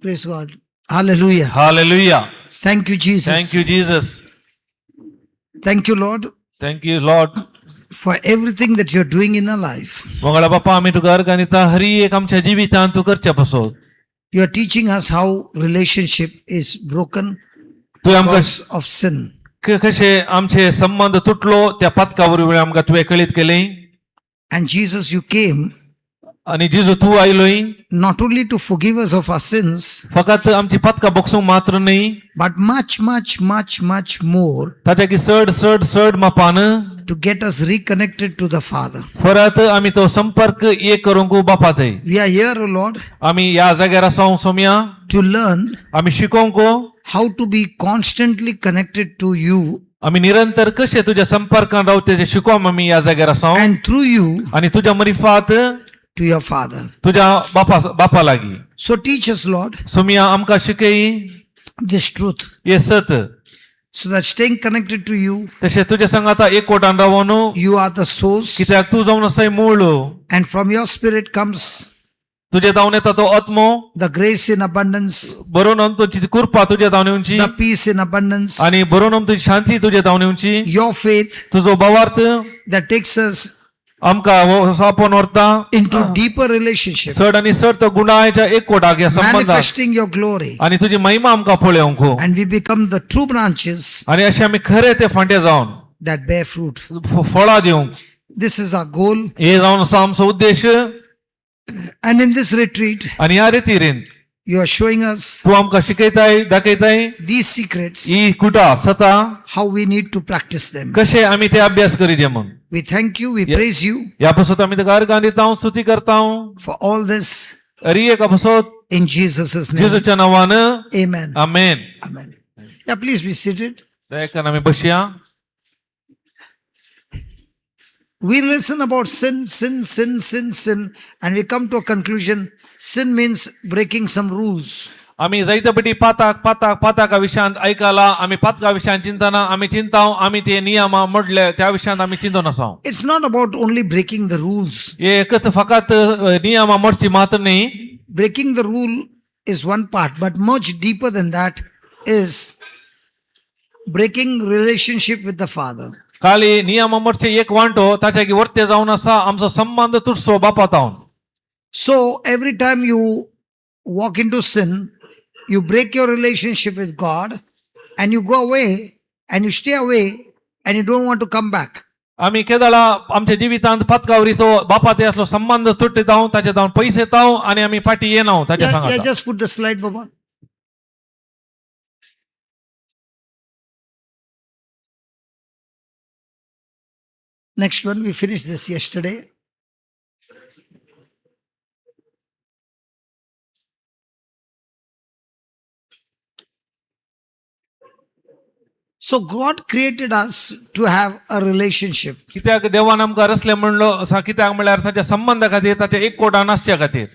Praise God. Hallelujah. Hallelujah. Thank you, Jesus. Thank you Jesus. Thank you, Lord, thank you Lord. For everything that you're doing in our life. Mangala बापा आमी तुका अर्गां दिता हरी एक आमच्या जिवितांत तूं करच्या पासत. You are teaching us how relationship is broken तुवें आमकां because of sin. कशे आमचे संबंद तुटलो त्या पातका वरवीं आमकां तुवें कळीत केलें. And Jesus, you came आनी जेजू तूं आयलोय not only to forgive us of our sins, फकत आमची पातकां बगसूंक मात्र न्ही, but much, much, much, much more ताच्या की चड चड चड मापान to get us reconnected to the Father. परत आमी तो संपर्क एक करूंक बापा थंय. We are here, O Lord, आमी ह्या जाग्यार आसा सोमया to learn आमी शिकोवंक how to be constantly connected to you आमी निरंतर कशे तुज्या संपर्कान रावते ते शिकोवंक आमी ह्या जाग्यार आसा and through you आनी तुज्या मरिफात to your Father. तुज्या बापा बापा लागीं. So teach us, Lord, Somiya आमकां शिकय this truth हे सत, so that staying connected to you, तशें तुज्या संगाता एकवटान रावन, you are the source, कित्याक तूं जावन आसाय मूळ, and from your spirit comes तुजे धांवन येता तो आत्मो, the grace in abundance, बरोवन तुजी कृपा तुज्या धांवन येवची the peace in abundance, आनी बरोवन तुजी शांती तुज्या धांवन येवची, your faith तुजो भावार्थ that takes us आमकां आपोवन व्हरता into deeper relationship, चड आनी चड तो गुणाच्या एकवटाक ह्या संबंदाक manifesting your glory, आनी तुजी महिमा आमकां पळोवंक and we become the true branches आनी अशें आमी खरे ते फांटे जावन that bear fruit. फळां दिवंक. This is our goal. हे जावन आसा आमचो उद्देश. And in this retreat, आनी ह्या रितीरीन you are showing us तूं आमकां शिकयताय दाखयताय these secrets, ही कुटा सता how we need to practice them. कशे आमी ते अभ्यास करीजे म्हूण. We thank you, we praise you ह्या पासत आमी तुका अर्गां दिता, स्तुती करता for all this हरी एका पासत in Jesus' name. जेजूच्या नांवान. Amen. Amen. Amen. Yeah, please be seated. दयाकरून आमी बसया. We listen about sin, sin, sin, sin, sin, and we come to a conclusion. Sin means breaking some rules. आमी जायते पटी पाताक पाताक पाताका विशयांत आयकला आमी पातका विशयांत चिंतना आमी चिंताव आमी ते नियमा मोडले त्या विशयांत आमी चिंतून आसा. It's not about only breaking the rules. हे एकच फकत नियमा मोडची मात्र न्ही. Breaking the rule is one part, but much deeper than that is breaking relationship with the Father. खाली नियमा मोडचे एक वांटो ताच्या की वर्ते जावन आसा आमचो संबंध तुटसो बापा तावन. So every time you walk into sin, you break your relationship with God and you go away and you stay away and you don't want to come back. आमी केदळा आमच्या जिवितांत पातकावरी तो बापा ते असलो संबंध तुटता ताच्या जावन पयस येता आनी आमी फाटी येना ताच्या Yeah, yeah, सांगाता. Just put the slide, Baba. Next one, we finished this yesterday. So God created us to have a relationship. कित्याक देवान आमकां रसले म्हणलो असा कित्याक म्हणल्यार ताच्या संबंधा खातीर ताच्या एकवटान आसच्या खातीर.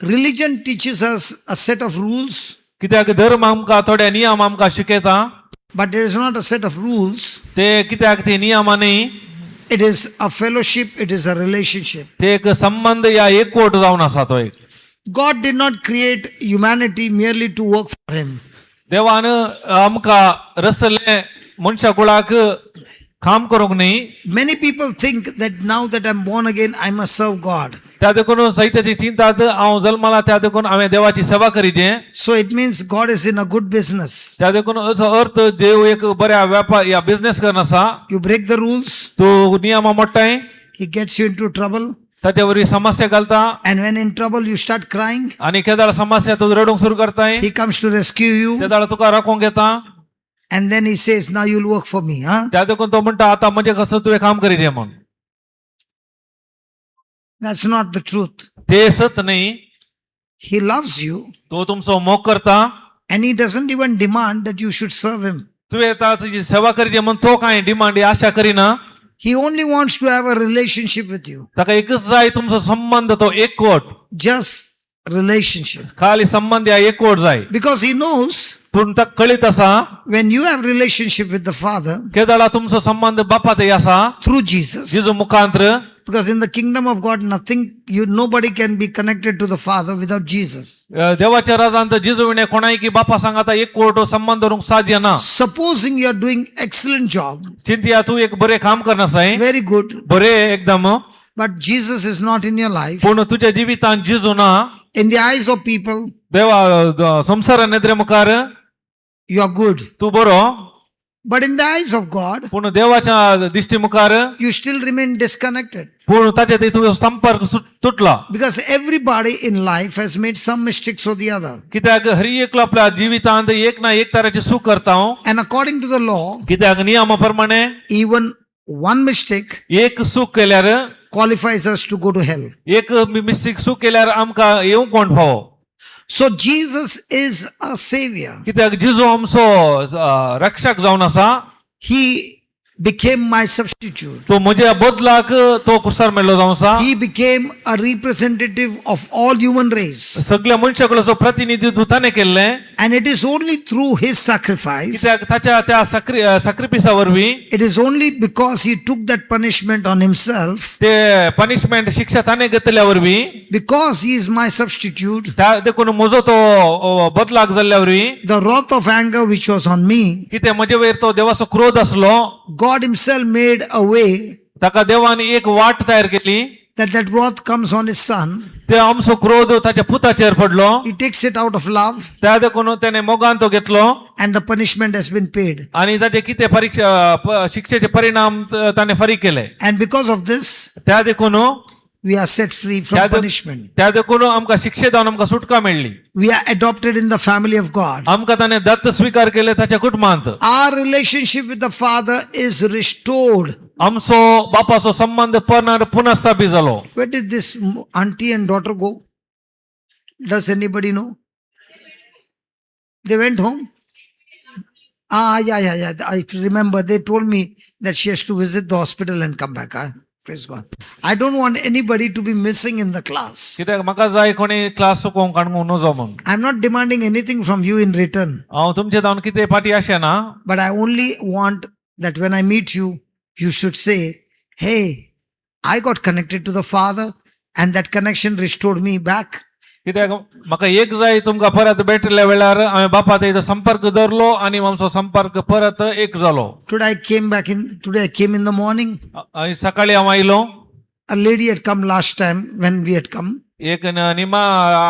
Religion teaches us a set of rules, कित्याक धर्म आमकां थोडे नियम आमकां शिकयता, but it is not a set of rules. ते कित्याक ते नियमां न्ही. It is a fellowship, it is a relationship. ते एक संबंध या एकवट जावन आसा तो एक. God did not create humanity merely to work for Him. देवान आमकां रसले मनशा कुळाक काम करूंक न्ही. Many people think that now that I'm born again, I must serve God. त्या देखून साहित्याची चिंतात हांव जल्मला त्या देखून हांवें देवाची सेवा करीचे. So it means God is in a good business. त्या देखून असो अर्थ देव एक बऱ्या व्यापार या बिझनेस करन आसा. You break the rules, तूं नियमां मोडटाय, He gets you into trouble. ताचे वरवीं समस्या घालता. And when in trouble, you start crying. आनी केदाळ समस्या तूं रडूंक सुरू करताय, He comes to rescue you. तेदाळ तुका राखूंक येता. And then He says, "Now you'll work for me." Huh? त्या देखून तो म्हणटा आतां म्हणजे कसं तुवें काम करीजे म्हूण. That's not the truth. ते सत न्ही. He loves you तो तुमचो मोग करता and He doesn't even demand that you should serve Him. तुवें ताची सेवा करीजे म्हूण तो कांय demand Asha Kareena. He only wants to have a relationship with you. ताका एकच जाय तुमचो संबंध तो एकवट. Just relationship. खाली संबंध ह्या एकवट जाय. Because He knows पूण ताका कळीत आसा when you have relationship with the Father केदाळा तुमचो संबंध बापा ते आसा through Jesus, जेजू मुखांत्र, Because in the kingdom of God, nothing, you, nobody can be connected to the Father without Jesus. देवाच्या राजांत जेजू विणे कोणायकी बापा सांगाता एक कोर्टो संबंध दवरूंक साध्य ना. Supposing you are doing excellent job, चिंतिया तूं एक बरें काम करनासाय, very good, बरें एकदम, but Jesus is not in your life. पूण तुज्या जिवितांत जेजू ना. In the eyes of people, देवा संवसारा नदरे मुखार you are good. तूं बरो. But in the eyes of God, पूण देवाच्या दिश्टी मुखार you still remain disconnected. पूण ताचे ते तुजो संपर्क तुटला. Because everybody in life has made some mistakes or the other. कित्याक हर एकलो आपल्या जिवितांत एक ना एक तराची चूक करता हांव. And according to the law, कित्याक नियमा प्रमाणे even one mistake एक चूक केल्यार qualifies us to go to hell. एक मिस्टेक चूक केल्यार आमकां येवंक कोण फावो. So Jesus is a savior. कित्याक जेजू आमचो रक्षक जावन आसा. He became my substitute. तो म्हज्या बदलाक तो कुसार मेळ्ळो जावन आसा. He became a representative of all human race. सगळ्या मनशाकडचो प्रतिनिधित्व ताणें केल्लें. And it is only through his sacrifice, कित्याक ताच्या त्या साक्रिफिसा वरवीं, it is only because he took that punishment on himself, ते पनिशमेंट शिक्षा ताणें घेतल्या वरवीं, because he is my substitute, त्या देखून म्हजो तो बदलाक जाल्ल्या वरवीं, the wrath of anger which was on me, कितें म्हजे वयर तो देवाचो क्रोध आसलो, God himself made a way ताका देवान एक वाट तयार केली that that wrath comes on his son. ते आमचो क्रोध ताच्या पुताचेर पडलो. He takes it out of love त्या देखून त्याने मोगान तो घेतलो and the punishment has been paid. आणि ताचे कितें परीक्षा शिक्षेचे परिणाम ताणें फारीक केले. And because of this, त्या देखून we are set free from punishment. त्या देखून आमकां शिक्षे जावन आमकां सुटका मेळ्ळी. We are adopted in the family of God. आमकां ताणें दत्त स्विकार केले ताच्या कुटुंबांत. Our relationship with the Father is restored. आमचो बापाचो संबंध पुनर्स्थापित जालो. Where did this auntie and daughter go? Does anybody know? They went home? Ah, yeah. I remember they told me that she has to visit the hospital and come back. Ah, praise God. I don't want anybody to be missing in the class. कित्याक म्हाका जाय कोणी class चुकोवंक काडूंक नजो म्हूण. I'm not demanding anything from you in return, हांव तुमचे जावन कितें फाटीं अशें ना, but I only want that when I meet you, you should say, "Hey, I got connected to the Father, and that connection restored me back." कित्याक म्हाका एक जाय तुमकां परत भेटल्या वेळार हांवें बापा तेजो संपर्क दवरलो आनी आमचो संपर्क परत एक जालो. Today I came back in, today I came in the morning. आनी सकाळी हांव आयलो. A lady had come last time when we had come, एक निमा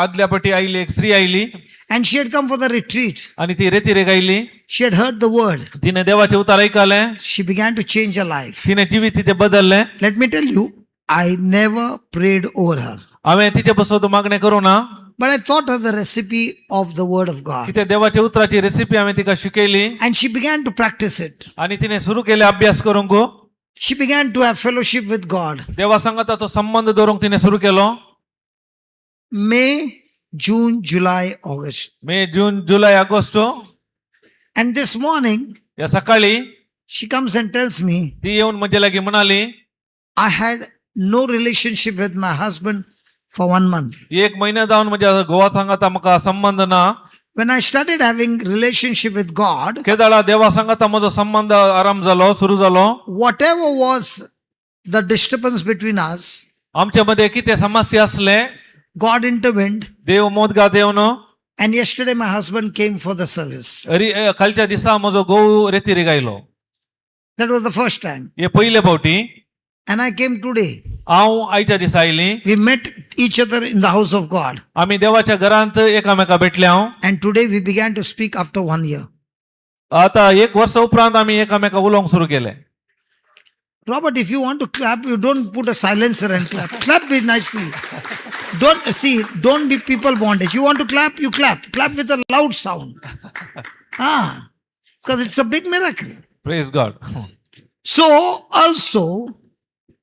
आदल्या पटी आयली, एक स्त्री आयली. And she had come for the retreat. आनी ती रेतिरेक आयली. She had heard the word. तिने देवाचें उतार आयकलें. She began to change her life. तिने जिवीत तिचें बदललें. Let me tell you, I never prayed over her, हांवें तिचे बसत मागणें करूं ना, but I taught her the recipe of the word of God. कित्याक देवाच्या उतराची रेसिपी हांवें तिका शिकयली. And she began to practice it. आनी तिने सुरू केलें अभ्यास करूंक. She began to have fellowship with God. देवा सांगाता तो संबंध दवरूंक तिने सुरू केलो. May, June, July, August. May, June, July, August. And this morning, या सकाळी she comes and tells me, ती येऊन म्हजे लागीं म्हणाली, "I had no relationship with my husband for one month. एक महिना जावन म्हज्या घोवा सांगाता म्हाका संबंध ना. When I started having relationship with God, केदाळा देवा सांगाता म्हजो संबंध आराम जालो, सुरू जालो, whatever was the disturbance between us, आमच्या मध्ये कितें समस्या असले, God intervened. देव मोदगात येवन And yesterday my husband came for the service. कालच्या दिसा म्हजो घोव रेतिरेक आयलो. That was the first time. हे पयले फावटी. And I came today. हांव आयच्या दिसा आयली. We met each other in the house of God. आमी देवाच्या घरांत एकामेका भेटले हांव. And today we began to speak after one year. आता एक वर्सा उपरांत आमी एकामेका उलोवंक सुरू केलें. Robert, if you want to clap, you don't put a silencer and clap. Clap it nicely. Don't see, don't be people bondage. You want to clap, you clap. Clap with a loud sound. Ah, because it's a big miracle. Praise God. So also,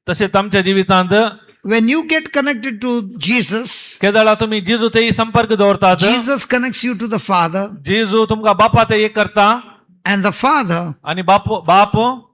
तशेंच आमच्या जिवितांत when you get connected to Jesus, केदळा तुमी जेजू तेही संपर्क दवरतात, Jesus connects you to the Father, जेजू तुमकां बापा ते एक करता and the Father आणि बाप बाप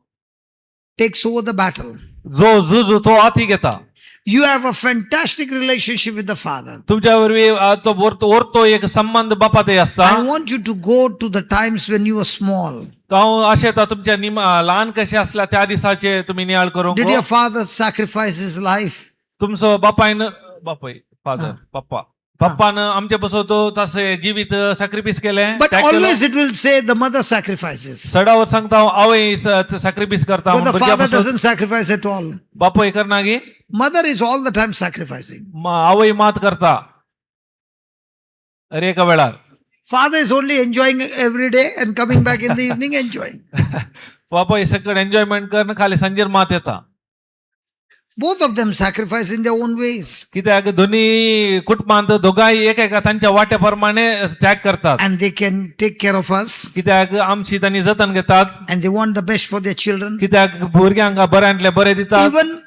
takes over the battle. जो झुजू तो हाती घेता. You have a fantastic relationship with the Father. तुमच्या वरवीं तो ओरतो एक संबंध बापा ते आसता. I want you to go to the times when you were small. तो हांव आशेता तुमच्या निम ल्हान कशे आसल्या त्या दिसाचे तुमी नियाळ करूंक. Did your father sacrifice his life? तुमचो बापायन बापय फादर पप्पा पप्पान आमचे पासून तो तशें जिवीत सॅक्रिफीस केलें But त्याग केलो. Always it will say the mother sacrifices. सडावर सांगता हांव आवय सॅक्रिफीस करता But the भुरग्या father पासून. Doesn't sacrifice at all. बापूय करना गी. Mother is all the time sacrificing. आवय मात करता अरे एका वेळार. Father is only enjoying every day and coming back in the evening enjoying. बापाय सगळं एन्जॉयमेंट करून खाली सांजेर मात येता. Both of them sacrifice in their own ways. कित्याक दोन्ही कुटुंबांत दोगांय एकेका तांच्या वाट्या प्रमाणे त्याग करतात. And they can take care of us कित्याक आमची तांणी जतन घेतात. And they want the best for their children. कित्याक भुरग्यांक बऱ्यांतले बरे दितात. Even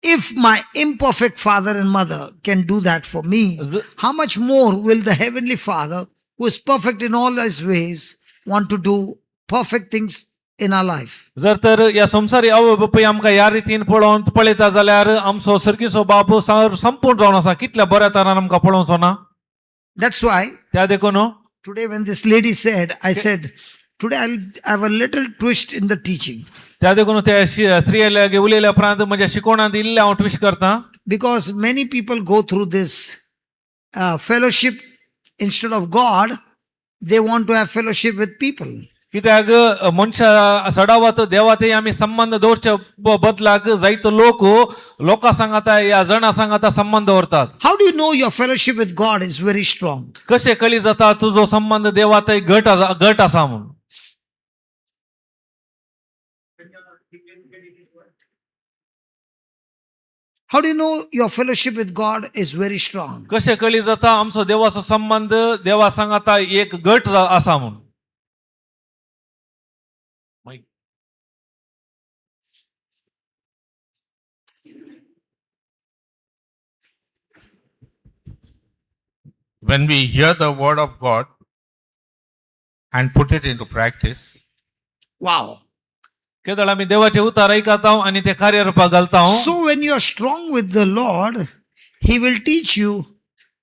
if my imperfect father and mother can do that for me, how much more will the Heavenly Father, who is perfect in all his ways, want to do perfect things in our life? जर तर या संवसारी आवय बापूय आमकां ह्या रितीन पळोवन पळयता जाल्यार आमचो सर्गीचो बाप संपूर्ण जावन आसा कितल्या बऱ्या तरान आमकां पळोवचो ना. That's why त्या देखून today, when this lady said, I said, today I'll have a little twist in the teaching त्या देखून त्या स्त्रिये लागीं उलयल्या उपरांत म्हज्या शिकवणांत इल्लें हांव ट्विस्ट करता. Because many people go through this fellowship instead of God, they want to have fellowship with people. कित्याक मनशा सडावत देवाते आमी संबंद दवरचे बदलाक जायतो लोक लोकां सांगाता या जणां सांगाता संबंद दवरतात. How do you know your fellowship with God is very strong? कशें कळी जाता तुजो संबंद देवाते घट आसा घट आसा म्हूण? How do you know your fellowship with God is very strong? कशें कळी जाता आमचो देवाचो संबंद देवा सांगाता एक गट आसा म्हूण? When we hear the word of God and put it into practice, Wow. केदळ आमी देवाचे उतार आयकता आनी ते कार्यरुपाक घालता. So when you are strong with the Lord, He will teach you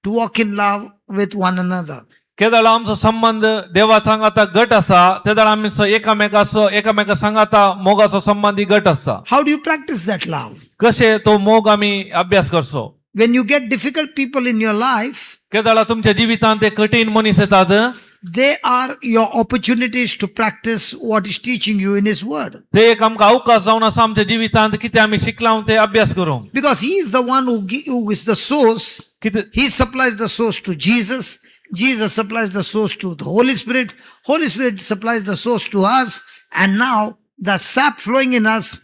to walk in love with one another. केदळ आमचो संबंद देवा सांगाता गट आसा तेदळ आमचो एकामेकाचो एकामेका सांगाता मोगाचो संबंद ही गट आसता. How do you practice that love? कशें तो मोग आमी अभ्यास करचो? When you get difficult people in your life, केदळा तुमच्या जिवितांत ते कठीण मनीस येतात they are your opportunities to practice what is teaching you in His Word. ते एक आमकां अवकाश जावन आसा आमच्या जिवितांत कितें आमी शिकलां ते अभ्यास करूंक. Because He is the one who is the source. कितें He supplies the source to Jesus. Jesus supplies the source to the Holy Spirit. Holy Spirit supplies the source to us. And now the sap flowing in us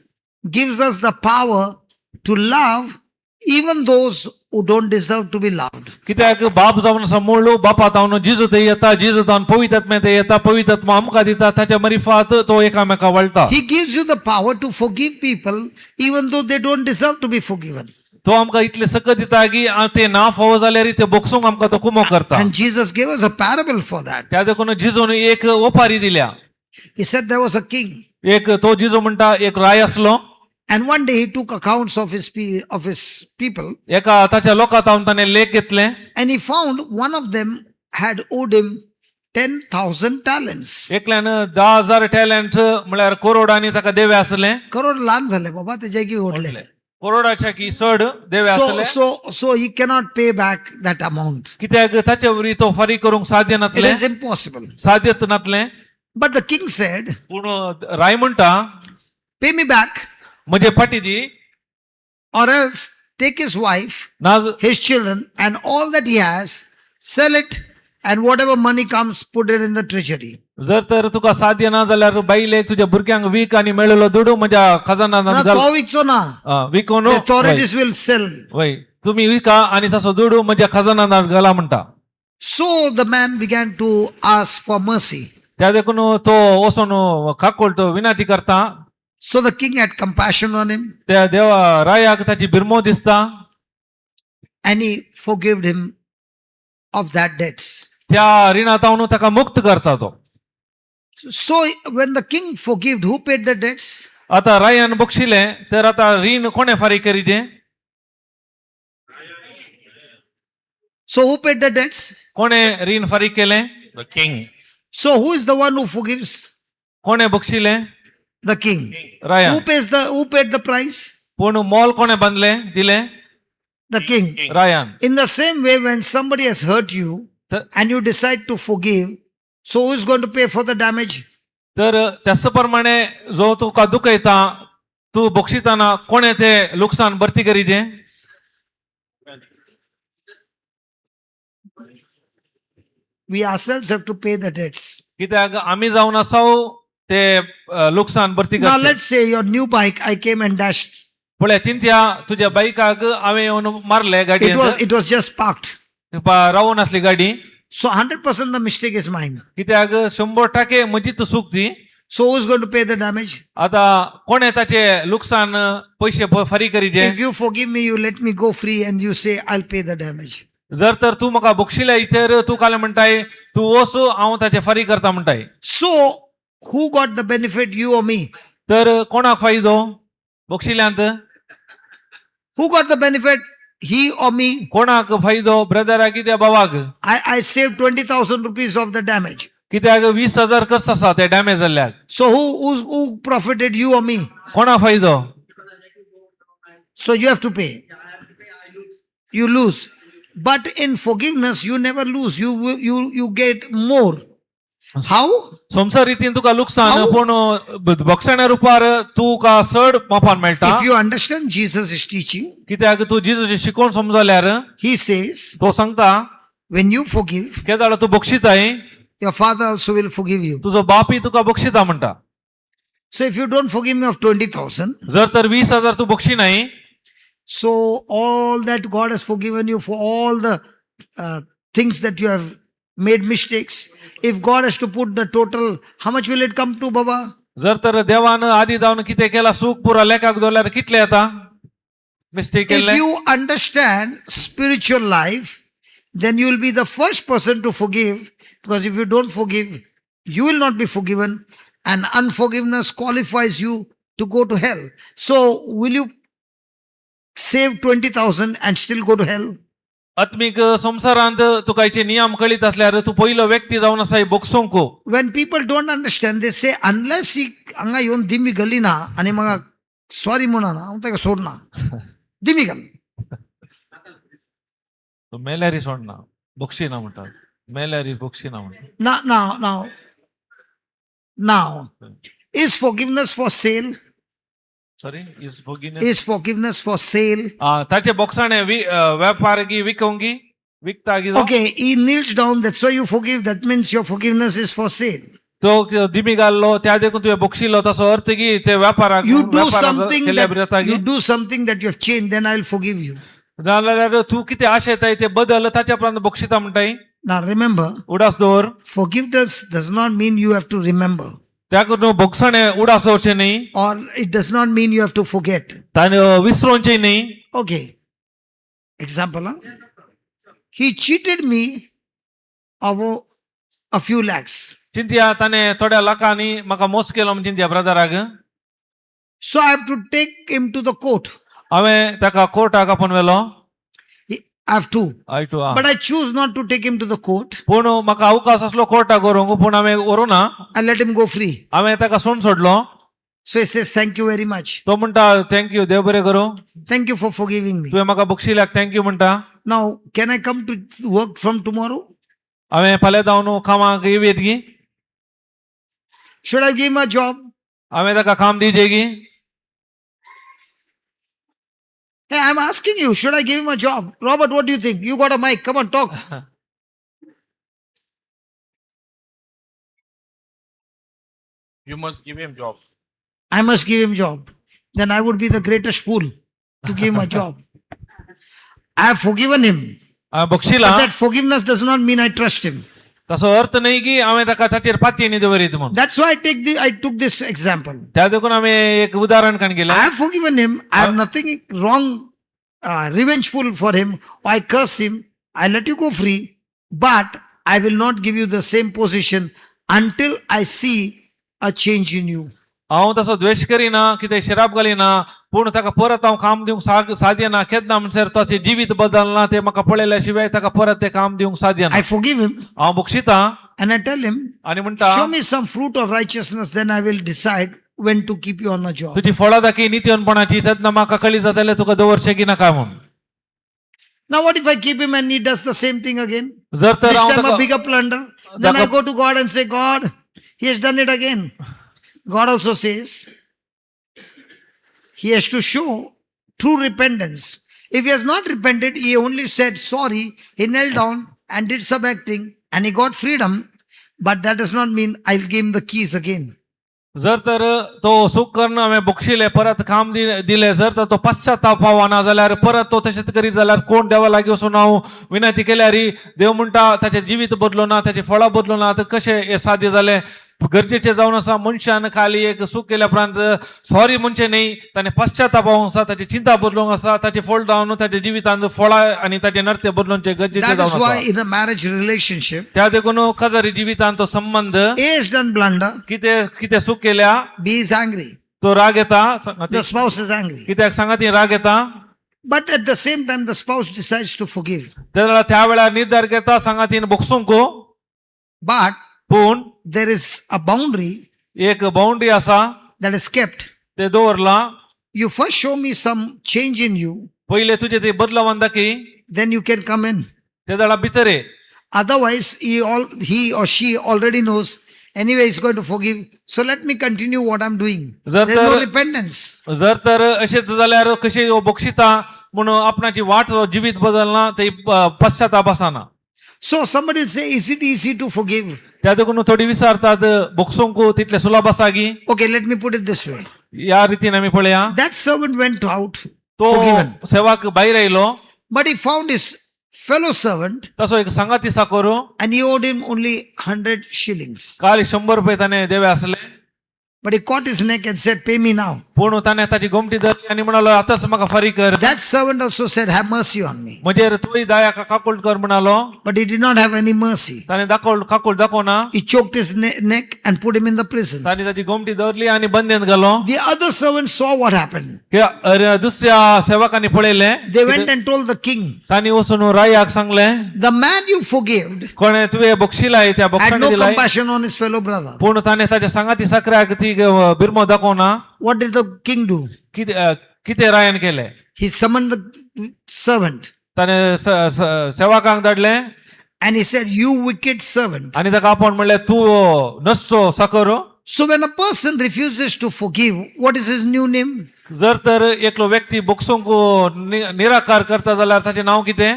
gives us the power to love even those who don't deserve to be loved. कित्याक बाप जावन आसा मूळ बापा तावन जिजू थंय येता जिजू तावन पवित्र थंय येता पवित्र आमकां दिता ताच्या मरिफात तो एकामेका वळटा. He gives you the power to forgive people even though they don't deserve to be forgiven. तो आमकां इतले सकत दिता की ते ना फावो जाल्यार ते बोगसूंक आमकां तो कुमो करता. And Jesus gave us a parable for that. त्या देखून जिजून एक ओपारी दिल्या. He said there was a king. एक तो जिजू म्हणटा एक राय आसलो. And one day he took accounts of his people एका ताच्या लोकां तावन ताणें लेख घेतले. And he found one of them had owed him 10,000 talents. एकल्यान 10,000 टॅलंट म्हळ्यार करोडांनी ताका देवे आसले. करोड लहान झाले बाबा त्याच्या की ओढले. करोडाच्या की चड देवे So आसले. so he cannot pay back that amount. कित्याक ताचे वरवीं तो फारीक करूंक साध्य It नातलें. is impossible. साध्यत नातलें. But the king said, पूण राय म्हणटा "Pay me back म्हजे फाटी दी or else take his wife, ना his children, and all that he has, sell it, and whatever money comes, put it in the treasury." जर तर तुका साध्य ना जाल्यार बायले तुज्या भुरग्यांक वीक आनी मेळिल्लो दुडू म्हज्या खजाना ना घाल. तो विकचो ना. विकून The authorities will sell. वय तुमी विका आनी तसो दुडू म्हज्या खजाना घाला म्हणटा. So the man began to ask for mercy. त्या देखून तो वचून काकोळतो विनंती करता. So the king had compassion on him त्या देवा रायाक ताची बिरमो दिसता. And he forgave him of that debts. त्या रिणातावन ताका मुक्त करता तो. So when the king forgave, who paid the debts? आता रायान बक्षिले तर आता रीण कोणे फारीक करीचे? So who paid the debts? कोणे रीण फारीक केलें? The king. So who is the one who forgives? कोणे बक्षिले? The king. रायान. Who paid the price? पूण मोल कोणे बांदले दिले? The king. रायान. In the same way, when somebody has hurt you and you decide to forgive, so who is going to pay for the damage? तर त्याच प्रमाणे जो तुका दुखयता तू बक्षिताना कोणे ते लुकसान भरती करीजे? We ourselves have to pay the debts. कित्याक आमी जावन आसाव ते लुकसान भरती Now करचें. let's say your new bike, I came and dashed. पळय चिंत्या तुज्या बायकाक हांवें येवन मारले It गाडयेन. was it was just parked. रावून आसली गाडी. So 100% the mistake is mine. कित्याक 100% म्हजीच चूक ती. So who is going to pay the damage? आता कोणे ताचे लुकसान पयशे फारीक करीजे? If you forgive me, you let me go free and you say, I'll pay the damage. जर तर तूं म्हाका बक्षिल्या इतर तूं काल म्हणटाय तूं वच हांव ताचे फारीक करता म्हणटाय. So who got the benefit, you or me? तर कोणाक फायदो बक्षिल्यांत? Who got the benefit, he or me? कोणाक फायदो, ब्रदराक कित्या भावाक? I saved 20,000 rupees of the damage. कित्याक 20,000 खर्च आसा ते damage जाल्ल्याक. So who profited, you or me? कोणाक फायदो? So you have to pay. You lose. But in forgiveness, you never lose. You get more. How? संवसार रितीन तुका लुकसान हांव- पूण बक्षाण्या रुपार तुका चड मापान मेळटा. If you understand Jesus is teaching, कित्याक तूं जेजूचे शिकोवन समजल्यार he says, तो सांगता, when you forgive, केदाळ तूं बक्षिताय, your father also will forgive you. तुजो बापूय तुका बक्षिता म्हणटा. So if you don't forgive me of 20,000, जर तर 20,000 तूं बक्षी नाही, so all that God has forgiven you for all the things that you have made mistakes, if God has to put the total, how much will it come to, Baba? जर तर देवान आदी जावन कितें केला सूख पुरा लेखाक दवरल्यार कितले येता मिस्टेक If केल्ले? you understand spiritual life, then you will be the first person to forgive, because if you don't forgive, you will not be forgiven, and unforgiveness qualifies you to go to hell. So, will you save 20,000 and still go to hell? आत्मीक संवसारांत तुका हेचे नियम कळीत आसल्यार तूं पयलो व्यक्ती जावन आसा बक्षोंक. When people don't understand, they say, unless he हांगा येवन दिमी घाली ना आनी म्हाका सॉरी म्हणना, हांव ताका सोडना, दिमी घाल. मेल्यारी सोडना, बक्षिना म्हणटा, मेल्यारी बक्षिना म्हणटा. Now, is forgiveness for sale? Sorry, is forgiveness? Is forgiveness for sale? ताचे बॉक्साणे व्यापार गी विकोंगी विकता गी जो. Okay, he kneels down, that's why you forgive. That means your forgiveness is for sale. तो दिमी घाल्लो त्या देखून तुवें बक्षिल्लो ताचो अर्थ की ते व्यापाराक You do व्यापाराक something केल्या बी जाता that की you do something that you have changed, then I'll forgive you. जाल्यार तूं कितें आशेताय ते बदल ताच्या उपरांत बक्षिता म्हणटाय. Now remember, उडास दवर. forgiveness does not mean you have to remember, त्या न्हू बक्षाणे उडास दवरचें न्ही, or it does not mean you have to forget. ताणें विसरोवचें न्ही. Okay. Example, huh? He cheated me of a few lakhs. चिंतया ताणें थोड्या लोकांनी म्हाका मोस केलो म्हण चिंतया ब्रदराक. So I have to take him to the court. हांवें ताका कोर्टाक आपोवन व्हेलो. I have to. आयटू But I choose not to take him to the court. पूण म्हाका अवकाश आसलो कोर्टाक व्हरूंक, पूण हांवें व्हरूना. I let him go free. हांवें ताका सोडून सोडलो. So he says, thank you very much. तो म्हणटा thank you, देव बरें करूं. Thank you for forgiving me. तुवें म्हाका बक्षिल्याक thank you म्हणटा. Now, can I come to work from tomorrow? हांवें फाल्यां जावन कामाक येवयेत गी? Should I give him a job? हांवें ताका काम दिजेगी? Hey, I'm asking you, should I give him a job? Robert, what do you think? You got a mic. Come on, talk. You must give him job. I must give him job. Then I would be the greatest fool to give him a job. I have forgiven him. हांवें बक्षिला. But that forgiveness does not mean I trust him. ताचो अर्थ न्हय की हांवें ताका ताचेर पातयेनी दवरीत म्हूण. That's why I took this example. त्या देखून हांवें एक उदाहरण काण केलें. I have forgiven him. I have nothing wrong, revengeful for him. I curse him. I let you go free. But I will not give you the same position until I see a change in you. हांव तसो द्वेश करिना, कितें शिराप घालिना, पूण ताका परत हांव काम दिवंक साध्य ना. केन्ना म्हणसर ताचें जिवीत बदलना ते म्हाका पळयल्या शिवाय ताका परत तें काम दिवंक साध्य ना. I forgive him. हांव बक्षितां. And I tell him, आणि म्हणटा, show me some fruit of righteousness, then I will decide when to keep you on a job. तुजी फळां दाखय नितीवनपणाची, तेन्ना म्हाका कळी जातलें तुका दवरचें की नाका म्हूण. Now, what if I keep him and he does the same thing again? जर तर This हांव time a ताका bigger plunder. Then I go to God and say, God, he has done it again. God also says he has to show true repentance. If he has not repented, he only said sorry, he knelt down and did some acting and he got freedom. But that does not mean I'll give him the keys again. जर तर तो चूक करून हांवें बक्षिले, परत काम दिले, जर तर तो पश्चाताप पावना जाल्यार, परत तो तशेंच करीत जाल्यार, कोण देवा लागीं वचून हांव विनंती केल्यार देव म्हणटा ताचें जिवीत बदलो ना, ताचें फळां बदलो ना, आतां कशें हें साध्य जालें? गरजेचें जावन आसा मनशान खाली एक चूक केल्या उपरांत सॉरी म्हणचें न्ही, ताणें पश्चाताप आसा, ताची चिंता बदलूंक आसा, ताचें फळ जावन ताच्या जिवितांत फळां आनी ताचें नर्ते बदलूंचें गरजेचें That is जावन why आसा. In a marriage relationship, त्या देखून काजारी जिवितांत तो संबंध, A has done blunder, कितें कितें चूक केल्या, B is angry. तो राग येता सांगाती. The spouse is angry. कित्याक सांगाती राग येता? But at the same time, the spouse decides to forgive. त्या त्या वेळार निर्धार घेता सांगातीन बगसूंक. But पूण there is a boundary एक बाउंड्री आसा that is kept. ते दवरला. You first show me some change in you, पयले तुजे ते बदलावान दाखय, then you can come in. ते जाणा भितर ये. Otherwise, he or she already knows. Anyway, he's going to forgive. So let me continue what I'm doing. जर There's no तर- repentance. जर तर अशेंच जाल्यार कशें हो बक्षिता म्हणून आपणाची वाट जिवीत बदलना, ते पश्चाताप आसना. So somebody will say, is it easy to forgive? त्या देखून थोडी विचारतात, बगसूंक तितले सुलभ आसा गी? Okay, let me put it this way. ह्या रितीन आमी पळया. That servant went out, तो forgiven. सेवाक भायर आयलो. But he found his fellow servant तसो एक सांगाती Sakore and he owed him only 100 shillings. काल 100 रुपये ताणें देवे आसले. But he caught his neck and said, pay me now. पूण ताणें ताची गोमटी धरली आनी म्हणालो, आतांच म्हाका फारीक कर. That servant also said, have mercy on me. म्हजेर तुय दया काकूळ कर म्हणालो. But he did not have any mercy. ताणें दाखोल काकूळ दाखोवना. He choked his neck and put him in the prison. ताणें ताची गोमटी धरली आनी बंदेंत घालो. The other servants saw what happened. अरे दुसऱ्या सेवकांनी पळयलें. They went and told the king, तांणी वचून रायाक सांगलें, the man you forgave कोणें तुवें बक्षिलाय त्या had बक्षाने no दिलाय, compassion on his fellow brother. पूण ताणें ताच्या सांगाती साकऱ्याक ती बिरमो दाखोवना. What did the king do? कितें कितें रायान केलें? He summoned the servant ताणें सेवकांक धाडलें and he said, you wicked servant. आनी ताका आपोवन म्हणलें, तूं नसचो साकर. So when a person refuses to forgive, what is his new name? जर तर एकलो व्यक्ती बक्षूंक निराकार करता जाल्यार ताचें नांव कितें?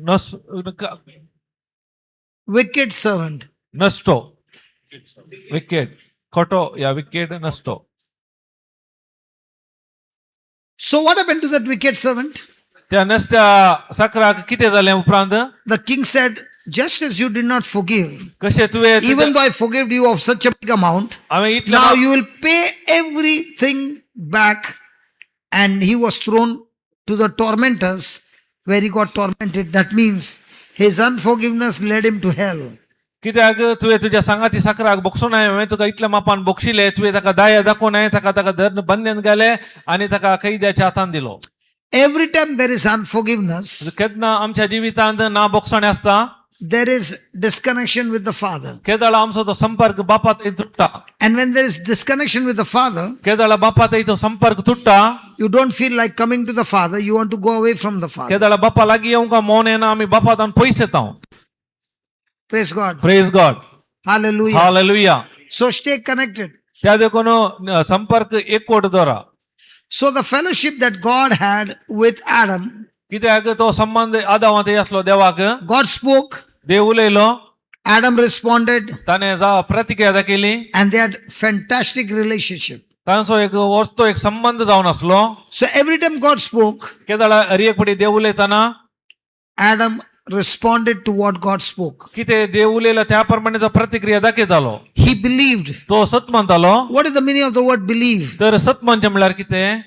नस Wicked servant. नसतो, विकेड, खोटो या विकेड नसतो. So what happened to that wicked servant? त्या नसत्या साकराक कितें जालें उपरांत? The king said, just as you did not forgive, कशें तुवें, even though I forgave you of such a big amount, हांवें इतलें now you will pay everything back. And he was thrown to the tormentors where he got tormented. That means his unforgiveness led him to hell. कित्याक तुवें तुज्या सांगाती साकराक बक्षूं नाय, हांवें तुका इतल्या मापान बक्षिलें, तुवें ताका दाया दाखोवं नाय, ताका ताका धरून बंदेन घालें आनी ताका कैद्याच्या हातान दिलो. Every time there is unforgiveness, केन्ना आमच्या जिवितांत ना बक्षणें आसता, there is disconnection with the Father. केदळा आमचो तो संपर्क बापा थंय तुट्टा. And when there is disconnection with the Father, केदळा बापा थंय तो संपर्क तुट्टा, you don't feel like coming to the Father. You want to go away from the Father. केदळा बापा लागीं येवंक मोन येना, आमी बापा तावन पयस येता. Praise God. Praise God. Hallelujah. Hallelujah. So stay connected. त्या देखून संपर्क एकवट दवरा. So the fellowship that God had with Adam, कित्याक तो संबंद आदावांत आसलो देवाक. God spoke, देव उलयलो, Adam responded, ताणें जा प्रतिक्रिया दाखयली and they had fantastic relationship. तांचो एक वस्तू एक संबंध जावन आसलो. So every time God spoke, केदळा हर एक पटी देव उलयतना, Adam responded to what God spoke. कितें देव उलयलो त्या प्रमाणे तो प्रतिक्रिया दाखयतालो. He believed. तो सत मानतालो. What is the meaning of the word believe? तर सत म्हणचें म्हणल्यार कितें?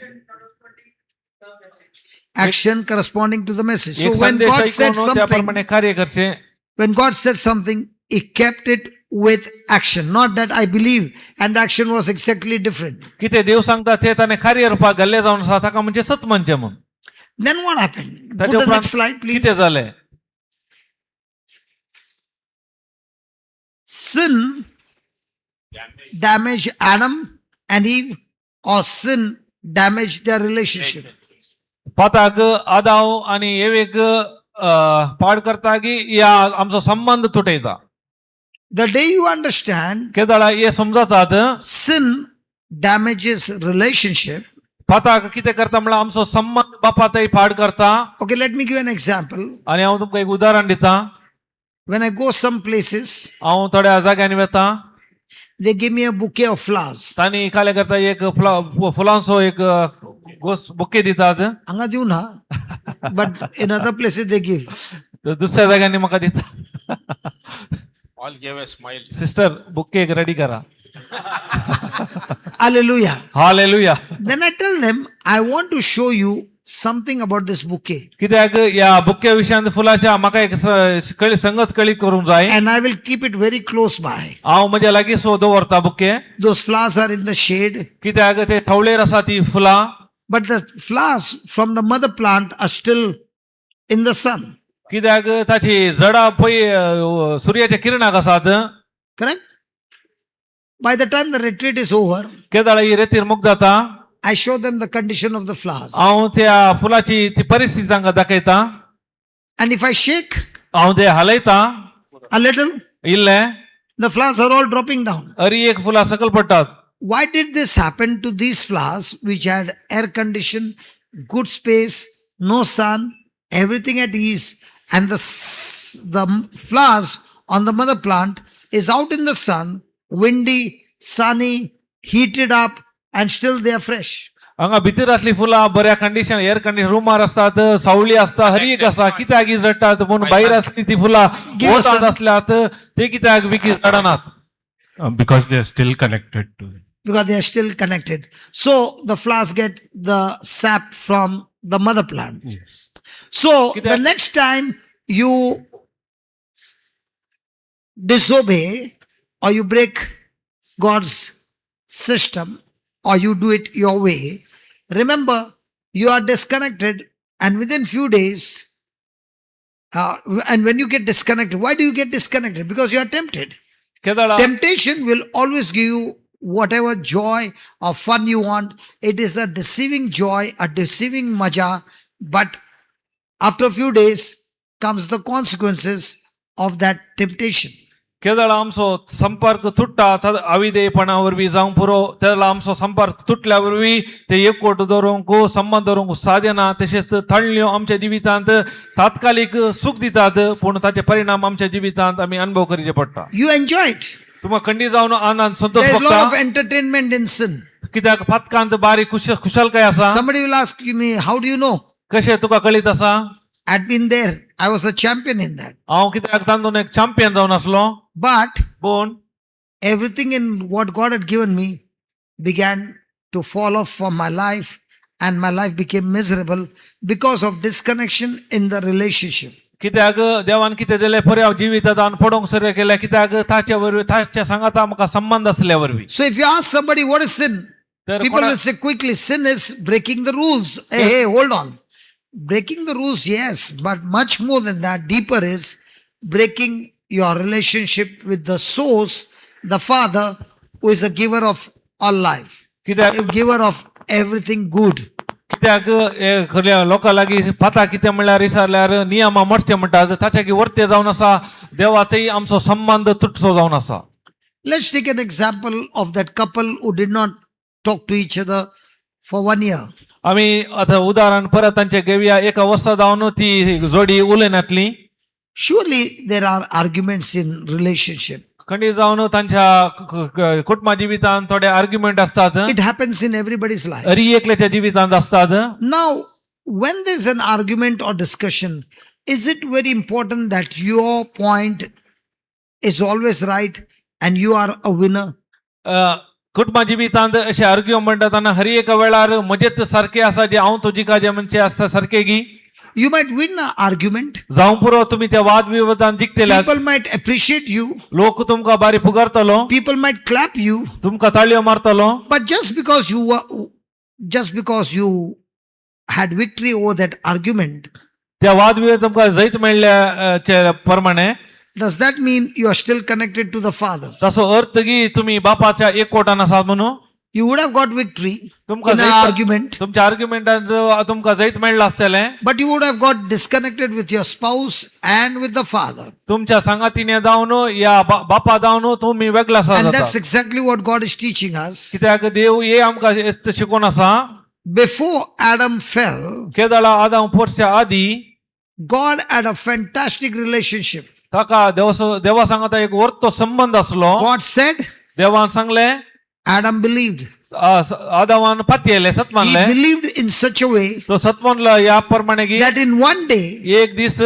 Action corresponding to the message. So एक when संदेश God said आयकून त्या something, प्रमाणे कार्य करचें. when God said something, he kept it with action. Not that I believe and the action was exactly different. कितें देव सांगता ते ताणें कार्य रुपाक घाल्लें जावन आसा, ताका म्हणजे सत म्हणचें म्हूण. Then what happened? Put ताचे the उपरांत next slide, कितें please. जालें? Sin damaged Adam and Eve, or sin damaged their relationship? पाताक आदाव आनी एवेक पाड करता की या आमचो संबंद तुटयता. The day you understand केदळा हे समजतात sin damages relationship. पाताक कितें करता म्हणल्यार आमचो संबंद बापातय पाड करता. Okay, let me give an example. आनी हांव तुमकां एक उदाहरण दिता. When I go some places, हांव थोड्या जाग्यांनी वता, they give me a bouquet of flowers. तांणी काले करता एक फुलांचो एक गोस बुके दितात. हांगा दिवं ना, but in other places they give. तर दुसऱ्या जाग्यांनी म्हाका दितात. All gave a smile. Sister, bouquet एक रेडी करा. Hallelujah. Hallelujah. Then I tell them, I want to show you something about this bouquet. कित्याक ह्या बुके विशयांत फुलाच्या म्हाका एक संगत कळीत करूंक जाय. And I will keep it very close by. हांव म्हज्या लागीं सो दवरता bouquet. Those flowers are in the shade, कित्याक ते थवळेर आसा ती फुलां. But the flowers from the mother plant are still in the sun. कित्याक ताची जडां पळय सुर्याच्या किरणाक आसात. Correct? By the time the retreat is over, केदाळ ही रेतीर मुक्त जाता, I show them the condition of the flowers. हांव त्या फुलाची ती परिस्थिती तांकां दाखयता. And if I shake हांव ते हालयता a little, इल्लें, the flowers are all dropping down. अरी एक फुलां सकयल पडटात. Why did this happen to these flowers, which had air condition, good space, no sun, everything at ease, and the flowers on the mother plant is out in the sun, windy, sunny, heated up, and still they are fresh? हांगा भितर आसली फुलां बऱ्या condition air condition रुमार आसतात, सावळी आसता, हरी एक आसा, कित्याक ही जडटात? पूण भायर आसली ती फुलां Give us वतांत some- आसल्यात ते कित्याक Vicky जडनात? Because they are still connected to it. Because they are still connected. So the flowers get the sap from the mother plant. Yes. So the कित्याक- next time you disobey or you break God's system or you do it your way, remember you are disconnected, and within few days, and when you get disconnected, why do you get disconnected? Because you are tempted. केदळा Temptation will always give you whatever joy or fun you want. It is a deceiving joy, a deceiving maja, but after a few days comes the consequences of that temptation. केदळा आमचो संपर्क तुट्टा अविधेयपणा वरवीं जावंक पुरो. तेदळा आमचो संपर्क तुटल्या वरवीं ते एकवट दवरूंक संबंद दवरूंक साध्य ना. तशेंच थळण्यो आमच्या जिवितांत तात्कालीक सूख दितात, पूण ताचे परिणाम आमच्या जिवितांत आमी अनुभव करचे पडटा. You enjoy it. तुमकां खंडी जावन आनंद Santosh There is a lot of भोगता. Entertainment in sin. कित्याक पातकांत बारीक खुशालकाय आसा. Somebody will ask me, "How do you know?" कशें तुका कळीत आसा? I'd been there. I was a champion in that. हांव कित्याक तातूंत एक चॅम्पियन जावन आसलो. But पूण everything in what God had given me began to fall off from my life, and my life became miserable because of disconnection in the relationship. कित्याक देवान कितें दिलें पर्याव जिवितांत पडोवंक सुरू केलें, कित्याक ताचे वरवीं ताच्या सांगाता म्हाका संबंद आसल्या वरवीं. So if you ask somebody what is sin, तर people will say quickly, sin is breaking the rules. Hey, hey, hold on. Breaking the rules, yes, but much more than that, deeper is breaking your relationship with the source, the Father, who is a giver of all life, कित्याक a giver of everything good. कित्याक हे खऱ्या लोकां लागीं पाता कितें म्हणल्यार विचारल्यार नियमां मोडचे म्हणटात, ताच्या की वर्ते जावन आसा देवा थंय आमचो संबंद तुटचो जावन आसा. Let's take an example of that couple who did not talk to each other for one year. आमी आतां उदाहरण परत तांचे घेवया, एका वर्सा जावन ती जोडी उलयनातली. Surely there are arguments in relationship. खंडीत जावन तांच्या कुटुंबा जिवितांत थोडे आर्ग्युमेंट आसतात. It happens in everybody's life. Hari एकल्याच्या जिवितांत आसतात. Now, when there's an argument or discussion, is it very important that your point is always right and you are a winner? कुटुंबा जिवितांत अशे आर्ग्युमेंट जाताना हर एका वेळार म्हजेच सारके आसा जे हांव तुजी काजे म्हणचे आसता सारके गी? You might win an argument. जावं पुरो तुमी त्या वाद विवादान जिखतले. People might appreciate you. लोक तुमकां बारी पुगरतलो. People might clap you. तुमकां ताळयो मारतलो. But just because you had victory over that argument त्या वाद विवाद तुमकां जैत मेळ्ळ्या प्रमाणे Does that mean you are still connected to the Father? ताचो अर्थ की तुम्ही बापाच्या एकवटान आसात म्हणून. You would have got victory तुमकां in an जैत argument, तुमच्या आर्ग्युमेंटान तुमकां जैत मेळ्ळा आसतलें, but you would have got disconnected with your spouse and with the Father. तुमच्या सांगातीने जावन या बापा जावन तुम्ही वेगळा आसा And जाता. that's exactly what God is teaching us. कित्याक देव हे आमकां हेच शिकोवन आसा. Before Adam fell, केदळा आदाम पोरच्या आदी God had a fantastic relationship. ताका देवा सांगता एक वर्तो संबंध आसलो. God said, देवान सांगले, Adam believed. आदामान पातयेले सत He मानले. believed in such a way तो सत मानलो ह्या प्रमाणे की that in one day, एक दीस,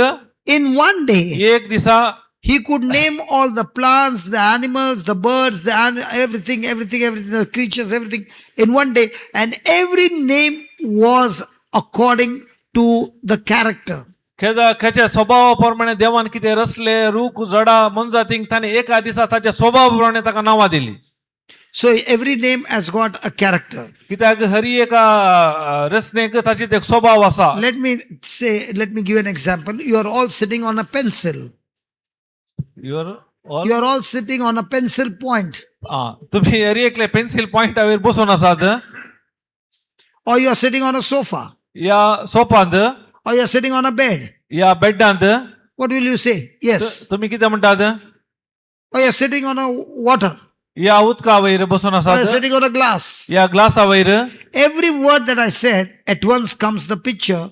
in one day, एक दिसा he could name all the plants, the animals, the birds, everything, everything, everything, the creatures, everything in one day. And every name was according to the character. खेच्या स्वभावा प्रमाणे देवान कितें रचले, रूख झडां मोनजातींक ताणें एका दिसा ताच्या स्वभावा प्रमाणे ताका नांवां दिली. So every name has got a character. कित्याक हरी एका रचनेक ताची एक स्वभाव आसा. Let me say, let me give an example. You are all sitting on a pencil. Your all You are all sitting on a pencil point, तुम्ही हरी एकले pencil पॉइंटावेर बसून आसात, or you are sitting on a sofa, या सोपांत, or you are sitting on a bed. या बेडांत. What will you say? Yes. तुम्ही कितें म्हणटात? Or you are sitting on a water, या उदका वयर बसून or you are आसात, sitting on a glass. या ग्लासा वयर. Every word that I said, at once comes the picture,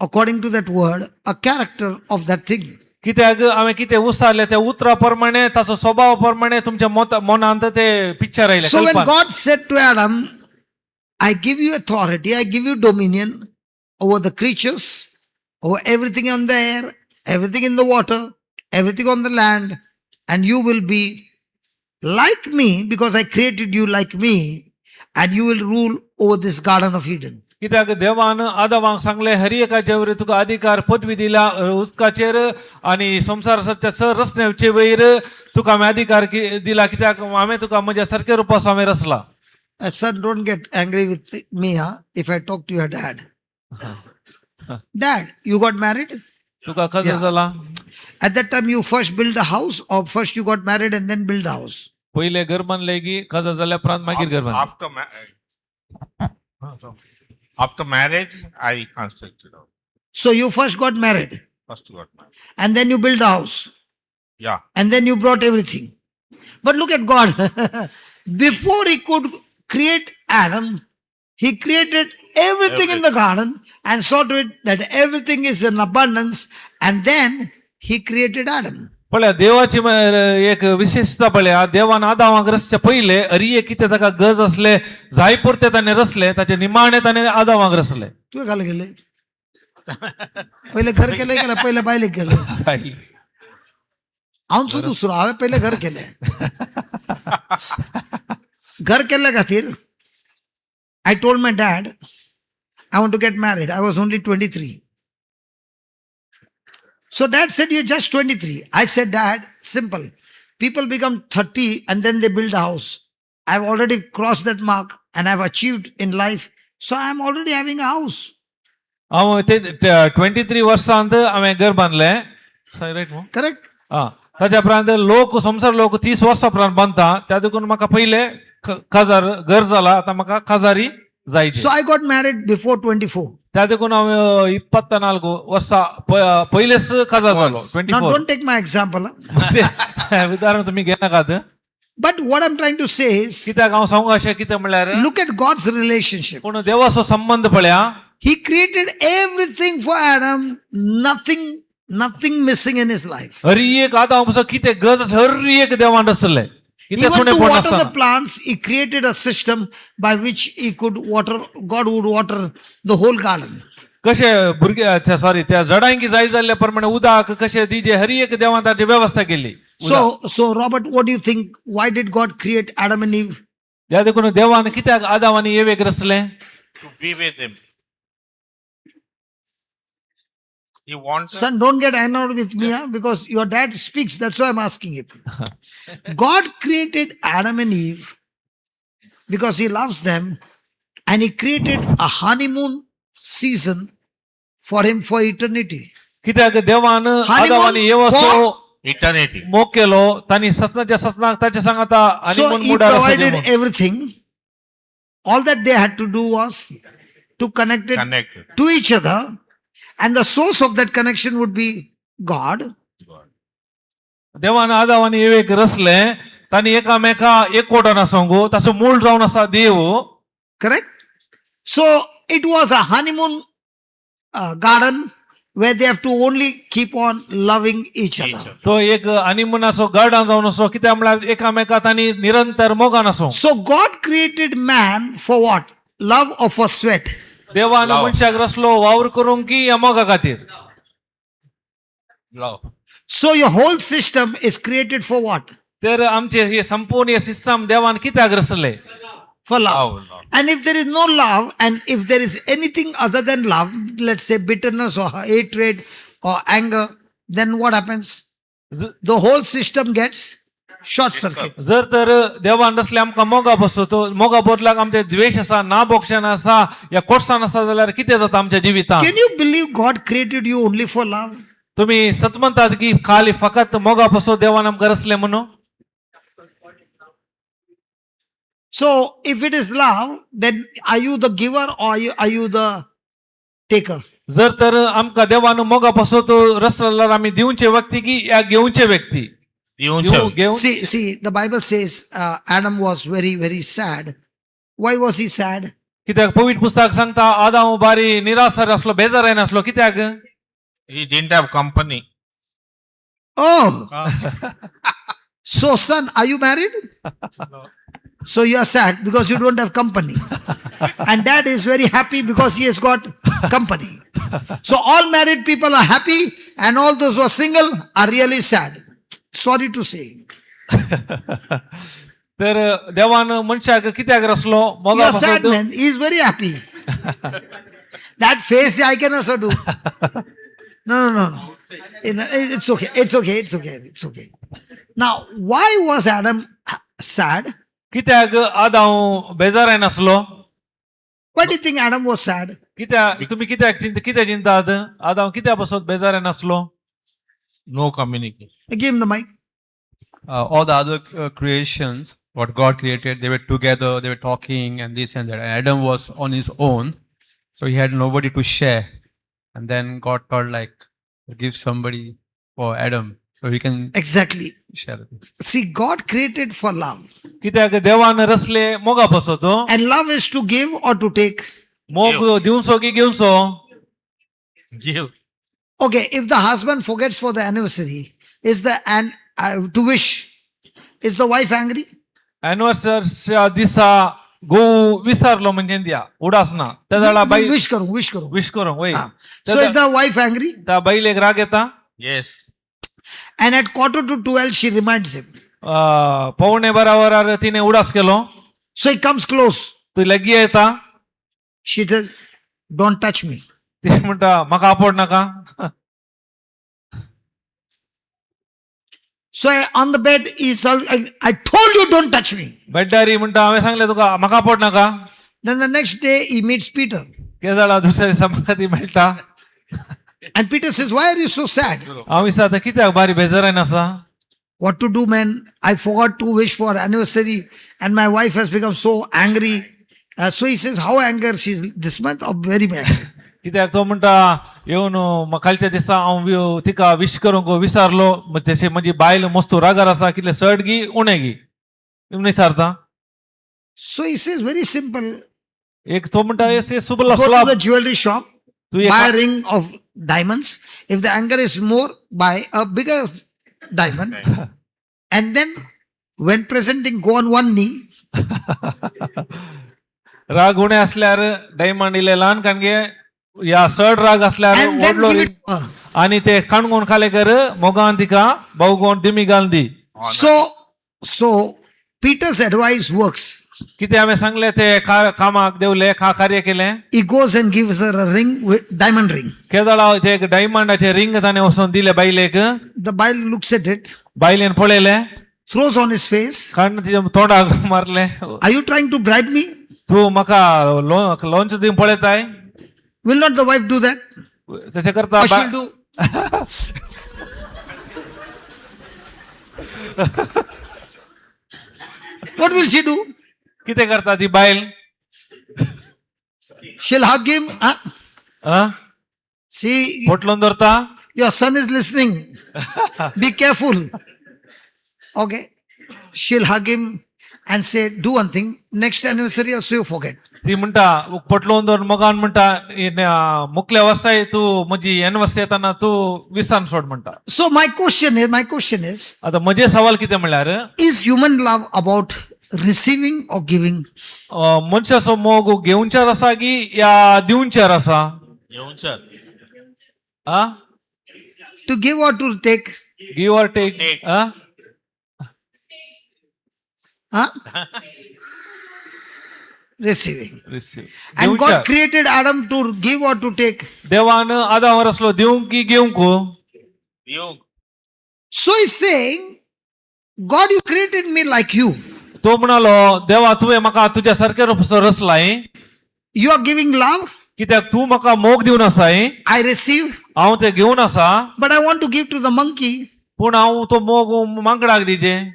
according to that word, a character of that thing. कित्याक हांवें कितें उसारलें त्या उतरा प्रमाणे ताचो स्वभाव प्रमाणे तुमच्या मनांत ते पिक्चर आयलें, So when Kalpana. God said to Adam, I give you authority, I give you dominion over the creatures, over everything on the air, everything in the water, everything on the land, and you will be like me because I created you like me, and you will rule over this Garden of Eden. कित्याक देवान आदामाक सांगलें, हरी एकाचे वयर तुका अधिकार पदवी दिला, उदकाचेर आनी संवसाराच्या सर रचण्याचे वयर तुका हांवें अधिकार दिला, कित्याक हांवें तुका म्हज्या सारक्या रुपास हांवें रचला. Son, don't get angry with me, huh, if I talk to your dad. Dad, you got married? तुका कजर Yeah. जाला? At that time, you first built a house, or first you got married and then build the house? पयलें घर बांदलें की कजर जाल्या उपरांत मागीर घर बांदलें? After marriage, I constructed house. So you first got married First got married. And then you built the house Yeah. And then you brought everything. But look at God. Before he could create Adam, he created everything in the garden and saw to it that everything is in abundance, and then he created Adam. पळया देवाची एक विशेषता पळया, देवान आदामाक रचचे पयले अरिये कितें ताका गरज आसले जाय पुरते ताणें रचले, ताचे निमाणे ताणें आदामाक रचले. तुवें घाल गेले पहिले घर केलं गेलं, पहिले बायलेक गेलं. हांवच दुसरो, हांवें पयलें घर केलें. घर केल्ल्या खातीर I told my dad I want to get married. I was only 23. So dad said, you just 23. I said, Dad, simple, people become 30 and then they build a house. I have already cross that mark and I have achieved in life, so I am already having a house. हांव ते 23 वर्सांत हांवें घर बांदलें, right मू? Correct. आं, ताच्या उपरांत लोक संवसार लोक 30 वर्सां उपरांत बांदता, त्या देखून म्हाका पयले काजार घर जाला, आतां म्हाका काजारी जायची. So I got married before 24. त्या देखून हांव 24 वर्सां पयलेच काजार जालो, twenty Now, four. don't take my example. Huh? उदाहरण तुमी घेनाकात. But what I'm trying to say is, कित्याक हांव सांगू अशें कितें म्हणल्यार, look at God's relationship. पूण देवाचो संबंद पळया. He created everything for Adam, nothing, nothing missing in his life. हर एक आदाम पसून कितें गरज आसा हर एक देवान रचलें, कितें Even to सुणेपण water the आसतना. plants, he created a system by which he could water, God would water the whole garden. कशे भुरगे, सॉरी, त्या जडांकी जाय जाल्ल्या प्रमाणे उदक कशें दिजे, हर एक देवान ताची वेवस्था केली. So Robert, what do you think? Why did God create Adam and Eve? त्या देखून देवान कित्याक आदाम आनी awake रचलें? To be with him. He wanted. Son, don't get annoyed with me, huh? Because your dad speaks. That's why I'm asking him. God created Adam and Eve because he loves them, and he created a honeymoon season for him for eternity. कित्याक देवान आदाम आनी Honeymoon एवाचो for Eternity. मोग केलो तांणी ससनाच्या ससनाक ताच्या सांगाता So honeymoon he मुडार आसा provided म्हणून. everything. All that they had to do was to connect it Connected. To each other, and the source of that connection would be God. God. देवान आदाव आनी awake रचले तांणी एकामेका एकवटान आसूंक ताचो मूळ जावन आसा देव. Correct? So it was a honeymoon garden where they have to only keep on loving each Each other. other. तो एक हनीमुनाचो गार्डन जावन आसो कित्याक म्हळ्यार एकामेका तांणी निरंतर मोगान आसूं. So God created man for what? Love or for sweat? देवान Love. मनशाक रचलो वावर करूंक की या मोगा खातीर? Love. So your whole system is created for what? तर आमचे हे संपूर्ण सिस्टम देवान कित्याक रचले? For love. Love. Love. And if there is no love, and if there is anything other than love, let's say bitterness or hatred or anger, then what happens? The whole system gets short circuit. जर तर देवान रचले आमकां मोगा बसतो मोगा बदलाक आमचे द्वेश आसा ना बोक्षण आसा या कोर्सान आसा जाल्यार कितें जाता आमच्या जिवितांत? Can you believe God created you only for love? तुम्ही सत म्हणतात की खाली फकत मोगा बसो देवान आमकां रचले म्हणून? So if it is love, then are you the giver or are you the taker? जर तर आमकां देवान मोगा बसो तो रचलो जाल्यार आमी दिवचे व्यक्ती की या घेवचे व्यक्ती? दिवचे. घेवन. See, the Bible says Adam was very, very sad. Why was he sad? कित्याक पवित्र पुस्तक सांगता आदाम बारी निरासर आसलो बेजार नासलो कित्याक? He didn't have company. Oh, so son, are you married? So you are sad because you don't have company. And dad is very happy because he has got company. So all married people are happy and all those who are single are really sad. Sorry to say. तर देवान मनशाक कित्याक रचलो? You मोगा are sad, पासत. Man. He is very happy. That face I can also do. No. It's okay. It's okay. It's okay. It's okay. Now, why was Adam sad? कित्याक आदाव बेजार नासलो? Why do you think Adam was sad? कित्याक तुम्ही कित्याक चिंत कित्याक चिंतात आदाव कित्या पासत बेजार नासलो? No communication. Give him the mic. All the other creations, what God created, they were together, they were talking and this and that. Adam was on his own, so he had nobody to share. And then God thought, like, give somebody for Adam so he can Exactly. share the things. See, God created for love. कित्याक देवान रचले मोगा पासत. And love is to give or to take. मोग दिवसो की घेवचो? Give. Okay, if the husband forgets for the anniversary, is the and to wish, is the wife angry? अॅनिव्हर्सरीच्या दिसा गोव विसरलो म्हणजे दिया उडास ना त्या जाणा बाई Wish करू, wish करू. विश करूंक वय. Ah. So is the wife angry? त्या बायलेक राग येता. Yes. And at 11:45, she reminds him. 11:45 वरार तिने उडास केलो. So he comes close. ती लगीं येता. She says, "Don't touch me." ती म्हणटा म्हाका आपोड नाका. So on the bed, he's all, I told you don't touch me." बेड्डारी म्हणटा हांवें सांगलें तुका म्हाका आपोड नाका. Then the next day, he meets Peter. कितें जाला दुसऱ्या दिसा म्हाका ती मेळटा. And Peter says, "Why are you so sad?" हांव विचारता कित्याक बारी बेजारान आसा? "What to do, man? I forgot to wish for anniversary and my wife has become so angry." So he says, "How anger she's this month?" "Oh, very angry." कित्याक तो म्हणटा येवन कालच्या दिसा हांव तिका विश करूंक विसरलो जशें म्हजी बायल मस्तू रागार आसा कितले चड गी उणें गी विसारता. So he says, "Very simple. एक तो म्हणटा Subala Go to सुलाब the jewelry shop, तूं एक buy a ring of diamonds. If the anger is more, buy a bigger diamond. And then when presenting, go on one knee." राग उणे असल्यार diamond इल्ले ल्हान काणगे या चड राग असल्यार And then व्हडलो give ring it to her. आनी ते काणकोण खाले कर मोगान तिका भोवगोण दिमी घालून दी. Honor. So Peter's advice works. कितें हांवें सांगलें ते कामाक देवले का कार्य केलें. He goes and gives her a ring with diamond ring. केदळा ते एक डायमंडाचे रिंग ताणें वचून दिलें बायलेक. The बायल looks at it, बायलेन पळयलें. Throws on his face. काण तिच्या तोंडाक मारलें. "Are you trying to bribe me?" तूं म्हाका लोनच दिवन पळयताय? Will not the wife do that? तशें करता Or she'll do. What will she do? कितें करता ती बायल? She'll hug him. Huh? आं? See, पोटलोन धरता. Your son is listening. Be careful. Okay. She'll hug him and say, "Do one thing. Next anniversary also you forget." ती म्हणटा पोटलोन धरून मोगान म्हणटा, मुकल्या वर्साय तूं म्हजी एनिवर्सरी येताना तूं विसान सोड म्हणटा. So my question is, आतां म्हजें सवाल कितें म्हणल्यार, is human love about receiving or giving? मनशाचो मोग घेवच्यार आसा की या दिवच्यार आसा? घेवच्यार. आ? To give or to take? Give or take? Take. Ah? Huh? Receiving. Receive. And God घेवच्यार. Created Adam to give or to take. देवान आदाम रसलो दिवंक की घेवंक? दिवंक. So he's saying, "God, you created me like you." तो म्हणालो, देवा तुवें म्हाका तुज्या सारकें रचलाय. You are giving love. कित्याक तूं म्हाका मोग दिवन आसाय. I receive, हांव ते घेवन आसा. But I want to give to the monkey. पूण हांव तो मोग माकडाक दिजे.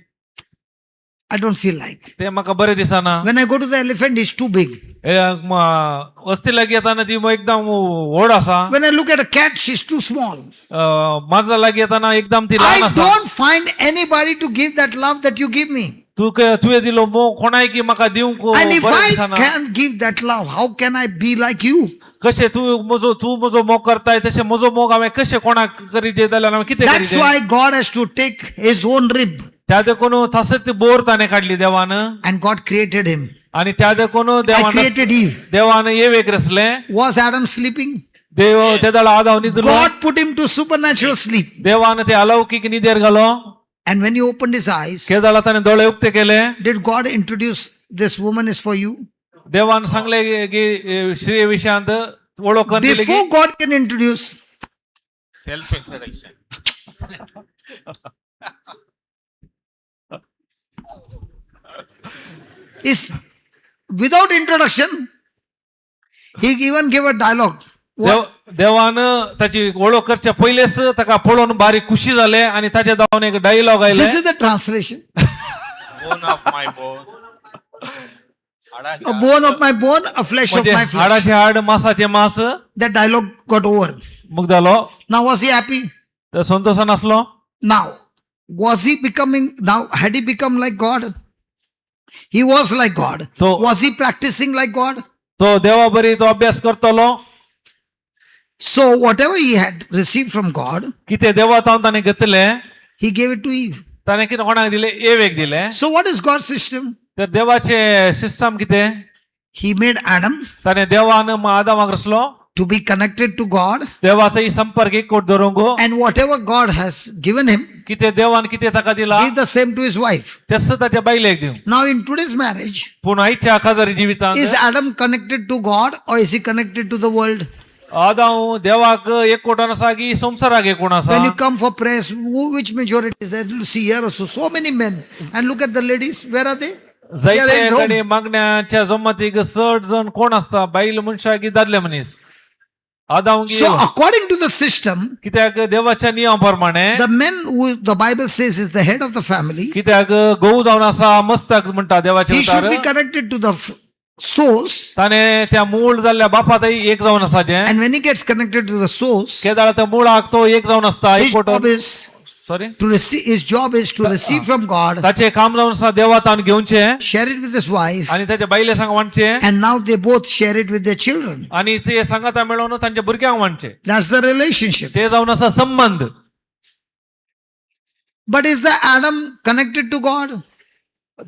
I don't feel like. ते म्हाका बरें दिसना. When I go to the elephant, he's too big. वस्ती लागीं येताना ती एकदम व्हड आसा. When I look at a cat, she's too small. माजरा लागीं येताना एकदम ती ल्हान I आसा. Don't find anybody to give that love that you give me. तूं तुवें दिलो मोग कोणाय की म्हाका दिवंक And if बरें I दिसना. Can't give that love, how can I be like you? कशें तूं म्हजो मोग करताय तशें म्हजो मोग हांवें कशें कोणाक करीजे जाल्यार हांवें कितें That's करीजे? why God has to take his own rib त्या देखून तसच ती बोर ताणें काडली देवान. And God created him. आनी त्या देखून I देवान created Eve. देवान एवेक रचलें. Was Adam sleeping? देव ते जाल्यार आदाव न्हिदलो? God put him to supernatural sleep. देवान ते अलौकीक न्हिदेर घालो. And when he opened his eyes, केदाळा ताणें दोळे उक्ते केले, did God introduce this woman is for you? देवान सांगले की श्री विशयांत वळख करून दिली की Before God can introduce, Self introduction. Is without introduction, he even gave a dialogue. What? देवान ताची वळख करच्या पयलेच ताका पळोवन बारीक खुशी जाले आनी ताच्या दावन एक डायलॉग आयले. This is the translation. Bone of my bone. A bone of my bone, a flesh of म्हणजे my flesh. हाडाचे हाड मासाचे मास. That dialogue got over. मुग जालो. Now, was he happy? तर संतोषान आसलो? Now, was he becoming, now, had he become like God? He was like God. Was he practicing like God? तो देवा बरी तो अभ्यास करतलो? So, whatever he had received from God, कितें देवा तावन ताणें घेतलें, he gave it to Eve. ताणें कितें कोणाक दिलें? एवेक दिलें. So, what is God's system? तर देवाचें सिस्टम कितें? He made Adam ताणें देवान आदामाक रचलो to be connected to God, देवाचो संपर्क एकवट दवरूंक. And whatever God has given him, कितें देवान कितें ताका दिला, give the same to his wife. तेच ताच्या बायलेक दिवं. Now, in today's marriage, पूण आयच्या काजारी जिवितांत is Adam connected to God or is he connected to the world? आदाव देवाक एकवटान आसा की संवसाराक एकवट आसा? When you come for prayers, which majority is there? You see here also so many men. And look at the ladies, where are they? They are जायते at home. कडेन मागण्याच्या जमातीक चड जण कोण आसता, बायल मनशां की दादले मनीस? आदाव की So, according to the system, कित्याक देवाच्या नियमा प्रमाणे, the men who the Bible says is the head of the family, कित्याक गोव जावन आसा मस्तक म्हणटा देवाचे he should उतार, be connected to the source. ताणें त्या मूळ जाल्ल्या बापातय एक जावन आसाचें. And when he gets connected to the source, केदाळ त्या मुळाक तो एक जावन आसता his एकवट. job is sorry. to receive. His job is to receive from God, ताचें काम जावन आसा देवा तावन घेवचें, share it with his wife, आनी ताच्या बायले सांग वांटचें. And now they both share it with their children. आनी ते सांगाता मेळोवन तांच्या भुरग्यांक वांटचें. That's the relationship. ते जावन आसा संबंद. But is the Adam connected to God?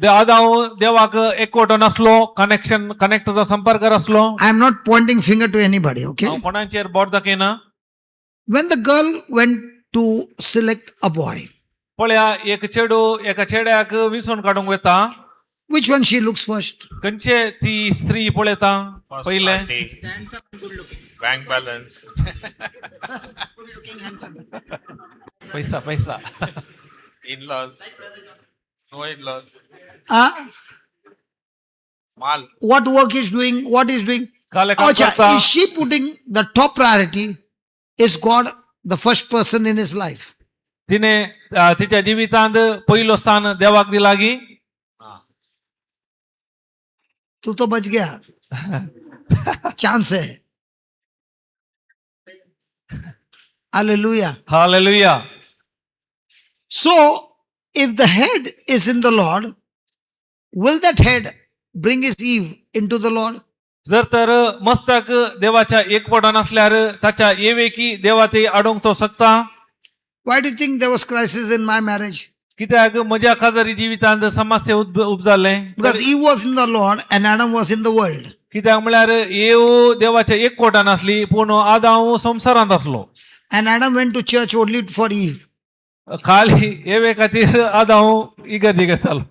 आदाव देवाक एकवटो नासलो, कनेक्शन कनेक्ट संपर्क आसलो? I am not pointing finger to anybody, okay? हांव कोणाचेर बोट दाखयना. When the girl went to select a boy, पळया, एक चेडू एका चेड्याक विसोवन काडूंक वता, which one she looks first? खंयचे ती स्त्री पळयता First पयलें? party. Bank balance. पैसा पैसा. In-laws. No in-laws. Huh? Mal. What work he's doing? What he's doing? काले काम Acha, करता. is she putting the top priority? Is God the first person in his life? तिने तिच्या जिवितांत पयलो स्थान देवाक दिलागी. तू तो बच Gaya, chance Hai. Hallelujah. Hallelujah. So if the head is in the Lord, will that head bring his Eve into the Lord? जर तर मस्तक देवाच्या एकवटान असल्यार ताच्या येवेकी देवा ते अडोवंक तो शकता. Why do you think there was crisis in my marriage? कित्याक म्हज्या खाजरी जिवितांत समस्या उपजाले? Because Eve was in the Lord and Adam was in the world. कित्याक म्हळ्यार येव देवाच्या एकवटान आसली पूण आदांव संवसारांत आसलो. And Adam went to church only for Eve. खाली येवे खातीर आदांव इगर्जेक येतालो.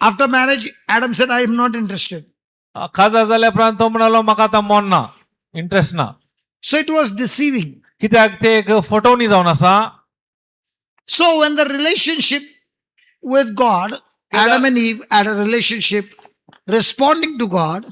After marriage, Adam said, "I am not interested." खाजार जाल्या उपरांत तो म्हणालो म्हाका आतां मन ना, इंट्रस्ट ना. So it was deceiving. कित्याक ते एक फटवणी जावन आसा. So when the relationship with God, Adam and Eve had a relationship responding to God,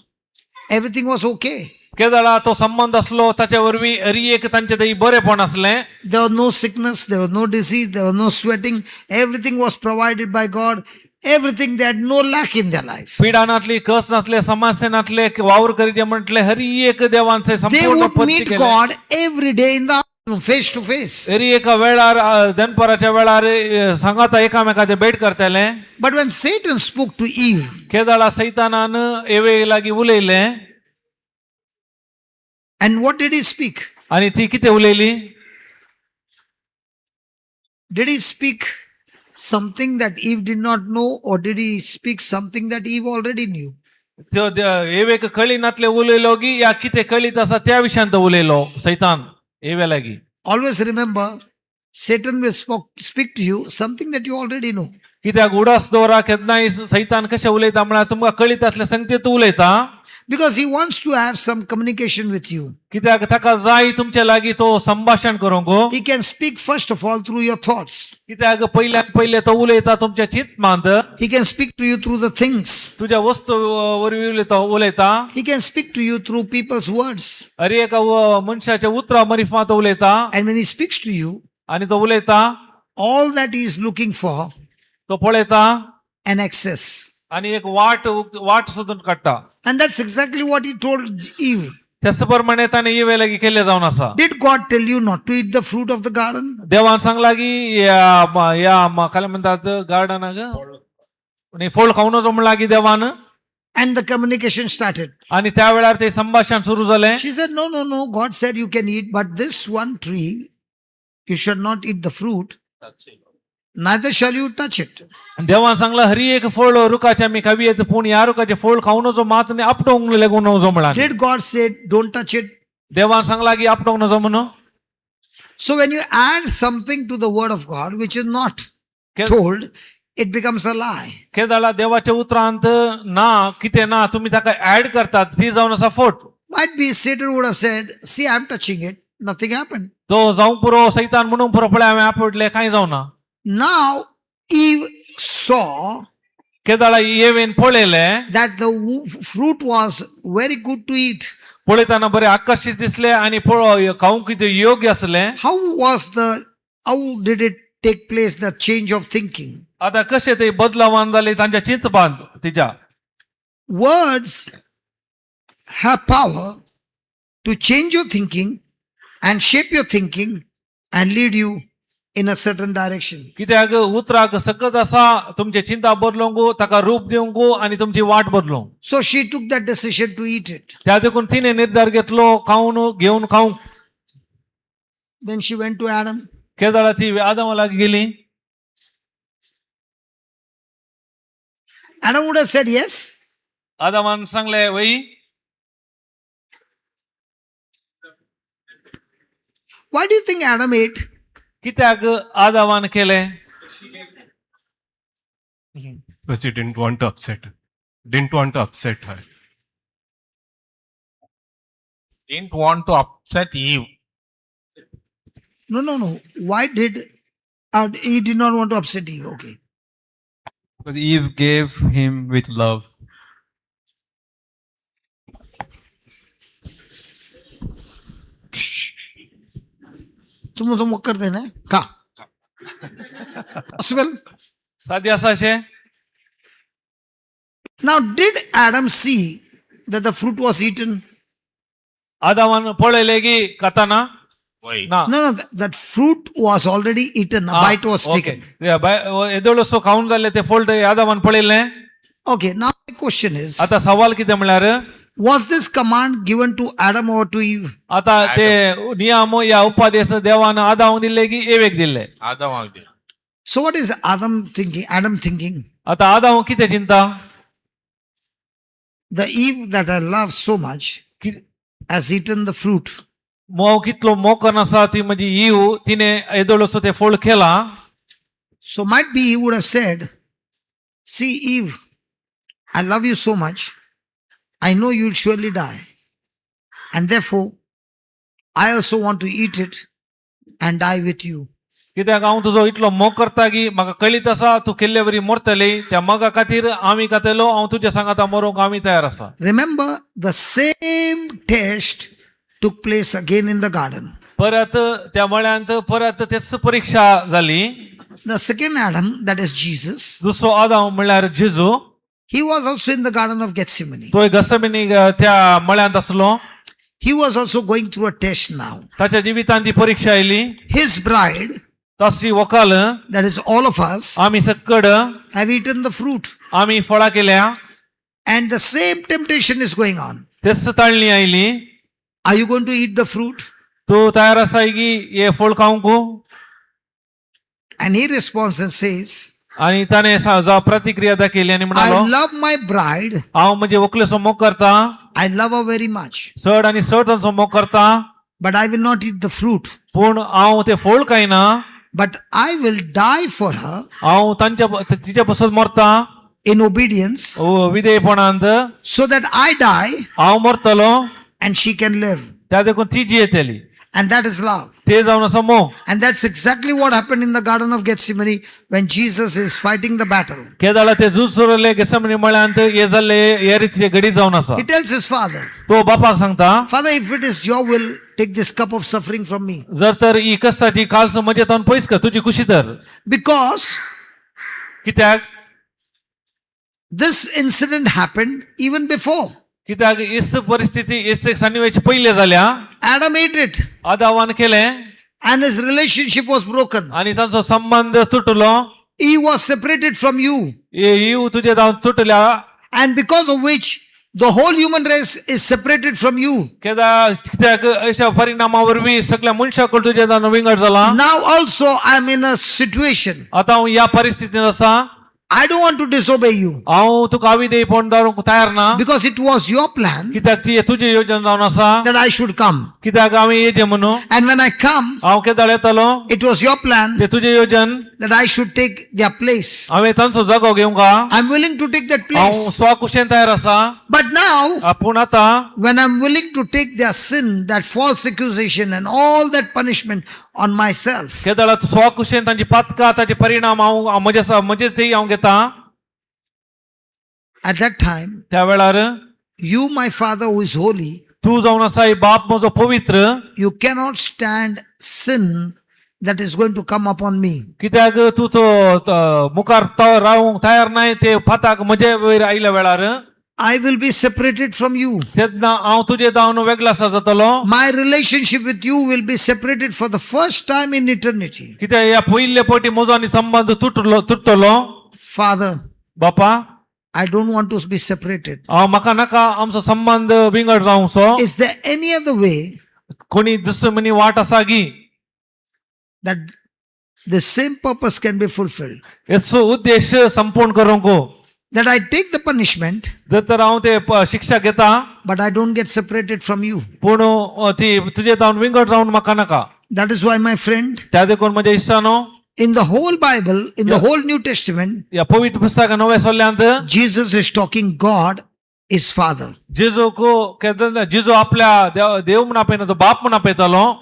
everything was okay. केदळा तो संबंध आसलो ताच्या वरवीं हरी एक तांचे थंय बरेपण आसलें. There was no sickness, there was no disease, there was no sweating. Everything was provided by God. Everything, they had no lack in their life. पिडा नासली, कस नासले, समस्या नासले, वावर करीजे म्हटले हरी एक देवान They संपूर्ण would पत्ती meet केलें. God every day in the afternoon, face to face. तरी एका वेळार दनपाराच्या वेळार सांगाता एकामेकाचे भेट करताले. But when Satan spoke to Eve, केदाळा सैतानान एवे लागीं उलयलें. And what did he speak? आनी ती कितें उलयली? Did he speak something that Eve did not know, or did he speak something that Eve already knew? त्यो एवेक कळी नातले उलयलो की या कितें कळीत आसा त्या विशयान तो उलयलो सैतान एवे लागीं. Always remember, Satan will speak to you something that you already know. कित्याक उडास दवरा केन्नाय सैतान कशें उलयता म्हळ्यार तुमकां कळीत आसलें संगते तूं उलयता. Because he wants to have some communication with you. कित्याक ताका जाय तुमचे लागीं तो संभाशण करूंक. He can speak first of all through your thoughts. कित्याक पयल्यान पयले तो उलयता तुमच्या चिंतमांत. He can speak to you through the things. तुज्या वस्तू वरवीं उलयता उलयता. He can speak to you through people's words. अरे एका मनशाच्या उतरा मरिफात उलयता. And when he speaks to you, आनी तो उलयता, all that he is looking for, तो पळयता an access. आनी एक वाट वाट सोदून काडटा. And that's exactly what he told Eve. त्याच प्रमाणे ताणें येवे लागीं केल्लें जावन आसा. Did God tell you not to eat the fruit of the garden? देवान सांगला की या या काय म्हणतात गार्डनाक न्ही फळ खावं नजो म्हणला की देवान. And the communication started. आणि त्या वेळार ते संभाषण सुरू जालें. She said, "No, no, no. God said you can eat, but this one tree, you should not eat the fruit, neither shall you touch it." देवान सांगला हरी एक फळ रुखाचे आमी खावी येत पूण ह्या रुखाचें फळ खावं नजो मात न्ही आपटोवंक लागूं नजो म्हणला. Did God say, "Don't touch it"? देवान सांगला की आपटोवंक नजो म्हणून. So when you add something to the word of God, which is not told, it becomes a lie. केदाळा देवाच्या उतरांत ना कितें ना तुमी ताका ऍड करतात ती जावन आसा फट. Might be Satan would have said, "See, I'm touching it, nothing happened." तो जावंक पुरो सैतान म्हणूंक पुरो पळय हांवें आपटलें कांय जावना. Now Eve saw केदाळा येवेन पळयलें that the fruit was very good to eat. पळयतना बरें आकर्शीत दिसलें आनी पळय खावंक कितें योग्य आसलें. How did it take place, the change of thinking? आतां कशें ते बदलावान जाले तांच्या चिंतपान तिच्या. Words have power to change your thinking and shape your thinking and lead you in a certain direction. कित्याक उतराक सकत आसा तुमचे चिंता बदलूंक ताका रूप दिवंक आनी तुमची वाट बदलूंक. So she took that decision to eat it. त्या देखून तिणे निर्धार घेतलो खावन घेवन खावंक. Then she went to Adam. केदाळा ती आदामा लागीं गेली. Adam would have said yes. आदामान सांगले वय. Why do you think Adam ate? कित्याक आदामान केलें? Because he didn't want to upset her. Didn't want to upset her. Didn't want to upset Eve. No. Why did he did not want to upset Eve? Okay. Because Eve gave him with love. तूं म्हजो मोग करताय न्हय, खा. Possible? सादी आसा अशें? Now, did Adam see that the fruit was eaten? आदामान पळयलें की खाताना? Why? ना. No, that fruit was already eaten. A bite was taken. येदोळसो खावन जाल्लें तें फळ ते आदामान पळयलें. Okay, now my question is, आतां सवाल कितें म्हणल्यार, was this command given to Adam or to Eve? आतां ते नियम या उपदेश देवान आदामाक दिल्ले की एवेक दिल्ले? Adam out there. So what is Adam thinking? Adam thinking, आतां आदाम कितें चिंता? The Eve that I love so much has eaten the fruit. मोग कितलो मोग आसा ती म्हजी ईव, तिणें येदोळसो तें फळ खेलां. So might be he would have said, "See, Eve, I love you so much. I know you'll surely die. And therefore, I also want to eat it and die with you." कित्याक हांव तुजो इतलो मोग करता की म्हाका कळीत आसा तूं केल्ले वरी मरतली, त्या मोगा खातीर आमी खातलो, हांव तुज्या सांगाता मरूंक आमी तयार आसा. Remember, the same test took place again in the garden. परत त्या मळ्यांत परत तेच परिक्षा जाली. The second Adam, that is Jesus, दुसरो आदाम म्हणल्यार जेजू, he was also in the Garden of Gethsemane. तोय गसमिनी त्या मळ्यांत आसलो. He was also going through a test now. ताच्या जिवितांत ती परीक्षा आयली. His bride, तशी वकाल, that is all of us, आमी सक्कड have eaten the fruit. आमी फळां केल्या. And the same temptation is going on. तेच ताळणी आयली. Are you going to eat the fruit? तूं तयार आसाय की हे फळ खावंक? And he responds and says, आनी ताणें प्रतिक्रिया दाखयली आनी I म्हणालो, love my bride. हांव म्हजे व्हंकलेचो मोग करता. I love her very much. चड आनी चड तांचो मोग करता. But I will not eat the fruit. पूण हांव तें फळ खायना. But I will die for her हांव तांच्या तिच्या पासून मरता in obedience विधेयपणांत, so that I die हांव मरतलो and she can live. त्या देखून ती जियेतली. And that is love. ते जावन आसा मोग. And that's exactly what happened in the Garden of Gethsemane when Jesus is fighting the battle. केदाळा ते झूज सुरले गेसमनी मळ्यांत हे जाल्ले हे रितीचे घडी जावन आसा. He tells his father, तो बापाक सांगता, "Father, if it is your will, take this cup of suffering from me." जर तर ही कष्टाची कालस म्हजे तावन पयस कर, तुजी खुशी तर. Because कित्याक? this incident happened even before. कित्याक इस परिस्थिती इस सन्निवेश पयले जाल्या. Adam ate it आदावान केलें and his relationship was broken. आनी तांचो संबंध तुटलो. He was separated from you. येव तुजे जावन तुटल्या. And because of which the whole human race is separated from you. केदा कित्याक अशा परिणामा वरवीं सगळ्या मनशाक तुजे जावन विंगड जाला. Now also I am in a situation. आतां हांव ह्या परिस्थितींत आसा. I don't want to disobey you हांव तुका अविधेयपण दवरूंक तयार ना, because it was your plan कित्याक ती तुजी योजना जावन आसा that I should come. कित्याक हांवें येजे म्हणून. And when I come, हांव केदाळ येतलो, it was your plan ते तुजें योजन that I should take their place. हांवें तांचो जागो घेवंक हा. I'm willing to take that हांव place. स्वकुशेन तयार आसा. But now, पूण आतां when I'm willing to take their sin, that false accusation, and all that punishment on myself, केदळा स्वकुशेन तांची पातकां ताचे परिणाम हांव हांव म्हजे म्हजे ते हांव घेता, at that time, त्या वेळार you, my Father who is holy, तूं जावन आसा बाप म्हजो पवित्र, you cannot stand sin that is going to come upon me. कित्याक तूं तो मुखार रावूंक तयार नाय ते पाताक म्हजे वयर आयल्या वेळार. I will be separated from you. तेन्ना हांव तुजे जावन वेगळो आसा जातलो. My relationship with you will be separated for the first time in eternity. कित्याक ह्या पयले फावटी म्हजो आनी संबंद तुटलो तुटतलो. Father, बापा, I don't want to be separated. हांव म्हाका नाका आमचो संबंद विंगड जावंचो. Is there any other way कोणी दुसरी मनी वाट आसा की that the same purpose can be fulfilled? हेचो उद्देश संपूर्ण करूंक? That I take the punishment, जर तर हांव ते शिक्षा घेता, but I don't get separated from you. पूण ती तुजे जावन विंगड जावन म्हाका नाका. That is why, my friend, त्या देखून म्हज्या इश्टानो, in the whole Bible, in the whole New Testament, ह्या पवित्र पुस्तका नव्या सोल्यांत Jesus is talking God is Father. जेजूक केन्ना जेजू आपल्या देव म्हूण आपयना, तो बाप म्हूण आपयतालो.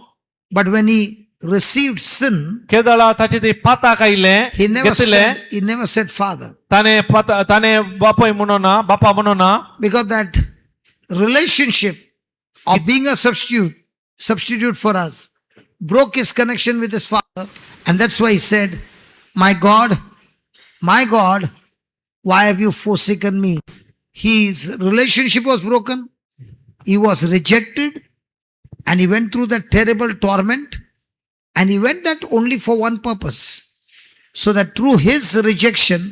But when he received sin, केदळा ताचे ते पाताक आयले he never घेतले, said, he never said Father. ताणे पाता ताणे बापय म्हणूना, बापा म्हणूना. Because that relationship of being a substitute for us, broke his connection with his father, and that's why he said, "My God, my God, why have you forsaken me?" His relationship was broken, he was rejected, and he went through that terrible torment. And he went that only for one purpose, so that through his rejection,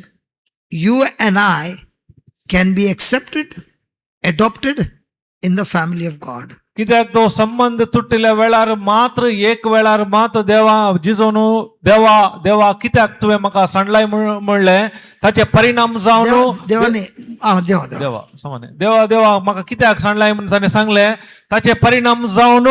you and I can be accepted, adopted in the family of God. कित्याक तो संबंध तुटिल्ल्या वेळार मात्र एक वेळार मात्र देवा जिजोनू देवा देवा कित्याक तुवें म्हाका सांडलाय म्हणलें ताचे परिणाम जावन देवाने देवा देवा देवा सामान्य देवा देवा म्हाका कित्याक सांडलाय म्हणून ताणें सांगलें ताचे परिणाम जावन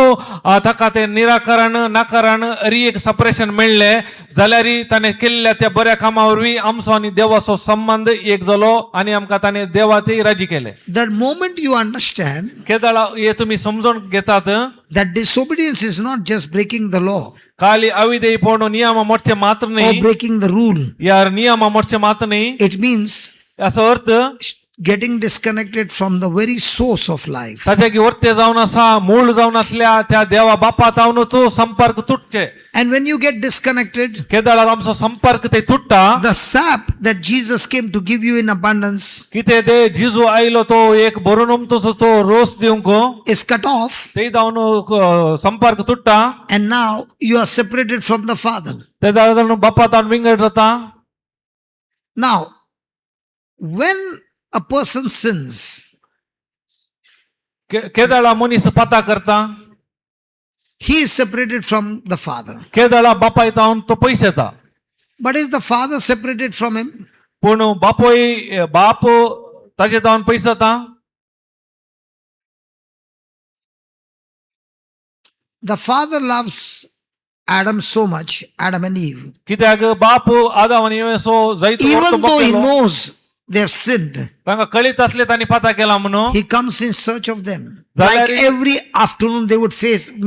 ताका तें निराकरण नाकारण अरी एक सपरेशन मेळ्ळें जाल्यार ताणें केल्ल्या त्या बऱ्या कामा वरवीं आमचो आनी देवाचो संबंद एक जालो आनी आमकां ताणें देवाचेय राजी केलें. The moment you understand केदळा हे तुमी समजून घेतात that disobedience is not just breaking the law खाली अविधेयपण नियमा मोडचे मात्र or न्ही breaking the rule, यार नियमा मोडचे मात्र न्ही it means असो अर्थ getting disconnected from the very source of life. ताच्या की वर्ते जावन आसा मूळ जावन आसल्या त्या देवा बापा तावन तो संपर्क तुटचे. And when you get disconnected, केदळार आमचो संपर्क ते तुट्टा the sap that Jesus came to give you in abundance कितें ते जिजू आयलो तो एक भरून उमतोसो तो रोस दिवंक is cut off, ते जावन संपर्क तुट्टा and now you are separated from the Father. ते जावन बापा तावन विंगड जाता. Now, when a person sins, केदळा मनीस पता करता he is separated from the Father. केदळा बापाय तावन तो पयस येता. But is the Father separated from him? पूण बापोय बाप ताजे जावन पयस जाता. The Father loves Adam so much, Adam and Eve. कित्याक बाप आदाव आनी एवेसो जायतो वर्सो Even though he मोग केलो. knows they have sinned, तांकां कळीत आसले तांणी पता केला म्हणून he comes in search of them. Like जाल्यार- every afternoon, they would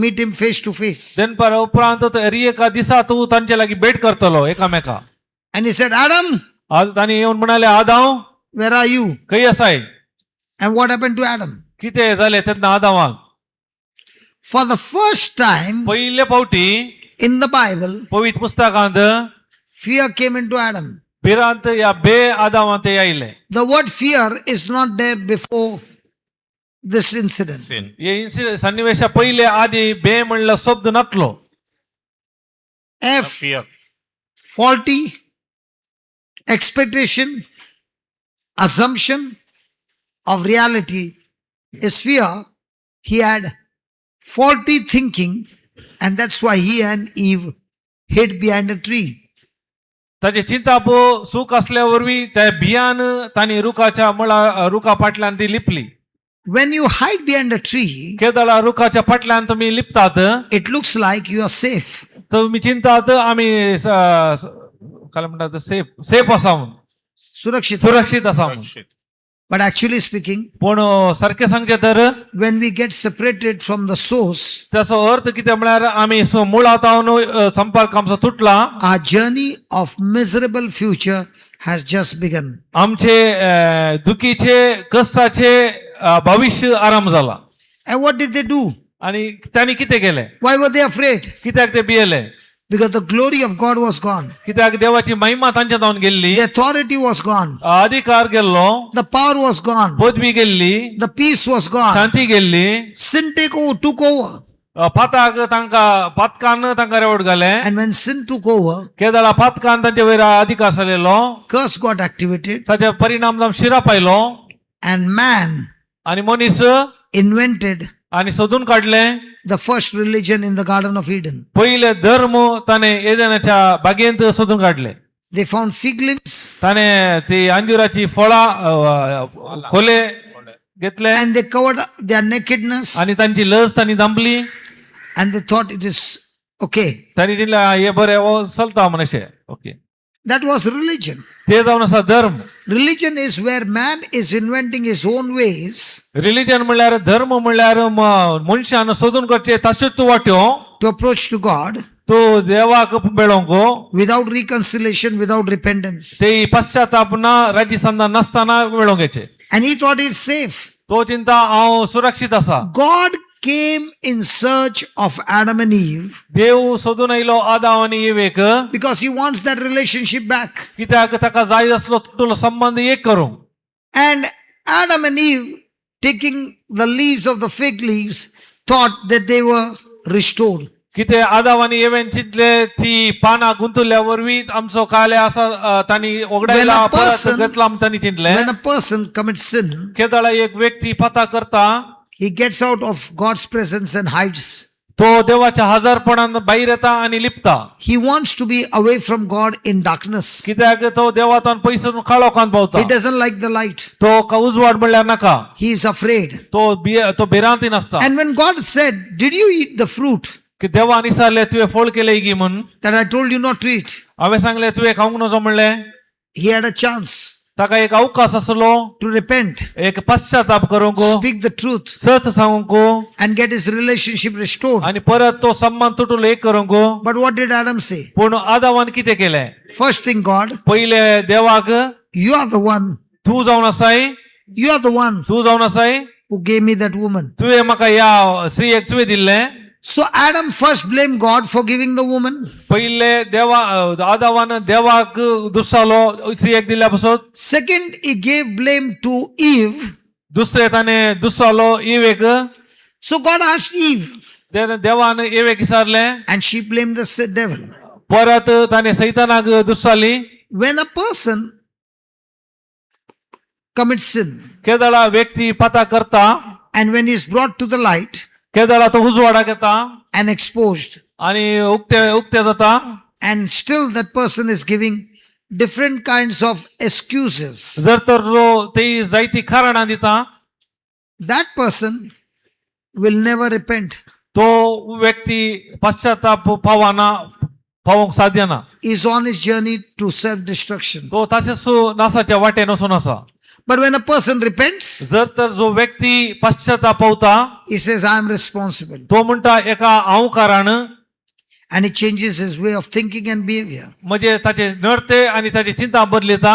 meet him face to face. दनपार उपरांत तो री एका दिसा तूं तांचे लागीं भेट करतलो एकामेका. And he said, "Adam, तांणी येवन म्हणाले आदाव where are you?" खंय आसाय? And what happened to Adam? कितें जालें तेन्ना आदावाक? For the first time पयले फावटी in the Bible, पवित्र पुस्तकांत fear came into Adam. भिरांत या बे आदावांत आयले. The word fear is not there before this incident. Sin. हे इन्सिडेंट सन्निवेशा पयले आदी बे म्हणलो शब्द नातलो. F, Fear. Faulty expectation, assumption of reality is fear. He had faulty thinking, and that's why he and Eve hid behind a tree. ताचे चिंताप सूख असल्या वरवीं त्या भियान तांणी रुखाच्या मुळा रुखा फाटल्यान ती लिपली. When you hide behind a tree, केदळा रुखाच्या फाटल्यान तुमी लिपतात it looks like you are safe. तुमी चिंतात आमी काय म्हणटात सेफ सेफ आसा म्हणून Surakshit. सुरक्षीत आसा म्हणून. Shit. But actually speaking, पूण सारकें सांगचें तर when we get separated from the source, ताचो अर्थ कितें म्हळ्यार आमी मुळांत हांव संपर्क आमचो तुटला. our journey of miserable future has just begun. आमचे दुखीचे कश्टाचे भविश्य आराम जाला. And what did they do? आनी तांणी कितें केलें? Why were they afraid? कित्याक ते भियेले? Because the glory of God was gone. कित्याक देवाची महिमा तांच्या जावन गेल्ली. The authority was gone. अधिकार गेल्लो. The power was gone. पदवी गेल्ली. The peace was gone. शांती गेल्ली. Sin took over. पाताक तांकां पातकान तांकां रेवट घालें. And when sin took over, केदळा पातकान तांचे वयर अधिकार जालेलो. curse got activated ताचे परिणाम जावन शिराप आयलो. and man आनी मनीस invented आनी सोदून काडलें the first religion in the Garden of Eden. पयले धर्म ताणें एदनाच्या बागेंत सोदून काडले. They found fig leaves ताणें ती अंजुराची फळां खोले घेतले and they covered their nakedness आनी तांची लज तांणी दांपली. and they thought it is okay. तांणी दिलें हे बरें हो चलता म्हण अशें ओके. That was religion. ते जावन आसा धर्म. Religion is where man is inventing his own ways religion म्हणल्यार धर्म म्हणल्यार मनशान सोदून करचे तश्योच वाट्यो to approach to God तूं देवाक मेळोंक without reconciliation, without repentance. ते पश्चाताप ना राजी संदान नासतना मेळोवंक येचे. And he thought he's safe. तो चिंता हांव सुरक्षीत आसा. God came in search of Adam and Eve देव सोदून आयलो आदाव आनी इवेक because he wants that relationship back. कित्याक ताका जाय आसलो तुटलो संबंद एक करूंक. And Adam and Eve, taking the leaves of the fig leaves, thought that they were restored. कितें आदाव आनी एवेन चिंतले ती पानां गुंतुल्या वरवीं आमचो काले आसा तांणी ओगडायला When a परत person- घेतला तांणी चिंतले. When a person commits sin, केदळा एक व्यक्ती पता करता he gets out of God's presence and hides. तो देवाच्या हजारपणान भायर येता आनी लिपता. He wants to be away from God in darkness. कित्याक तो देवातान पयसून काळोखान पावता. He doesn't like the light. तो उजवाड म्हणल्यार नाका. He is afraid. तो तो भिरांतीन आसता. And when God said, "Did you eat the fruit की देवान विचारले तुवें फळ केले गी म्हूण that I told you not to eat?" हांवें सांगलें तुवें खावंक नजो म्हणलें. He had a chance ताका एक अवकाश आसलो to repent, एक पश्चाताप करूंक, speak the truth, सत सांगूंक and get his relationship restored. आनी परत तो सम्मान तुटलो एक करूंक. But what did Adam say? पूण आदावान कितें केलें? First thing, God, पयले देवाक you are the one, तूं जावन आसाय, you are the one तूं जावन आसाय who gave me that woman. तुवें म्हाका ह्या स्त्रियेक तुवें दिल्लें. So Adam first blamed God for giving the woman. पयले देवा आदावान देवाक दुस्सालो स्त्रियेक दिल्ल्या पासत. Second, he gave blame to Eve. दुसरें ताणें दुस्सालो इवेक. So God asked Eve, देवान इवेक विचारलें. And she blamed the devil. परत ताणें सैतानाक दुस्साली. When a person commits sin केदळा व्यक्ती पता करता and when he is brought to the light केदळा तो उजवाडाक येता and exposed, आनी उक्ते उक्ते जाता and still that person is giving different kinds of excuses, जर तर तो ती जायती कारणां दिता, that person will never repent. तो व्यक्ती पश्चाताप पावना, पावोवंक साध्य ना. He is on his journey to self destruction. तो तशेंच नासाच्या वाटेन वचून आसा. But when a person repents, जर तर जो व्यक्ती पश्चाताप पावता, he says, "I am responsible." तो म्हणटा एका हांव कारण. And he changes his way of thinking and behavior. म्हणजे ताचे नडते आनी ताची चिंता बदलिता.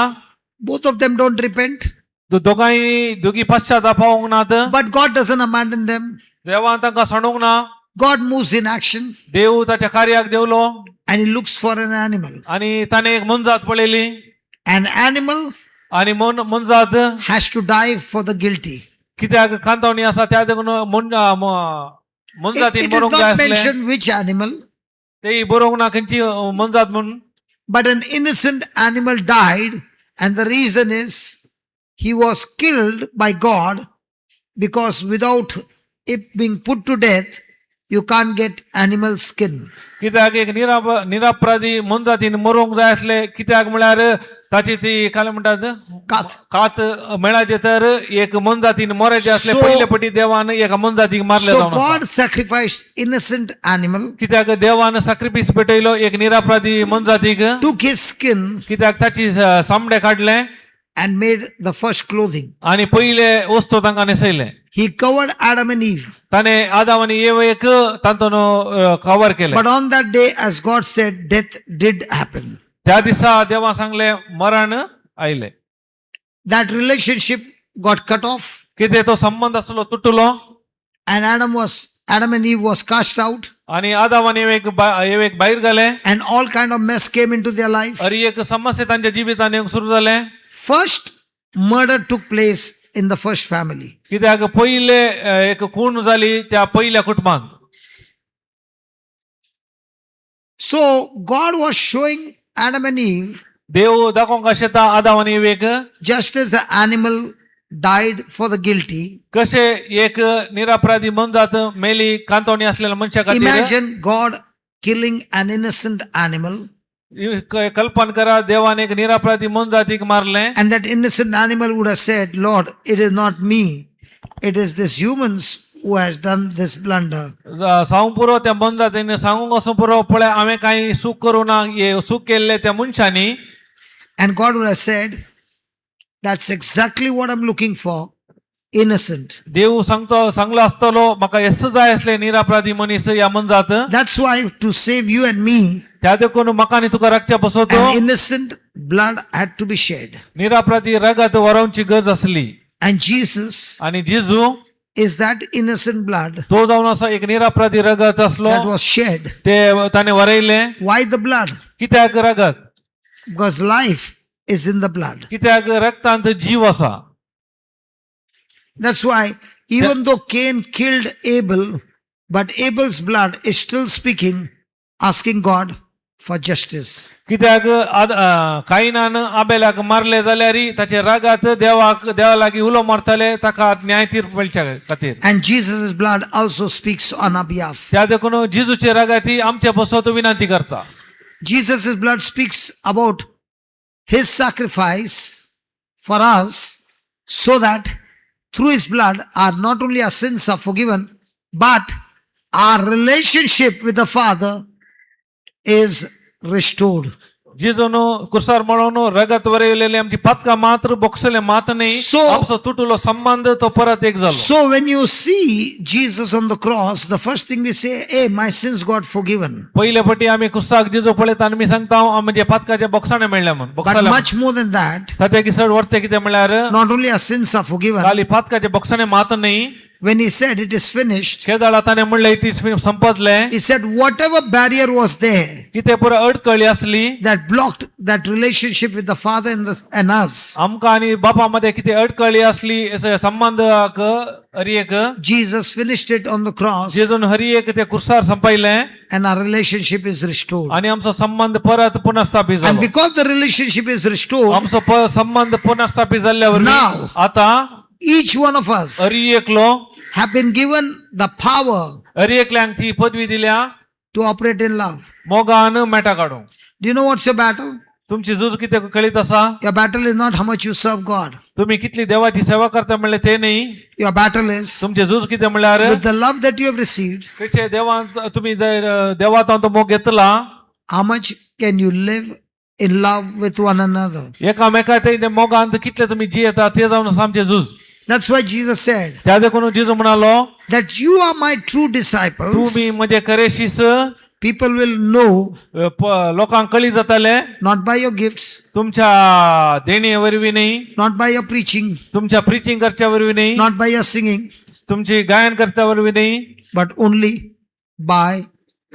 Both of them don't repent, दोगांय दोगी पश्चाताप पावोवंक नात. But God doesn't abandon them. देवान तांकां सांडूंक ना. God moves in action देव ताच्या कार्याक देवलो and he looks for an animal. आनी ताणें एक मनजात पळयली. An animal आनी मन मनजात has to die for the guilty. कित्याक कांतावणी आसा त्या देखून It, मनजातीन it is बरोवंक जाय not आसलें. mentioned which animal, तेय बरोवंक ना खंयची मनजात म्हूण. But an innocent animal died, and the reason is he was killed by God because without it being put to death, you can't get animal skin. कित्याक एक निरापराधी मनजातीन मरोवंक जाय आसलें कित्याक म्हळ्यार ताची ती काय म्हणटात कात. कात मेळाचे तर एक मनजातीन मरायचें आसलें. पयले पटी देवान एका मनजातीक मारले So जावन आसा. God sacrificed innocent animal, कित्याक देवान साक्रिफीस पेटयलो एक निरापराधी मनजातीक. Took his skin कित्याक ताची सामडे काडले and made the first clothing. आनी पयले वस्तू तांकां न्हेसयले. He covered Adam and Eve. ताणें आदाम आनी एवेक तातूंत कवर केलें. But on that day, as God said, death did happen. त्या दिसा देवान सांगलें मरण आयलें. That relationship got cut off, कितें तो संबंद आसलो तुटलो and Adam and Eve was cast out, आनी आदाम आनी एवेक एवेक भायर घाले and all kind of mess came into their life. अरे एक समस्या तांच्या जिवितान येवंक सुरू जालें. First murder took place in the first family. कित्याक पयले एक खून जाली त्या पयल्या कुटुंबान. So God was showing Adam and Eve, देव दाखोवंक आशेता आदाम आनी awake just as the animal died for the guilty, कशे एक निरापराधी मनजात मेली कांतवणी असलेल्या मनशा खातीर. imagine God killing an innocent animal, कल्पना करा देवान एक निरापराधी मनजातीक मारलें. And that innocent animal would have said, "Lord, it is not me, it is this humans who has done this blunder." सांगूंक पुरो त्या मनजातीन सांगूंक वचूंक पुरो पळय हांवें कांय चूक करूं ना हे चूक केल्ले त्या मनशांनी. And God would have said, "That's exactly what I'm looking for, innocent." देव सांगतो सांगलो आसतलो म्हाका येस जाय आसलें निरापराधी मनीस ह्या मनजात. That's why to save you and me, त्या देखून म्हाका आनी तुका राखच्या बसोतो an innocent blood had to be shed. निरापराधी रगत वरोवची गरज आसली. And Jesus आनी जेजू is that innocent blood तो जावन आसा एक निरापराधी रगत आसलो that was shed. ते ताणें वरयलें. Why the blood? कित्याक रगत? Because life is in the blood. कित्याक रक्तांत जीव आसा. That's why, even though Cain killed Abel, but Abel's blood is still speaking, asking God for justice. कित्याक कायनान आबेलाक मारले जाल्यार ताचे रगत देवाक देवा लागीं उलो मारताले ताका न्याय तीर्प मेळच्या खातीर. And Jesus' blood also speaks on our behalf. त्या देखून जेजूचे रगत ही आमच्या बसत विनंती करता. Jesus' blood speaks about his sacrifice for us so that through his blood our not only our sins are forgiven, but our relationship with the Father is restored. जेजून कुर्सार म्हणून रगत वरयलेले आमची पातकां मात्र बोगसले मात न्ही, आमचो तुटलो संबंध तो परत एक जालो. So when you see Jesus on the cross, the first thing we say, "Hey, my sins got forgiven." पयले पटी आमी कुर्साक जेजू पळयता आनी आमी सांगता म्हणजे पातकाचे बोगसाणे मेळ्ळे म्हूण But बोगसाले. Much more than that, ताच्या चड वर्ते कितें म्हणल्यार not only our sins are forgiven, खाली पातकाचे बोगसाणे मात न्ही, when he said it is finished, केदाळा ताणें म्हणलें it is संपतलें, he said whatever barrier was there कितें पुरो अडकळी आसली that blocked that relationship with the Father and us, आमकां आनी बापा मदें कितें अडकळी आसली अशे संबंधाक हरी एक, Jesus finished it on the cross जेजून हरी एक ते कुर्सार संपयलें and our relationship is restored. आनी आमचो संबंध परत पुनर्स्थापित And जालो. because the relationship is restored, आमचो संबंध पुनर्स्थापित जाल्ल्या वरवीं Now, आतां each one of us Hari एकलो have been given the power Hari एकल्यांक ती पदवी दिल्या to operate in love. मोगान मेटा काडूंक. Do you know what's your battle? तुमची झूज कितें कळीत आसा? Your battle is not how much you serve God. तुमी कितली देवाची सेवा करता म्हणलें ते न्ही. Your battle is तुमचे झूज कितें म्हणल्यार with the love that you have received, खंयचे देवान तुमी देवांत तो मोग घेतला, how much can you live in love with one another? एकामेका ते मोगांत कितले तुमी जियेता ते जावन आसा आमचें झूज. That's why Jesus said त्या देखून जेजू म्हणालो that you are my true disciples. तुमी म्हजे खरेशीस People will know लोकांक कळी जाताले not by your gifts, तुमच्या देणे वरवीं न्ही, not by your preaching, तुमच्या प्रिचिंग करच्या वरवीं न्ही, not by your singing, तुमची गायन करच्या वरवीं न्ही, but only by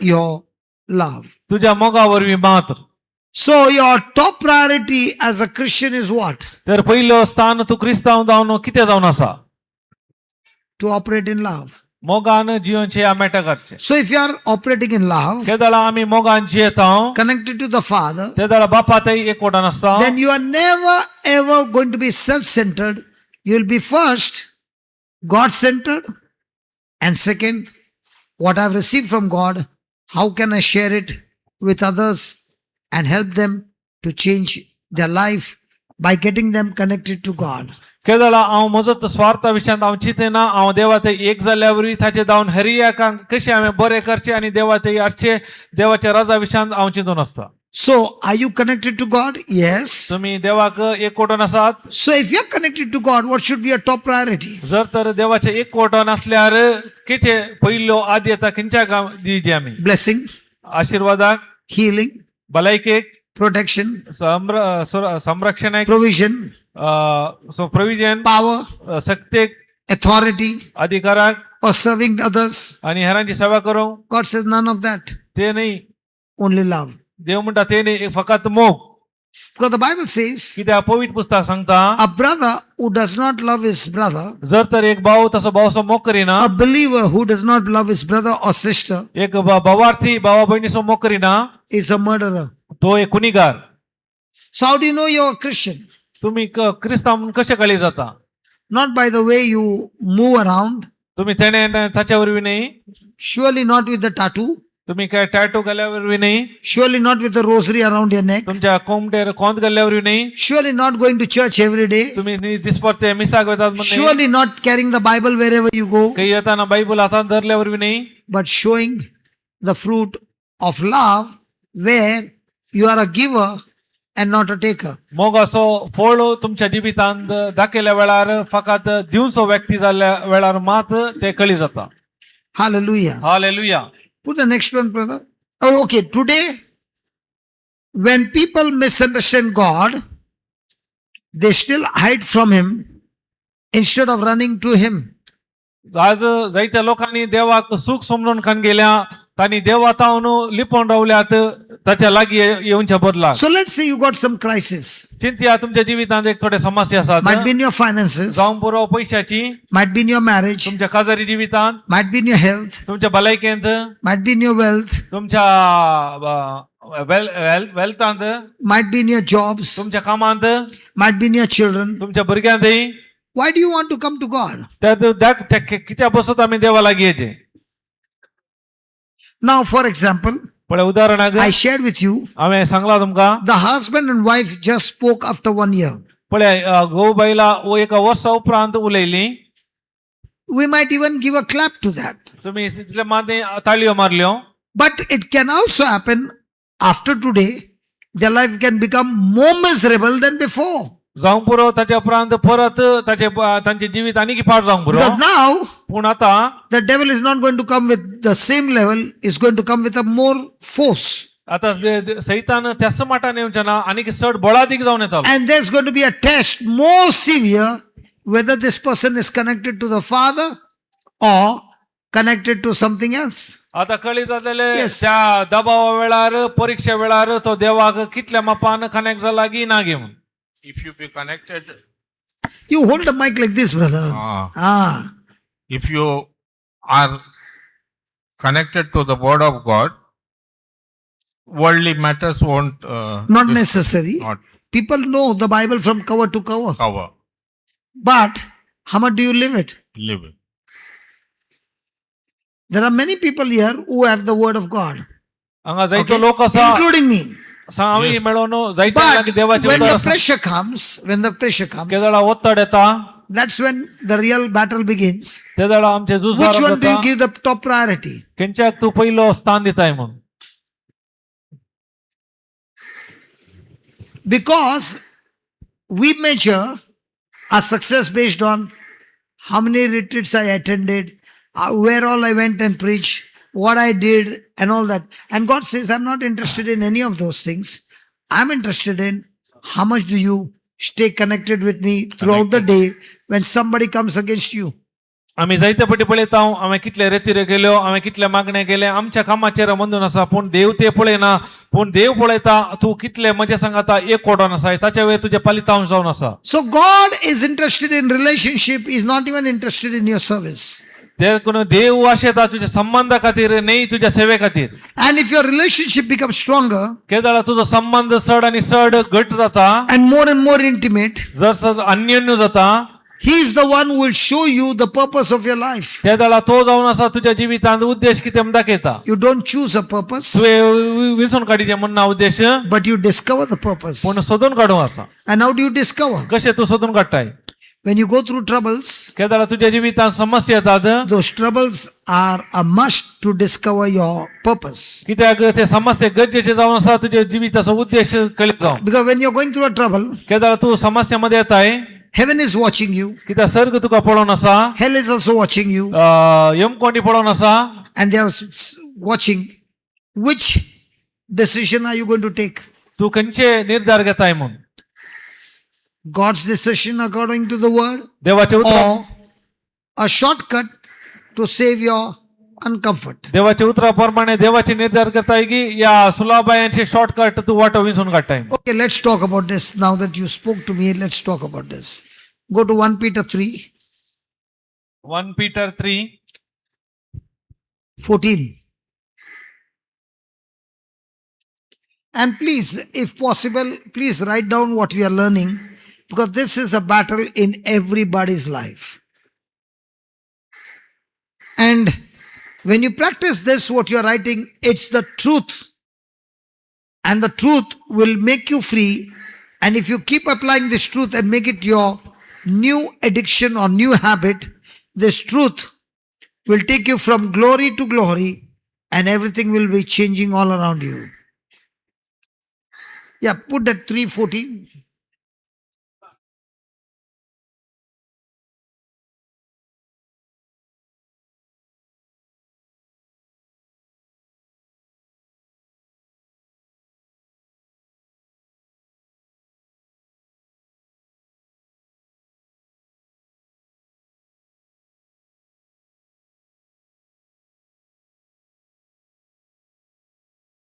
your love. तुझ्या मोगा वरवीं मात्र. So your top priority as a Christian is what? तर पयलो स्थान तूं क्रिस्तांव जावन कितें जावन आसा? To operate in love. मोगान जियोनचे आमेटा करचे. So if you are operating in love, केदळा आमी मोगान जियेता, connected to the Father, तेदळा बापा थंय एकवटान आसता, then you are never ever going to be self-centered. You will be first God-centered, and second, what I've received from God, how can I share it with others and help them to change their life by getting them connected to God? केदळा हांव म्हजो स्वार्था विशयांत हांव चिंतना, हांव देवा थंय एक जाल्ल्या वरवीं ताचे जावन हरियाकांक कशें हांवें बरें करचें आनी देवा थंय हाडचें देवाच्या राजा विशयांत हांव चिंतून आसता. So, are you connected to God? Yes. तुमी देवाक एकवटून आसात? So, if you're connected to God, what should be your top priority? जर तर देवाचे एकवटून आसल्यार कितें पयलो आद्यता खंयच्या दिवची आमी? Blessing, आशिर्वादाक, healing, भलायकेक, protection, संरक्षणाक, provision, provision, power, शक्तेक, authority, अधिकाराक, or serving others? आनी हेरांची सेवा करूंक? God says none of that. ते न्ही. Only love. देव म्हणटा ते न्ही, फकत मोग. Because the Bible says कित्याक पवित्र पुस्तक सांगता a brother who does not love his brother, जर तर एक भाव तसो भावसो मोग करिना, a believer who does not love his brother or sister एक भावार्थी भावा भयणीसो मोग करिना, is a murderer. तो एक गुन्हेगार. So how do you know you're a Christian? तुम्ही क्रिस्तांव म्हणून कशें कळी जाता? Not by the way you move around, तुम्ही तेणे ताच्या वरवीं न्ही, surely not with the tattoo, तुम्ही काय टॅटू घाल्या वरवीं न्ही, surely not with the rosary around your neck, तुमच्या कोमटेर कोंत घाल्ल्या वरवीं न्ही, surely not going to church every day, तुम्ही दिसपडते मिसाक वतात म्हण न्ही, surely not carrying the Bible wherever you go, खंय येताना बायबल हातांत धरल्या वरवीं न्ही, but showing the fruit of love where you are a giver and not a taker. मोग असो फळ तुमच्या जिवितांत दाखयल्या वेळार फकत दिवचो व्यक्ती जाल्ल्या वेळार मात ते कळी जाता. Hallelujah. Hallelujah. Put the next one, brother. Oh, okay. Today, when people misunderstand God, they still hide from Him instead of running to Him. आज जायत्या लोकांनी देवाक सूख समजून खान गेल्या तांणी देवा तावन लिपोवन रावल्यात ताच्या लागीं येवच्या बदला. So let's say you got some crisis. चिंतया तुमच्या जिवितांत एक थोडे समस्या आसात. Might be in your finances, जावं पुरो पयशाची, might be in your marriage, तुमच्या काजारी जिवितांत, might be in your health, तुमच्या भलायकेंत, might be in your wealth, तुमच्या वेल्थांत, might be in your jobs, तुमच्या कामांत, might be in your children. तुमच्या भुरग्यांतय. Why do you want to come to God? त्या कित्या बसत आमी देवा लागीं येचे. Now, for example, पळय उदाहरणाक I shared with you हांवें सांगला तुमकां, the husband and wife just spoke after 1 year. पळय घोव बायला एका वर्सा उपरांत उलयली. We might even give a clap to that. तुमी तितले माते ताळयो मारल्यो. But it can also happen after today, their life can become more miserable than before. जावंक पुरो ताच्या उपरांत परत ताचे तांचे जिवीत आनीक पाड जावंक पुरो. Because now पूण आतां the devil is not going to come with the same level, is going to come with a more force. आतां सैतान त्याच माटान येवचें ना, आनीक चड बळादीक जावन येतालो. And there's going to be a test more severe whether this person is connected to the Father or connected to something else. आतां कळी जातलेले Yes. त्या दबावा वेळार परिक्षे वेळार तो देवाक कितल्या मापान कनेक्ट जाला की ना गे म्हूण. If you be connected, You hold the mic like this, brother. Ah. If you are connected to the word of God, worldly matters won't Not necessary. Not People know the Bible from cover to cover. Cover. But how much do you live it? Live it. There are many people here who have the word of God, हांगा जायतो okay? लोक आसा Including me. हांवें Yes. मेळोन जायते But लागीं देवाचें when उतर the आसा. pressure comes, when the pressure comes, केदळा ओत्तड येता, that's when the real battle begins. तेदळा आमचें झूज Which आरंभ one do you जाता. give the top priority? खंयच्याक तूं पयलो स्थान दिताय म्हूण. Because we measure our success based on how many retreats I attended, where all I went and preached, what I did, and all that. And God says, I'm not interested in any of those things. I'm interested in how much do you stay connected with me throughout the day when somebody comes against you. आमी जायते पटी पळयता, हांवें कितले रेतिरे केल्यो, हांवें कितले मागणे केले, आमच्या कामाचेर मंदून आसा. पूण देव ते पळयना, पूण देव पळयता तूं कितले म्हजे सांगाता एक कोडोन आसा, ताच्या वयर तुजें पालितांश जावन आसा. So God is interested in relationship, He's not even interested in your service. देखून देव आशेता तुज्या संबंधा खातीर न्ही तुज्या सेवे खातीर. And if your relationship becomes stronger केदळा तुजो संबंध चड आनी चड घट जाता and more intimate, जर सर अन्योन्य जाता, He is the one who will show you the purpose of your life. त्या वेळा तो जावन आसा तुज्या जिवितांत उद्देश कितें म्हूण दाखयता. You don't choose a purpose, तुवें विंचून काडीचें म्हूण ना उद्देश, but you discover the purpose. पूण सोदून काडूंक आसा. And how do you discover? कशें तूं सोदून काडटाय? When you go through troubles, केदळा तुज्या जिवितांत समस्या येतात, those troubles are a must to discover your purpose. कित्याक ते समस्या गरजेचे जावन आसा तुज्या जिविताचो उद्देश कळीत जावं. Because when you're going through a trouble, केदळा तूं समस्यामध्ये येताय, heaven is watching you, कित्याक सर्ग तुका पळोवन आसा, hell is also watching you, यमकोंडी पळोवन आसा, and they are watching which decision are you going to take? तूं खंयचे निर्धार घेताय म्हूण. God's decision according to the word, देवाचे उतर or a shortcut to save your uncomfort. देवाच्या उतरा प्रमाणे देवाचे निर्धार करताय की या सुलाबायांचे शॉर्टकट तूं वाटो विंचून काडटाय. Okay, let's talk about this. Now that you spoke to me, let's talk about this. Go to 1 Peter 3 1 Peter 3 14. And please, if possible, please write down what we are learning, because this is a battle in everybody's life. And when you practice this, what you are writing, it's the truth. And the truth will make you free. And if you keep applying this truth and make it your new addiction or new habit, this truth will take you from glory to glory and everything will be changing all around you. Yeah, put that 314.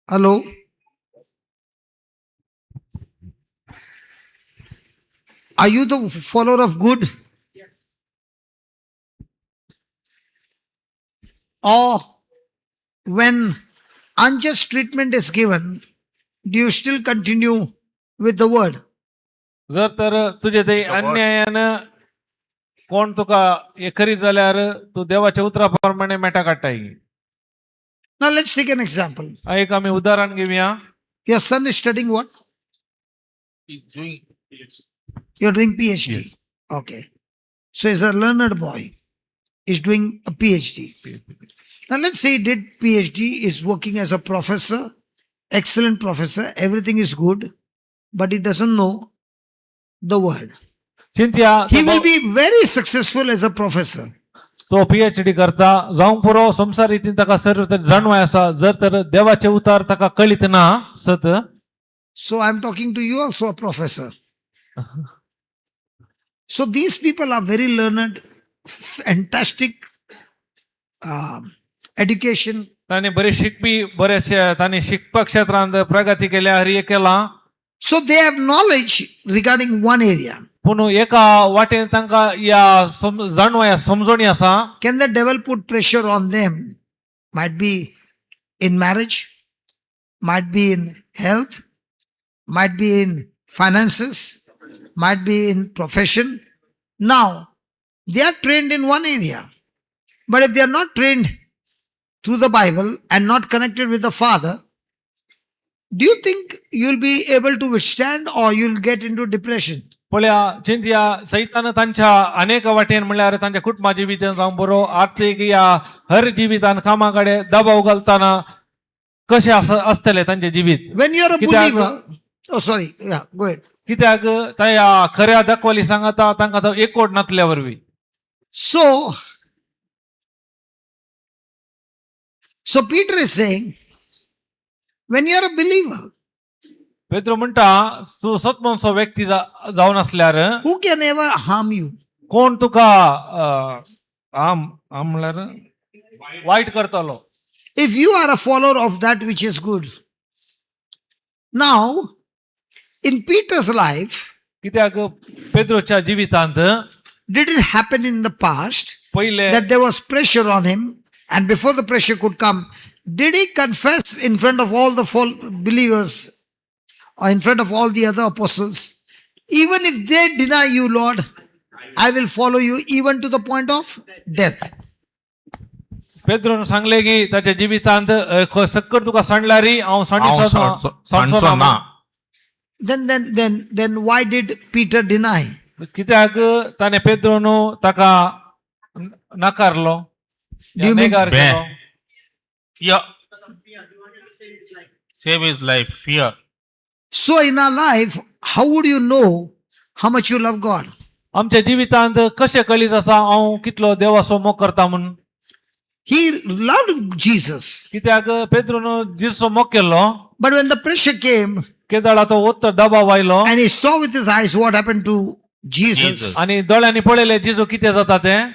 Hello? Are you the follower of good? Or when unjust treatment is given, do you still continue with the word? जर तर तुजे ते अन्यायान कोण तुका हे करीत जाल्यार तूं देवाच्या उतरा प्रमाणे मेटा काडटाय. Now let's take an example. एक आमी उदाहरण घेवया. Your son is studying what? Doing You're doing PhD. Yes. Okay. So he's a learned boy. He's doing a PhD. Now let's say he did PhD, is working as a professor, excellent professor, everything is good, but he doesn't know the word. चिंतया He will be very successful as a professor. तो PhD करता जावंक पुरो संवसार रितीन ताका सर्व तर जाणवाय आसा जर तर देवाचे उतार ताका कळीत ना सत. So I'm talking to you also, a professor. So these people are very learned, fantastic education. ताणें बरे शिकपी बरेचशे ताणें शिकपा क्षेत्रांत प्रगती केल्या हर एक केलां. So they have knowledge regarding one area. पूण एका वाटेन तांकां ह्या जाणवाय समजणी आसा. Can the devil put pressure on them? Might be in marriage, might be in health, might be in finances, might be in profession. Now, they are trained in one area. But if they are not trained through the Bible and not connected with the Father, do you think you'll be able to withstand or you'll get into depression? पळया चिंतया सैतान तांच्या अनेक वाटेन म्हणल्यार तांच्या कुटुंबा जिवितान जावं बरो आर्थीक या हर जिवितान कामा कडेन दबाव घालतना कशें आसतलें तांचें जिवीत. When you're a कित्याक believer, oh, sorry, yeah, go ahead. कित्याक त्या खऱ्या दाखवली सांगता तांकां तो एकवट नातल्या वरवीं. So Peter is saying, when you're a believer, Pedro म्हणटा तूं सतमनसो व्यक्ती जावन आसल्यार who can ever harm you? कोण तुका आम आम म्हणल्यार वायट करतलो. If you are a follower of that which is good. Now, in Peter's life, कित्याक पेद्रोच्या जिवितांत did it happen in the past पयले that there was pressure on him, and before the pressure could come, did he confess in front of all the believers or in front of all the other apostles, even if they deny you, Lord, I will follow you even to the point of death? पेद्रोन सांगले की ताच्या जिवितांत सक्कर तुका सांडल्यार हांव हांव सांडचो ना. Then why did Peter deny? कित्याक ताणें पेद्रोन ताका नाकारलो Do you mean- नेगार केलो. Fear. Save his life, fear. So in our life, how would you know how much you love God? आमच्या जिवितांत कशें कळीत आसा हांव कितलो देवाचो मोग करता म्हूण. He loved Jesus. कित्याक पेद्रोन जिसो मोग केलो. But when the pressure came केदळा तो ओत्तो दबाव आयलो and he saw with his eyes what happened to Jesus, Jesus. आनी दोळ्यांनी पळयलें जिजू कितें जाता तें.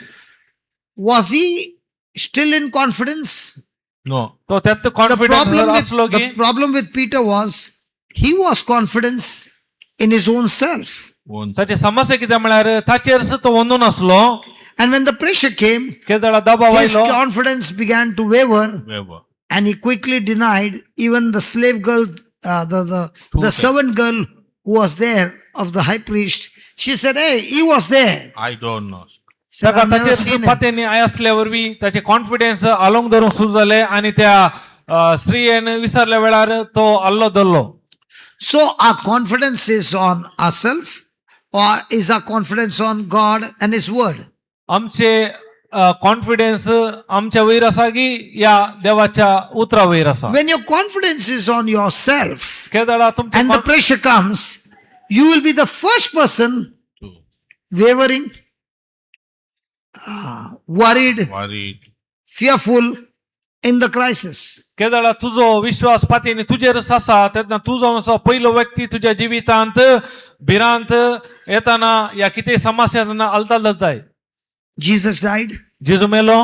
Was he still in confidence? No. तो त्यात The confidence problem आसलो with, की the problem with Peter was he was confidence in his own self. Own. ताची समस्या कितें म्हळ्यार ताचेर तो वंदून आसलो. And when the pressure came, केदळा दबाव his आयलो confidence began to waver Whoever. and he quickly denied even the slave girl, the Two times. servant girl who was there of the high priest. She said, "Hey, he was there." I don't know. Said, ताका "I've never ताचेर seen him." पात्यांनी I असल्या वरवीं ताचे confidence along धरूंक सुरू जाले आनी त्या स्त्रियेन विसरल्या वेळार तो आल्लो धरलो. So our confidence is on ourselves or is our confidence on God and His Word? आमचे कॉन्फिडन्स आमच्या वयर आसा की या देवाच्या उतरा वयर आसा. When your confidence is on yourself केदळा तुमचे and the pressure comes, you will be the first person To wavering, worried, worried. Fearful in the crisis. केदळा तुजो विश्वास पाती तुजेरच आसा तेन्ना तूं जावन आसा पयलो व्यक्ती तुज्या जिवितांत भिरांत येताना या कितें समस्या येताना आलताल धरताय. Jesus died. जेजू मेलो.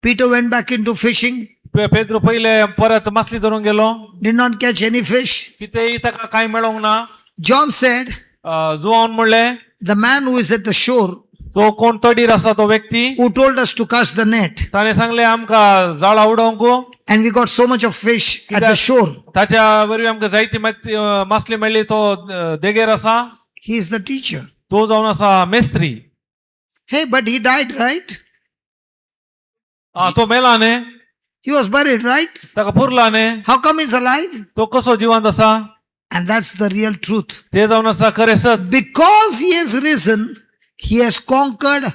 Peter went back into fishing. Pedro पयले परत मासली धरूंक गेलो. Did not catch any fish. कितेंय ताका कांय मेळोंक ना. John said, जुवान म्हणलें, the man who is at the shore, तो कोण तडीर आसा तो व्यक्ती, who told us to cast the net, ताणें सांगलें आमकां जाळां उडोवंक. And we got so much of fish at the shore. ताच्या वरवीं आमकां जायती मासली मेळ्ळी. तो देगेर आसा. He is the teacher. तो जावन आसा Mestri. Hey, but he died, right? आं, तो मेला न्ही? He was buried, right? ताका पुरला न्ही? How come he's alive? तो कसो जिवंत आसा? And that's the real truth. ते जावन आसा खरें सत. Because he has risen, he has conquered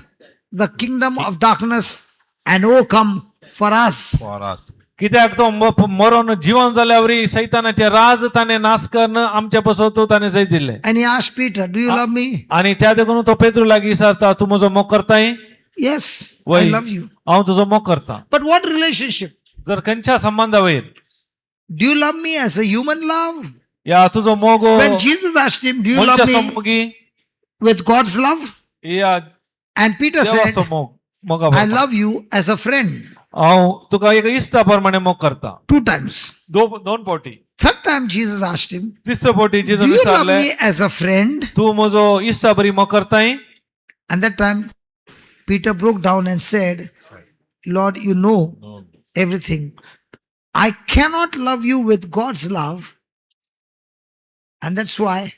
the kingdom of darkness and overcome for us. For us. कित्याक तो मरोन जिवन जाल्या वरी सैतानाचे राज ताणें नाश करून आमच्या पासत ताणें जैत दिल्लें. And he asked Peter, "Do you love me?" आनी त्या देखून तो पेद्रू लागीं विचारता, तूं म्हजो मोग करताय? "Yes, I वय. Love you." हांव तुजो मोग करता. But what relationship? जर खंयच्या संबंदा वयर? Do you love me as a human love? या तुजो मोग When Jesus asked him, "Do you love मनशाचो me मोगी with God's love?" या And Peter said, देवाचो मोग मोगा "I प्रमाण? Love you as a friend." हांव तुका एक इश्टा प्रमाणे मोग करता. Two times. दोन फावटी. Third time Jesus asked him, तिसरे फावटी "Do जेजून you love विचारलें, me as a friend?" तूं म्हजो इश्टा बरी मोग करताय? And that time Peter broke down and said, "Lord, you know everything. I cannot love you with God's love. And that's why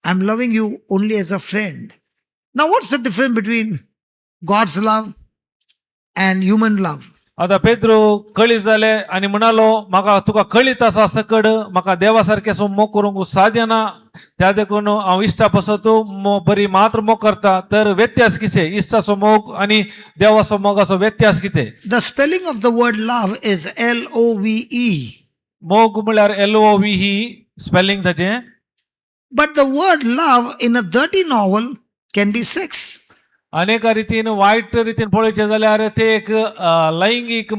I'm loving you only as a friend." Now, what's the difference between God's love and human love? आता पेद्रू कळीत जाले आनी म्हणालो, म्हाका तुका कळीत आसा सकड, म्हाका देवा सारकें असो मोग करूंक साध्य ना. त्या देखून हांव इश्टा पासत बरी मात्र मोग करता. तर व्यत्यास कितें? इश्टाचो मोग आनी देवाचो मोगाचो व्यत्यास कितें? The spelling of the word love is LOVE. मोग म्हळ्यार एल ओ व्ही ही स्पेलिंग ताचें. But the word love in a dirty novel can be sex. अनेक रितीन वायट रितीन पळोवचें जाल्यार ते एक लैंगीक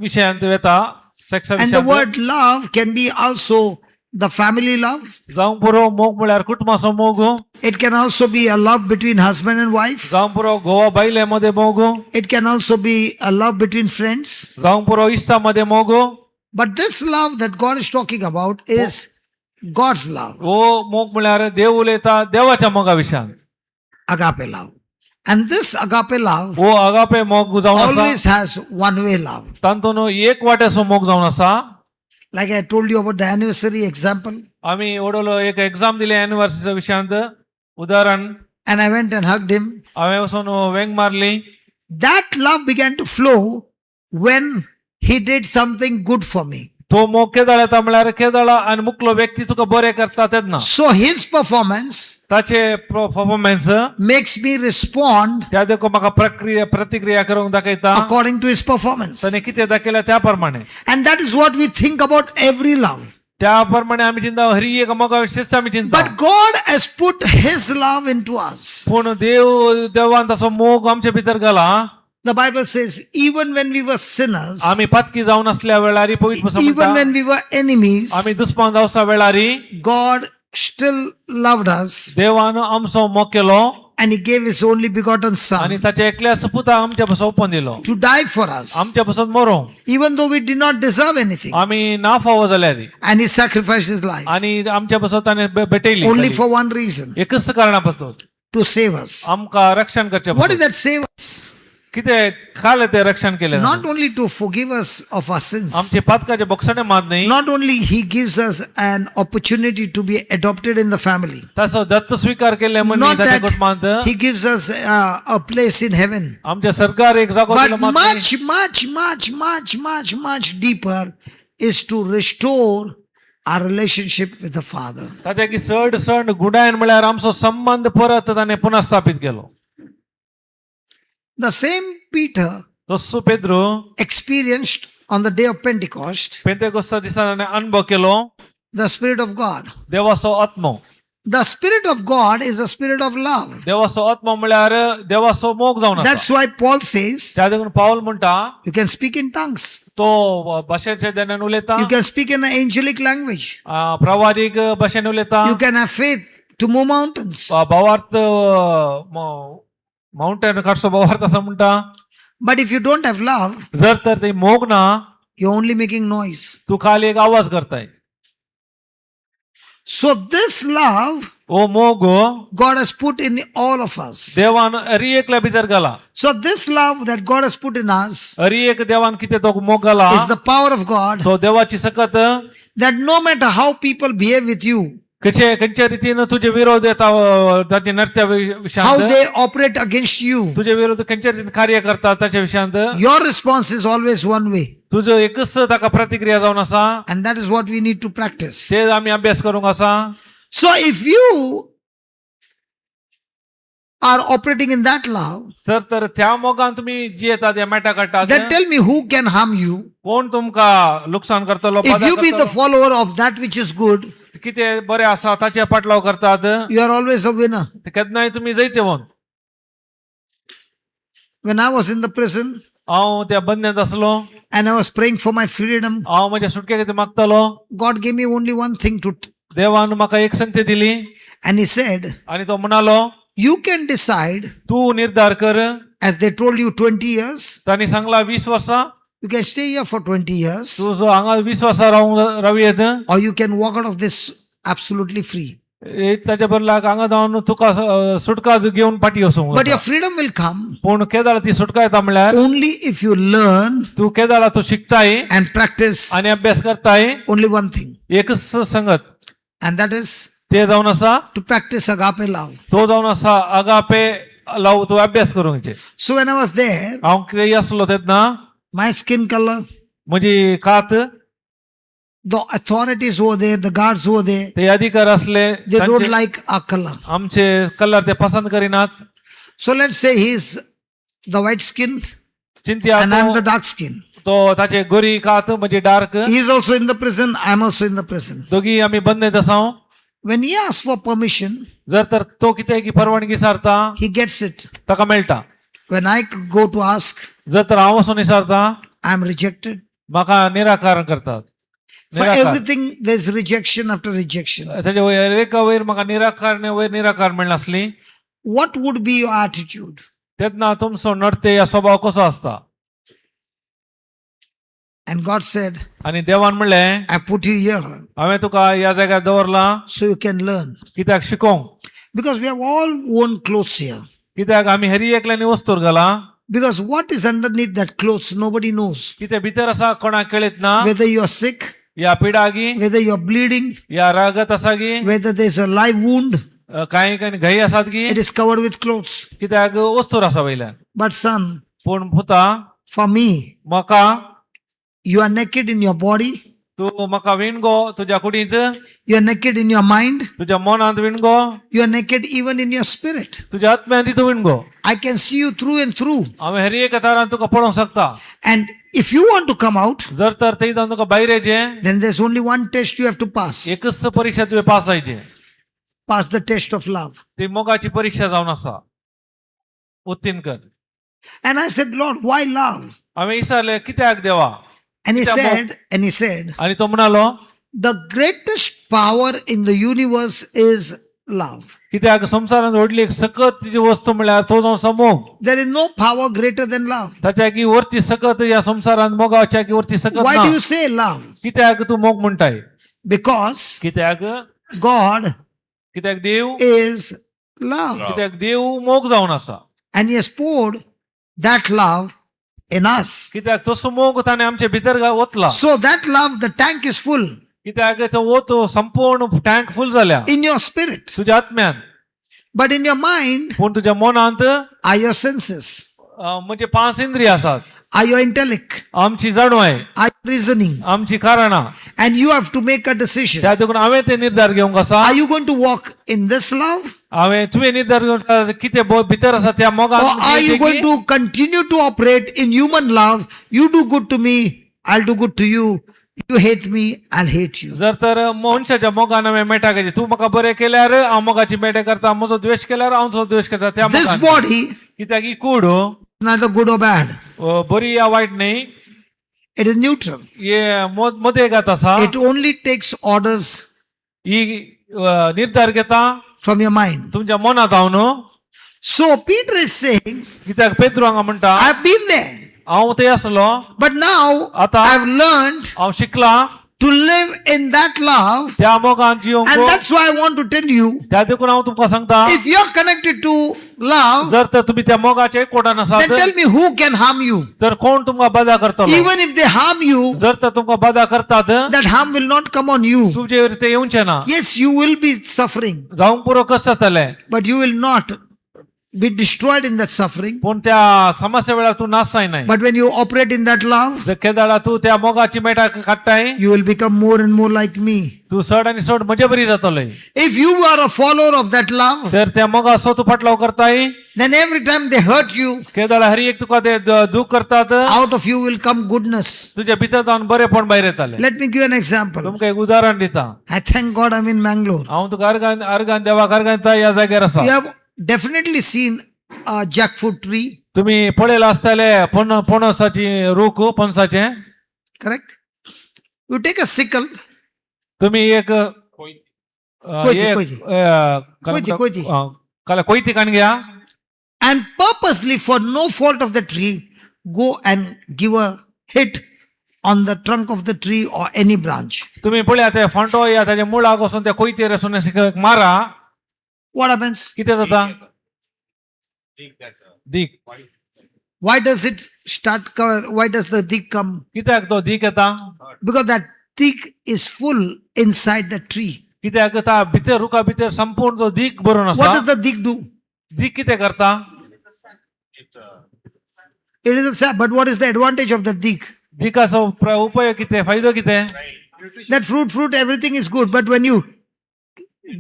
विशयांत वेता, सेक्सा And the विशयांत. Word love can be also the family love. जावंक पुरो मोग म्हळ्यार कुटुंबाचो मोग. It can also be a love between husband and wife. जावंक पुरो घोवा बायले मदें मोग. It can also be a love between friends. जावंक पुरो इश्टा मदें मोग. But this love that God is talking about is God's love, हो मोग म्हळ्यार देव उलयता देवाच्या मोगा विशयान. Agape love. And this agape love हो अगापे मोग जावन आसा always has one way love. तातूंत एक वाट्याचो मोग जावन आसा. Like I told you about the anniversary example, आमी ओडलो एक एग्जाम दिले एनिवर्सरीच्या विशयांत उदाहरण. And I went and hugged him. हांवें वचून वेंग मारली. That love began to flow when he did something good for me. तो मोग केदळ येता म्हळ्यार केदळ आनी मुकलो व्यक्ती तुका बरें करता तेन्ना. So his performance ताचे परफॉर्मन्स makes me respond त्या देखून म्हाका प्रक्रिया प्रतिक्रिया करूंक दाखयता according to his performance. ताणें कितें दाखयलें त्या प्रमाणे. And that is what we think about every love. त्या प्रमाणे आमी चिंता हरी एक मोगा विशेष आमी चिंता. But God has put his love into us. पूण देव देवान तसो मोग आमचे भितर घाला. The Bible says, even when we were sinners, आमी पातकी जावन असल्या वेळारी पवित्र पुस्तक even म्हणटा, when we were enemies, आमी दुस्मान जावसा वेळारी God still loved us देवान आमचो मोग केलो and he gave his only begotten आनी Son ताच्या एकल्या सपुता आमच्या पासून दिलो to die for us, आमच्या पासून मरोंक, even though we did not deserve anything. आमी ना फावो जाल्यार. And he sacrificed his life आनी आमच्या पासून ताणें भेटयली only for one reason, एकच कारणा पासून, to save us. आमकां रक्षण करचें What did पासून. that save us? कितें काल तें रक्षण केलें? Not only to forgive us of our sins, आमचे पातकाचे बोगसणे मात न्ही. Not only he gives us an opportunity to be adopted in the family, तसो दत्त स्वीकार केले म्हण न्ही not ताच्या that कुटुंबांत he gives us a place in heaven, आमच्या सरकार एक जागो but दिलो मात न्ही. Much, much, much, much, much, much deeper is to restore our relationship with the Father. ताच्या की चड सण गुणायन म्हळ्यार आमचो संबंध परत ताणें पुनर्स्थापीत केलो. The same Peter तस्सो Pedro experienced on the day of Pentecost पेंतेकोस्ता दिसा ताणें अनुभव केलो the Spirit of God. देवाचो आत्मो. The Spirit of God is the Spirit of love. देवाचो आत्मो म्हळ्यार देवाचो मोग जावन आसा. That's why Paul says त्या देखून पावल म्हणटा, you can speak in tongues, तो भाशेच्या ज्ञानान उलयता, you can speak in an angelic language, प्रवादीक भाशेन उलयता, you can have faith to move mountains. भावार्थ माउंटेन काडचो भावार्थ आसा म्हणटा. But if you don't have love, जर तर ते मोग ना, You're only making noise. तूं खाली एक आवाज करताय. So this love O मोग God has put in all of us. देवान अरी एकल्या भितर घाला. So this love that God has put in us अरी एक देवान कितें तो मोग घाला is the power of God, तो देवाची सकत that no matter how people behave with you, कशे खंयच्या रितीन तुजे विरोध येता ताचे नर्त्या how विशयांत they operate against you, तुजे विरोध खंयच्या रितीन कार्य करतात ताच्या विशयांत your response is always one way. तुजो एकच ताका प्रतिक्रिया जावन आसा. And that is what we need to practice. ते आमी अभ्यास करूंक आसा. So if you are operating in that love, sir तर त्या मोगान तुमी जियेतात या मेटा काडटात then tell me who can harm you. कोण तुमकां लुकसाण करतलो If बादा you be the करतलो? follower of that which is good, कितें बरें आसा ताचे पाटलाव करतात you are always a winner. ते केन्नाय तुमी जैतेवंत. When I was in the prison हांव त्या बंद्यांत आसलो and I was praying for my freedom, हांव म्हज्या सुटके खातीर मागतालो. God gave me only one thing to, देवान म्हाका एक संती दिली and He said, आनी तो म्हणालो you can decide, तूं निर्धार कर. as they told you 20 years, तांणी सांगला 20 वर्सां you can stay here for 20 years, तूं जो हांगा 20 वर्सां रावंक रावं येत or you can walk out of this absolutely free. एक ताच्या बदलाक हांगा जावन तुका सुटका घेवन फाटी वचूंक But your जाता. freedom will come पूण केदाळा ती सुटका येता म्हणल्यार only if you learn तूं केदाळा तूं शिकताय and practice आनी अभ्यास करताय only one thing, एकच संगत and that is ते जावन आसा to practice agape love. तो जावन आसा आगापे लाव तूं अभ्यास करूंक जाय. So when I was there, हांव कितें आसलो तेन्ना my skin color, म्हजी कात the authorities who were there, the guards who were there, ते अधिकार असले they don't तांचे- like our color. आमचे कलर ते पसंत करिनात. So let's say he's the white skin चिंत्या and I'm तो the dark skin. तो ताचे गोरी कात म्हणजे dark. He is also in the prison, I'm also in the prison. दोगी आमी बंदेत आसा. When he asks for permission, जर तर तो कितें की परवानगी सारता he gets it. ताका मेळटा. When I go to ask, जर तर हांव वचून विचारता I'm rejected. म्हाका निराकरण करतात. For निराकार. everything, there's rejection after rejection. ताचे वयर एका वयर म्हाका निराकार वयर निराकार मेळनासली. What would be your attitude? तेन्ना तुमचो नडते या स्वभाव कसो आसता? And God said, आनी देवान म्हणलें I put you here हांवें तुका ह्या जाग्यार दवरला so you can learn. कित्याक शिकोवंक. Because we have all worn clothes here. कित्याक आमी हरी एकल्यांनी वस्तूर घाला. Because what is underneath that clothes, nobody knows. कितें भितर आसा कोणाक कळीत ना. Whether you are sick, या पिडागी whether you are bleeding, या रगत आसा गी whether there's a live wound, कांय कांय घाई आसात गी it is covered with clothes. कित्याक वस्तूर आसा वयल्यान. But son, पूण पुता for me, म्हाका you are naked in your body, तूं म्हाका विणगो तुज्या कुडींत you are naked in your mind, तुज्या मनांत विणगो you are naked even in your spirit. तुज्या आत्म्यांत तूं विणगो. I can see you through and through. हांवें हर एका तारान तुका पळोवंक शकता. And if you want to come out, जर तर थंय जावन तुका भायर येयचें then there's only one test you have to pass. एकच परीक्षा तुवें पास जायची. Pass the test of love. ती मोगाची परीक्षा जावन आसा उत्तीर्ण कर. And I said, Lord, why love? हांवें विचारलें कित्याक देवा? And he कित्याक मोग? said, and he said, आनी तो म्हणालो the greatest power in the universe is love. कित्याक संवसारांत व्हडली एक सकत जी वस्तू म्हळ्यार तो जावन आसा मोग. There is no power greater than love. ताच्या की वरती सकत ह्या संवसारांत मोगाच्या की वरती सकत Why ना. do you say love? कित्याक तूं मोग म्हणटाय? Because कित्याक God कित्याक देव is love. कित्याक देव मोग जावन आसा. And he has poured that love in us. कित्याक तसो मोग ताणें आमचे भितर ओतला. So that love, the tank is full कित्याक तो ओत संपूर्ण टँक फुल जाल्या in your spirit. तुज्या आत्म्यान. But in your mind पूण तुज्या मनांत are your senses, म्हणजे पांच इंद्रिय आसात. are your intellect, आमची जाणवाय are your reasoning. आमची कारणां. And you have to make a decision. त्या देखून हांवें ते निर्धार घेवंक आसा. Are you going to walk in this love? हांवें तुवें निर्धार घेवन कितें भितर आसा त्या मोगान Or are you going to continue to operate in human love? You do good to me, I'll do good to you. You hate me, I'll hate you. जर तर मनशाच्या मोगान हांवें मेटा घेतली तूं म्हाका बरें केल्यार हांव मोगाची मेटा करता म्हजो द्वेश केल्यार हांव तुजो द्वेश करता त्या This मोगान. body, कित्याक ही कूड neither good or bad, बरी या वायट न्ही. it is neutral. हे मदेगात आसा. It only takes orders ही निर्धार घेता from your mind. तुमच्या मनात हांव न्हू. So Peter is saying, कित्याक पेत्रू हांगा म्हणटा I've been there. हांव थंय आसलो. But now आता I've learned हांव शिकला to live in that love. त्या मोगान जिवंक. And that's why I want to tell you, त्या देखून हांव तुमकां सांगता, if you're connected to love, जर तर तुम्ही त्या मोगाचे एकवटान then आसात tell me who can harm you. तर कोण तुमकां बाधा करतलो? Even if they harm you, जर तर तुमकां बाधा करतात, that harm will not come on you. तुमचेर ते येवचे ना. Yes, you will be suffering, जावंक पुरो कस जातले, but you will not be destroyed in that suffering. पूण त्या समस्या वेळार तूं नाश जायनाय. But when you operate in that love, जर केदाळा तूं त्या मोगाची मेटा काडटाय, you will become more and more like me. तूं चड आनी चड म्हजे बरी जातलोय. If you are a follower of that love, तर त्या मोगाचो तूं फाटलाव करताय, then every time they hurt you, केदाळा हर एक तुका ते दूख करतात, out of you will come goodness. तुज्या भितर जावन बरेपण भायर येताले. Let me give an example. तुमकां एक उदाहरण दिता. I thank God I'm in Mangalore. हांव तुका अर्गान अर्गान देवाक अर्गान दिता ह्या जाग्यार आसा. You have definitely seen a jackfruit tree, तुम्ही पळयला आसतले पण पणसाची रूख पणसाचे. Correct? You take a sickle, तुम्ही एक कोयती, एक, कोयती. काय कोयती, म्हणता? कोयती. काय कोयती काण घ्या and purposely, for no fault of the tree, go and give a hit on the trunk of the tree or any branch. तुम्ही पळया ते फांटो या ताच्या मुळाक वचून त्या कोयतेर वचून अशें मारा. What happens? कितें जाता? दीक. Why does it start? Why does the dig come? कित्याक तो दीक येता? Because that dig is full inside the tree. कित्याक ता भितर रुखा भितर संपूर्ण तो दीक भरून What आसा. does the dig do? दीक कितें करता? It is a sap, but what is the advantage of the dig? दिकाचो उपयोग कितें, फायदो कितें? That fruit, everything is good, but when you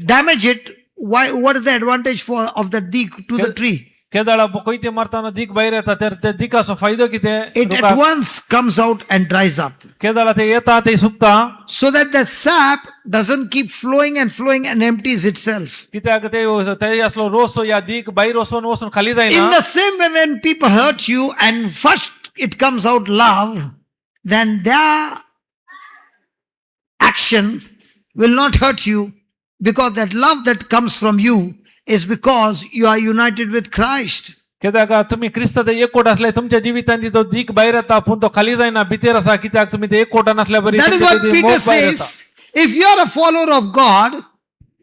damage it, why? What is the advantage for of the dig to the tree? केदाळा कोयते मारताना दीक भायर येता तर ते दिकाचो फायदो कितें It at रुखाक? Once comes out and dries up, केदाळा ते येता ते सुकता. So that the sap doesn't keep flowing and flowing and empties itself. कित्याक ते ते असलो रोस या दीक भायर वचून वचून खाली In जायना. the same way, when people hurt you and first it comes out love, then their action will not hurt you because that love that comes from you is because you are united with Christ. कित्याक तुम्ही क्रिस्ताचे एकवट असले तुमच्या जिवितांत तो दीक भायर येता पूण तो खाली जायना, भितर आसा, कित्याक तुम्ही ते एकवटान असल्या बरी That is तुमचे what ते Peter मोग भायर येता. says. If you are a follower of God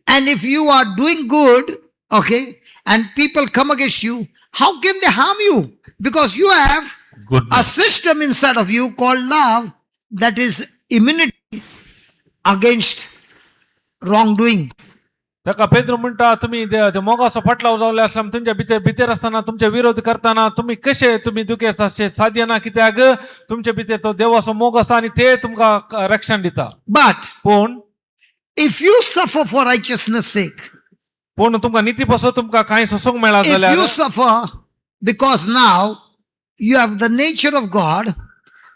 and if you are doing good, okay, and people come against you, how can they harm you? Because you have a Goodness. System inside of you called love that is immunity against wrongdoing. ताका पेद्रू म्हणटा तुम्ही ते मोगाचो फाटलाव जावले असल्या तुमच्या भितर भितर आसतना तुमचे विरोध करताना तुम्ही कशे तुम्ही दुखेस्त आसचे साध्य ना, कित्याक तुमचे भितर तो देवाचो मोग आसा आनी ते तुमकां रक्षण दिता. But पूण if you suffer for righteousness' sake, पूण तुमकां निती पासून तुमकां कांय सोसूंक मेळना if जाल्यार, you suffer because now you have the nature of God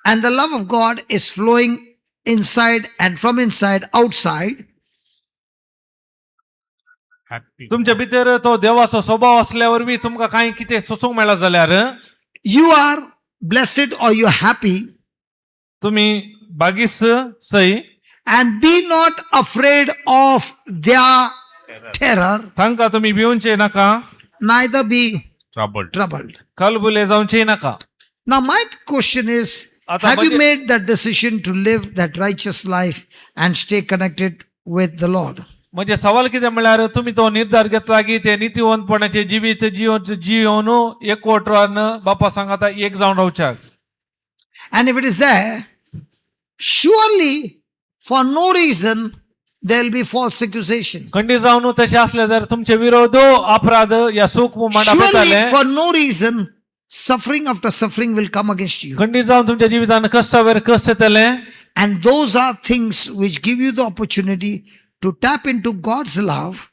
and the love of God is flowing inside and from inside outside, Happy. तुमच्या भितर तो देवाचो स्वभाव असल्या वरवीं तुमकां कांय कितें सोसूंक मेळना जाल्यार, you are blessed or you're happy, तुमी बागीस सई and be not afraid of their terror, तांकां तुमी भिवचे नाका, neither be Troubled. Troubled. कलबुले जावचे नाका. Now, my question is, आता have you म्हणजे- made that decision to live that righteous life and stay connected with the Lord? म्हणजे सवाल कितें म्हणल्यार तुमी तो निर्धार घेतला की ते नितीवंतपणाचे जिवीत जिवन जिवन एकवटान बापा सांगाता एक जावन रावच्याक. And if it is there, surely for no reason there will be false accusation. खंडीत जावन तशें आसलें जाल्यार तुमचे विरोध अपराध या सूख मांडप Surely येताले. for no reason, suffering after suffering will come against you. खंडीत जावन तुमच्या जिवितान कश्टावेर कश्ट येतले. And those are things which give you the opportunity to tap into God's love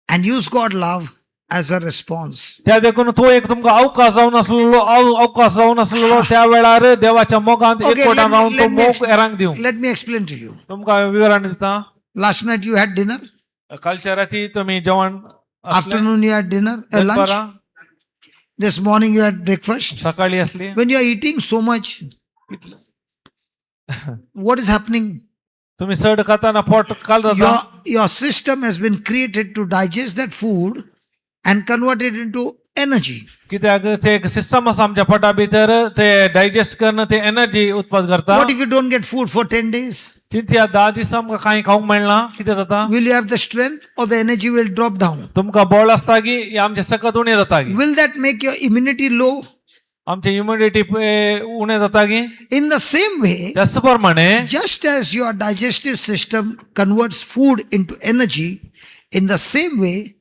and use God's love as a response. त्या देखून तो एक तुमकां अवकाश जावन आसलेलो अवकाश जावन आसलेलो त्या वेळार देवाच्या मोगांत Okay, एकवटान रावन तो let me मोग हेरांक दिवं. Let me explain to you. तुमकां विवरण दिता. Last night you had dinner, कालच्या राती तुमी जेवण आसलें, afternoon you had dinner, lunch. दनपारां, This morning you had breakfast. सकाळी असली. When you are eating so much, इतलें. What is happening? तुम्ही चड खाताना पोट काल जाता. Your system has been created to digest that food and convert it into energy. कित्याक ते एक सिस्टम आसा आमच्या पोटा भितर ते डायजेस्ट करून ते एनर्जी उत्पन्न करता. What if you don't get food for 10 days? चिंतया 10 दीस आमकां कांय खावंक मेळना कितें जाता? Will you have the strength or the energy will drop down? तुमकां बळ आसता की या आमचें सकत उणें जाता की? Will that make your immunity low? आमचे इम्युनिटी उणें जाता की? In the same way, त्याच प्रमाणे just as your digestive system converts food into energy, in the same way,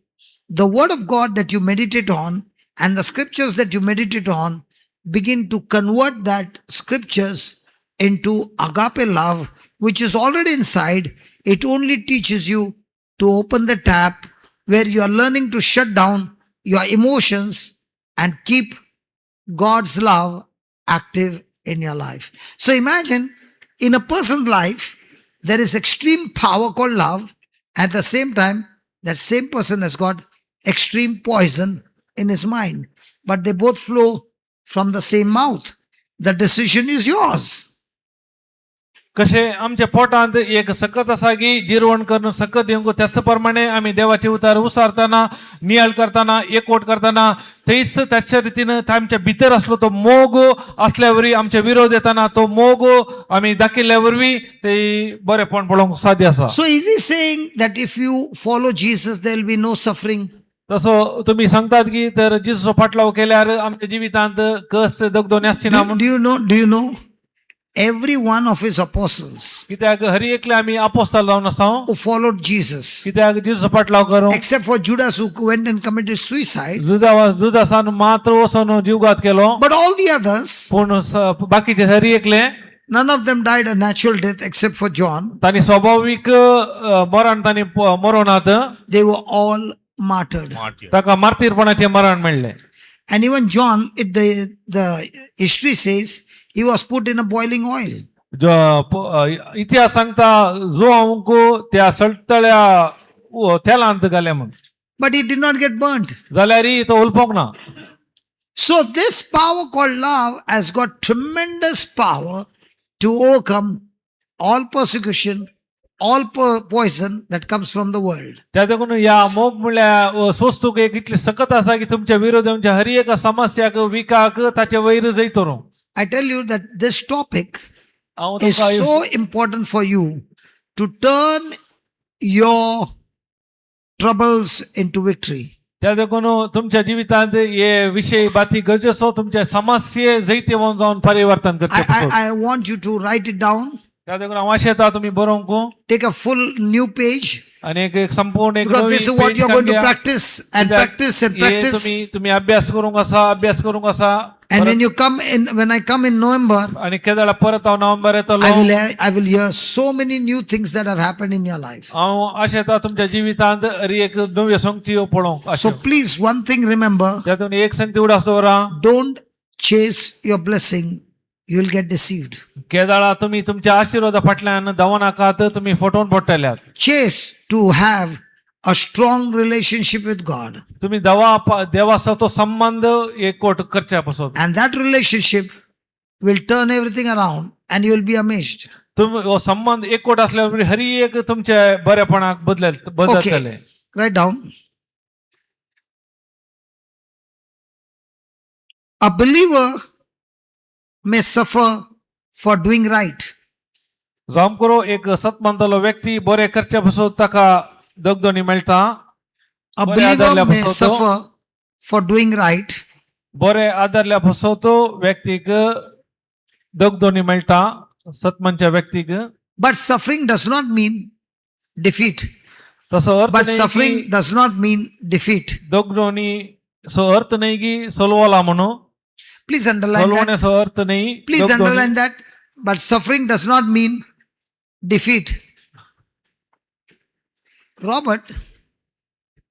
the word of God that you meditate on and the scriptures that you meditate on begin to convert that scriptures into agape love, which is already inside. It only teaches you to open the tap where you are learning to shut down your emotions and keep God's love active in your life. So imagine in a person's life, there is extreme power called love. At the same time, that same person has got extreme poison in his mind. But they both flow from the same mouth. The decision is yours. कशें आमच्या पोटांत एक सकत आसा की जिरवण करून सकत दिवंक, त्याच प्रमाणे आमी देवाचे उतार उसारतना, नियाळ करतना, एकवट करतना, थंयच त्याच्या रितीन आमच्या भितर आसलो तो मोग असल्या वरवीं आमचे विरोध येताना तो मोग आमी दाखयल्ल्या वरवीं ते बरेपण पळोवंक साध्य आसा. So is he saying that if you follow Jesus, there will be no suffering? तसो तुमी सांगतात की तर जेजूचो फाटलाव केल्यार आमच्या जिवितांत कस दगदोनी आसची ना Do, म्हूण. do you know? Do you know? Every one of his apostles कित्याक हरी एकले आमी आपोस्ताल जावन आसा who followed Jesus, कित्याक जेजूचो फाटलाव करूं, except for Judas who went and committed suicide, जुदासान मात्र वचून जीवघात केलो, but all the others, पूण बाकीचे हरी एकले none of them died a natural death except for John. तांणी स्वाभावीक मरण तांणी मरोनात. They were all martyred. Martyr. ताका मार्तीरपणाचें मरण मेळ्ळें. And even John, the history says, he was put in a boiling oil. इतिहास सांगता जो हांव त्या सळतळ्या तेलांत घालें म्हूण. But he did not get burnt. जाल्यार तो उलपोंक ना. So this power called love has got tremendous power to overcome all persecution, all poison that comes from the world. त्या देखून ह्या मोग म्हणल्यार सोस्तूक एक इतली सकत आसा की तुमच्या विरोध तुमच्या हर एका समस्याक विकाक ताचे वयर जैतलो. I tell you that this topic हांव is तुमकां so important for you to turn your troubles into victory. त्या देखून तुमच्या जिवितांत हे विशय बाती गरजेचो तुमच्या समस्ये जैतिवंत जावन परिवर्तन करचें पडटलें. I want you to write it down. त्या देखून हांव आशेता तुमी बरोवंक. Take a full new page, आनी एक एक संपूर्ण एक because नवी this is what page you're going to काडया. Practice and कित्याक practice and हे practice. तुमी तुमी अभ्यास करूंक आसा, अभ्यास करूंक आसा. And when you come in, when I come in November, आनी केदळा परत हांव नोव्हेंबर येतलो, I will hear so many new things that have happened in your life. हांव आशेता तुमच्या जिवितांत हरी एक नव्यो संगती पळोवंक So आशें. please, one thing remember: त्यातून एक संगती उडास दवरा, don't chase your blessing; you will get deceived. केदाळा तुमी तुमच्या आशिर्वादा फाटल्यान धांवनाकात, तुमी फटोवन पडटल्यात. Chase to have a strong relationship with God, तुमी दवा देवाचो तो संबंध एकवट करच्या पासत, and that relationship will turn everything around, and you will be amazed. तुमी हो संबंध एकवट असल्यावर हरी एक तुमच्या बरेपणाक बदल बदलतले. Okay, write down. A believer may suffer for doing right, जावं करो एक सत मानतलो व्यक्ती बरें करच्या पासत ताका दगदणी मेळटा. A बरे believer आदारल्या may पासत तो suffer for doing right, बरे आदारल्या पासत व्यक्तीक दगदणी मेळटा, सतमानच्या व्यक्तीक. but suffering does not mean defeat. तसो अर्थ But न्हय suffering की does not mean defeat. दगदणी सो अर्थ न्हय की सोलवला म्हणून. Please underline that. सोलवण्याचो अर्थ न्हय Please दगदणी. Underline that. But suffering does not mean defeat. Robert,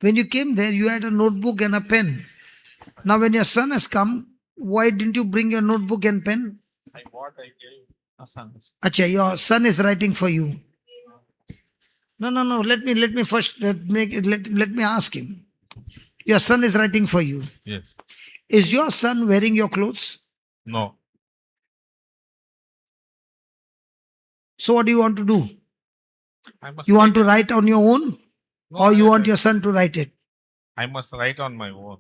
when you came there, you had a notebook and a pen. Now, when your son has come, why didn't you bring your notebook and pen? I what I gave. सांग. Acha, your son is writing for you. No. Let me first let me ask him. Your son is writing for you. Yes. Is your son wearing your clothes? No. So what do you want to do? I must You want to write write on your own, No, or you I want your son to write it? I must write on my own.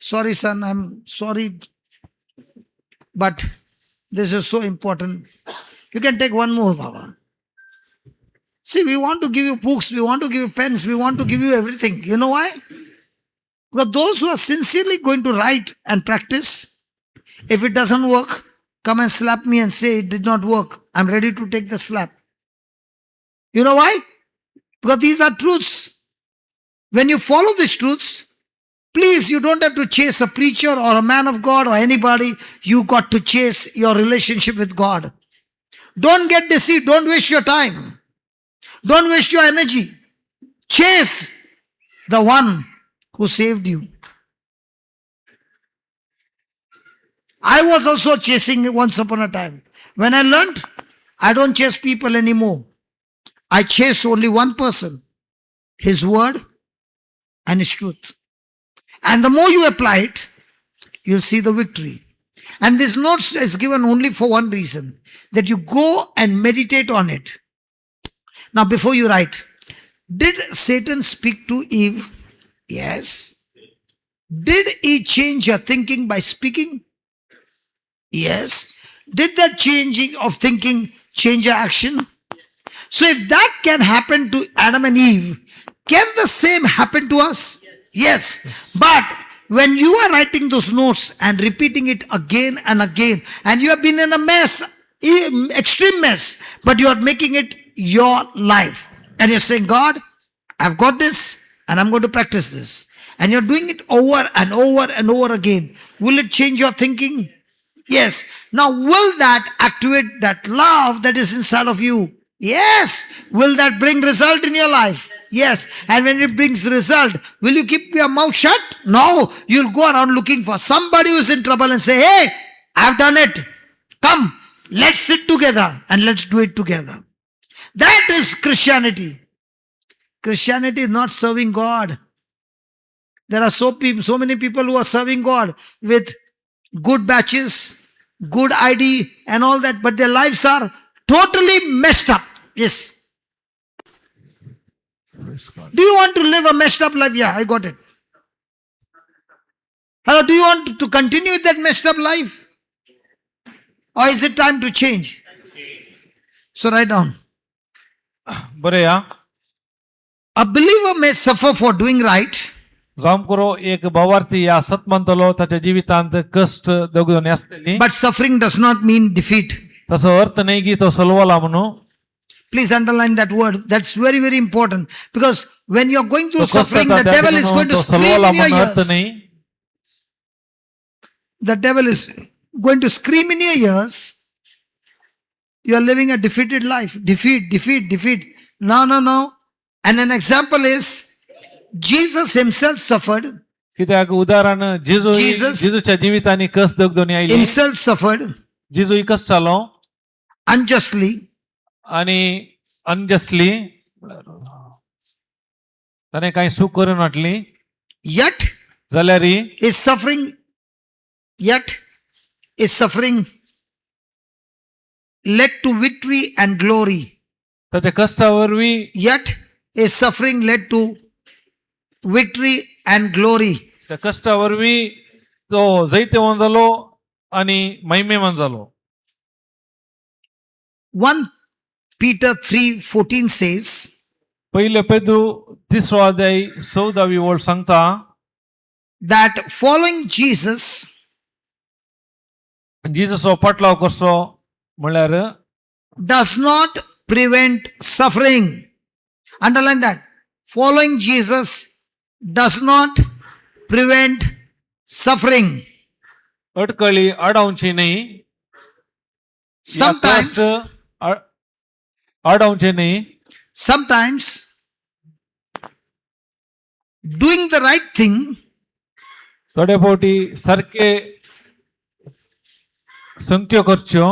Sorry, son, I'm sorry, but this is so important. You can take one more, Baba. See, we want to give you books, we want to give you pens, we want to give you everything. You know why? Because those who are sincerely going to write and practice, if it doesn't work, come and slap me and say it did not work. I'm ready to take the slap. You know why? Because these are truths. When you follow these truths, please, you don't have to chase a preacher or a man of God or anybody. You got to chase your relationship with God. Don't get deceived. Don't waste your time. Don't waste your energy. Chase the one who saved you. I was also chasing once upon a time. When I learned, I don't chase people anymore. I chase only one person, his word and his truth. And the more you apply it, you'll see the victory. And this notes is given only for one reason, that you go and meditate on it. Now, before you write, did Satan speak to Eve? Yes. Did he change her thinking by speaking? Yes. Did that changing of thinking change her action? So if that can happen to Adam and Eve, can the same happen to us? Yes. But when you are writing those notes and repeating it again and again, and you have been in a mess, extreme mess, but you are making it your life. And you're saying, God, I've got this and I'm going to practice this. And you're doing it over and over and over again. Will it change your thinking? Yes. Now, will that activate that love that is inside of you? Yes. Will that bring result in your life? Yes. And when it brings result, will you keep your mouth shut? No. You'll go around looking for somebody who's in trouble and say, hey, I've done it. Come, let's sit together and let's do it together. That is Christianity. Christianity is not serving God. There are so many people who are serving God with good batches, good ID and all that, but their lives are totally messed up. Yes. Do you want to live a messed up life? Yeah, I got it. Hello, do you want to continue with that messed up life? Or is it time to change? So write down. बरया. A believer may suffer for doing right, जावं करो एक भावार्थी या सत म्हणतलो ताच्या जिवितांत कश्ट दगदोनी आसतली. But suffering does not mean defeat. तसो अर्थ न्हय की तो सलवला म्हणून. Please underline that word. That's very, very important. Because when you're going तो through कश्ट suffering, येता the त्या devil is ठिकाणी going to तो scream सलवला in your म्हणून अर्थ ears. न्हय. The devil is going to scream in your ears. You are living a defeated life. Defeat, defeat, defeat. No, no, no. And an example is Jesus himself suffered, कित्याक उदाहरण जेजू Jesus- जेजूच्या जिवितांनी कस दगदोनी आयली. Himself suffered जेजू कस जालो unjustly, आणि unjustly ताणें कांय चूक करून हाडली yet जाल्यार his suffering, yet his suffering led to victory and glory. ताच्या कश्टा वरवीं Yet his suffering led to victory and glory. त्या कश्टा वरवीं तो जैतेवंत जालो आनी महिमेमान जालो. 1 Peter 3:14 says, पयले पेद्रू तिसरो अध्याय चवदावी ओळ सांगता that following Jesus जेजूचो पाटलाव करचो म्हणल्यार does not prevent suffering. Underline that. Following Jesus does not prevent suffering. अडकळी आडावची न्ही या Sometimes, कश्ट आडावचे न्ही. Sometimes doing the right thing थोडे फावटी सारखे संगत्यो करच्यो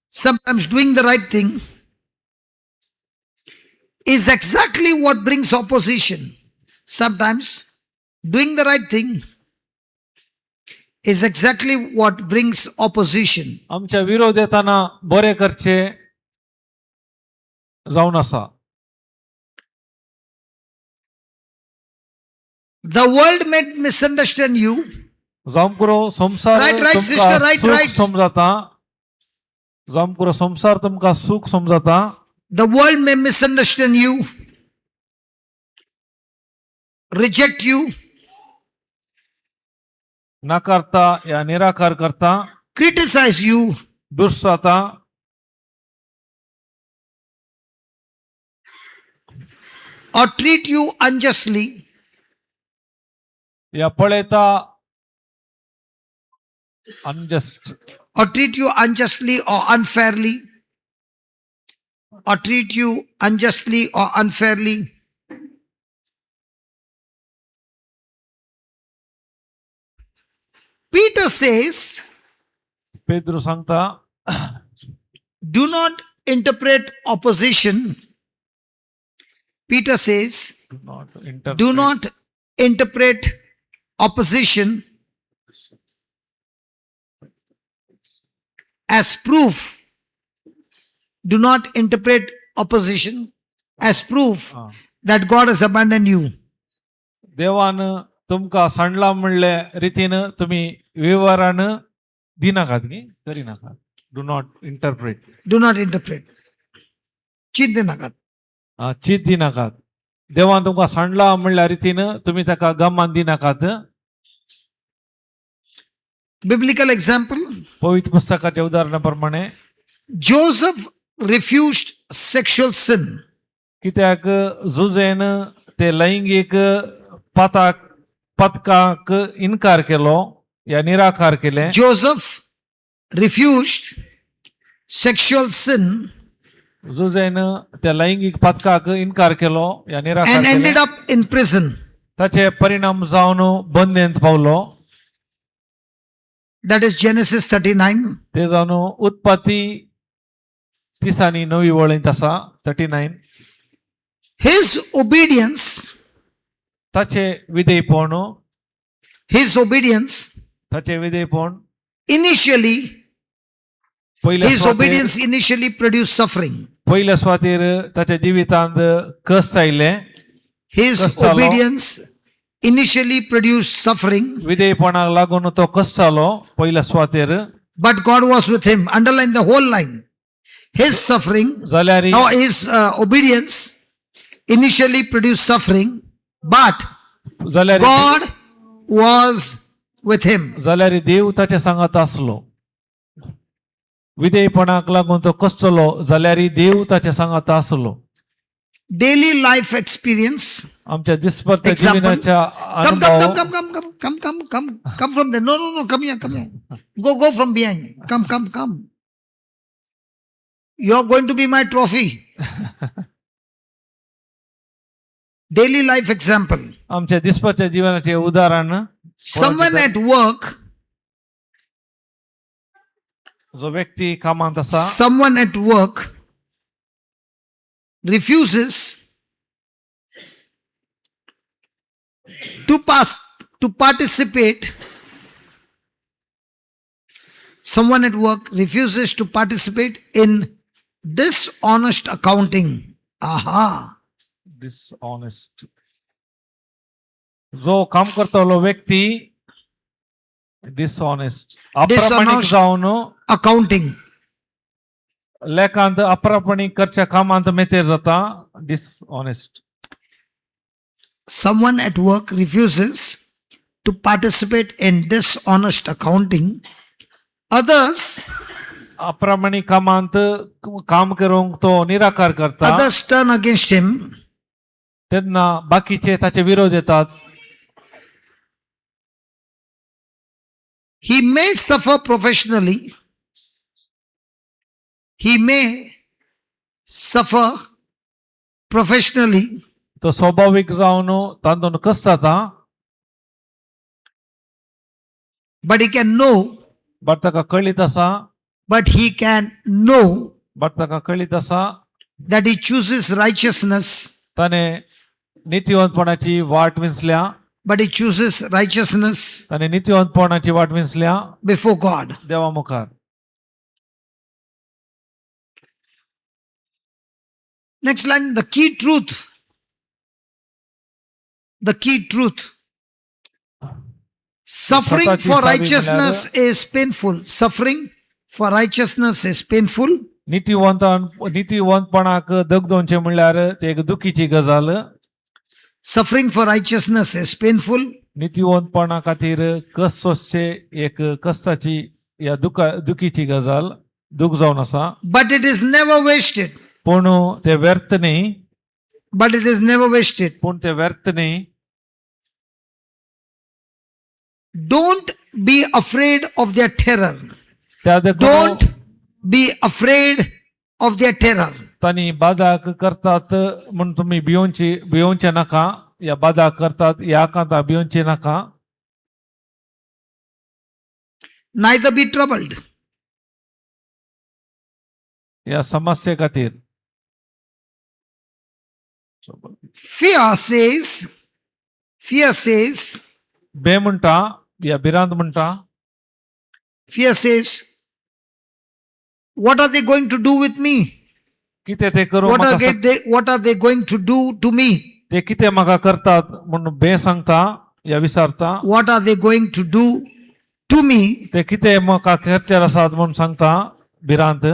sometimes doing the right thing is exactly what brings opposition. Sometimes doing the right thing is exactly what brings opposition. आमच्या विरोध येताना बरे करचे जावन आसा. The world may misunderstand you, जावं पुरो संवसार Right, right, तुमकां sister, right, सूख right. समजता, जावं पुरो संवसार तुमकां सूख समजता. The world may misunderstand you, reject you, नाकारता या निराकार करता, criticize you, दुर्साता, or treat you unjustly. या पळयता unjust, Or treat you unjustly or unfairly, or treat you unjustly or unfairly. Peter says, Pedro सांगता, do not interpret opposition. Peter says, do not interpret opposition as proof. Do not interpret opposition as proof ah. That God has abandoned you. देवान तुमकां सांडला म्हणले रितीन तुमी विवरण दिनाकात न्ही, करिनाकात. Do not interpret. Do not interpret. Chinte नाकात. चीत दिनाकात. देवान तुमकां सांडला म्हणल्या रितीन तुमी ताका गमान दिनाकात. Biblical example. पवित्र पुस्तकाच्या उदाहरणा प्रमाणे, Joseph refused sexual sin. कित्याक जुजेन ते लैंगीक पाताक पथकाक इनकार केलो या निराकार केले. Joseph refused sexual sin जुजेन त्या लैंगीक पथकाक इनकार केलो या निराकार and केले. Ended up in prison. ताचे परिणाम जावन बंदेंत पावलो. That is Genesis 39. ते जावन उत्पत्ती तिसांनी नवी वळींत आसा, 39. His obedience, ताचे विधेयपण, his obedience ताचे विधेयपण initially, पयल्या his सुवातेर, obedience initially produced suffering. पयल्या सुवातेर ताच्या जिवितांत कश्ट आयले. His कश्ट जालो. Obedience initially produced suffering, विधेयपणाक लागून तो कश्ट जालो पयल्या सुवातेर. But God was with him. Underline the whole line. His suffering, जाल्यार or his obedience initially produced suffering, but जाल्यार God was with him. जाल्यार देव ताच्या सांगात आसलो. विधेयपणाक लागून तो कश्टलो जाल्यार देव ताच्या सांगात आसलो. Daily life experience. आमच्या दिसपट्ट्या Example. जिविताच्या Come, come, अनुभव. Come, come, come, come, come, come, come from there. No, no, no, come here, come here. Go, go from behind. Come, come, come. You're going to be my trophy. Daily life example. आमच्या दिसपट्ट्या जीवनाचे उदाहरण. Someone at work, जो व्यक्ती कामांत आसा, someone at work refuses to pass to participate. Someone at work refuses to participate in dishonest accounting. Aha. Dishonest, जो काम करतलो व्यक्ती डिसऑनेस्ट, अप्रामाणीक Dishonest. जावन Accounting. लेखांत अप्रामाणीक करच्या कामांत मेतेर जाता, dishonest. Someone at work refuses to participate in dishonest accounting. Others अप्रामाणीक कामांत काम करूंक तो निराकार करता. Others turn against him. तेन्ना बाकीचे ताचे विरोध येतात. He may suffer professionally. He may suffer professionally, तो स्वाभावीक जावन तातूंत कश्ट जाता. But he can know, but ताका कळीत आसा, but he can know but ताका कळीत आसा that he chooses righteousness, ताणें नितीवंतपणाची वाट विंचल्या. But he chooses righteousness ताणें नितीवंतपणाची वाट विंचल्या before God. देवा मुखार. Next line, the key truth. The key truth. Suffering सताची for Saavi righteousness is painful. Suffering for righteousness is painful. नीतिवंतान नीतिवंतपणाक दगदोवचें म्हणल्यार ते एक दुखीची गजाल. Suffering for righteousness is painful. नीतिवंतपणा खातीर कश्ट सोंसचे एक कश्टाची या दुखा दुखीची गजाल, दूख जावन आसा. But it is never wasted. पूण ते व्यर्थ न्ही. But it is never wasted. पूण ते व्यर्थ न्ही. Don't be afraid of their terror. त्या देखून Don't be afraid of their terror. तांणी बादाक करतात म्हूण तुमी भियोवची भियोवचें नाका, या बादा करतात ह्या आकांता भियोवचें नाका. Neither be troubled. ह्या समस्ये खातीर. Fear says, fear says, बे म्हणटा या भिरांत म्हणटा, fear says, what are they going to do with me? कितें ते करूं What are म्हाका they what are they going to do to me? ते कितें म्हाका करतात म्हूण बे सांगता या विचारता. What are they going to do to me? ते कितें म्हाका करचेर आसात म्हूण सांगता भिरांत.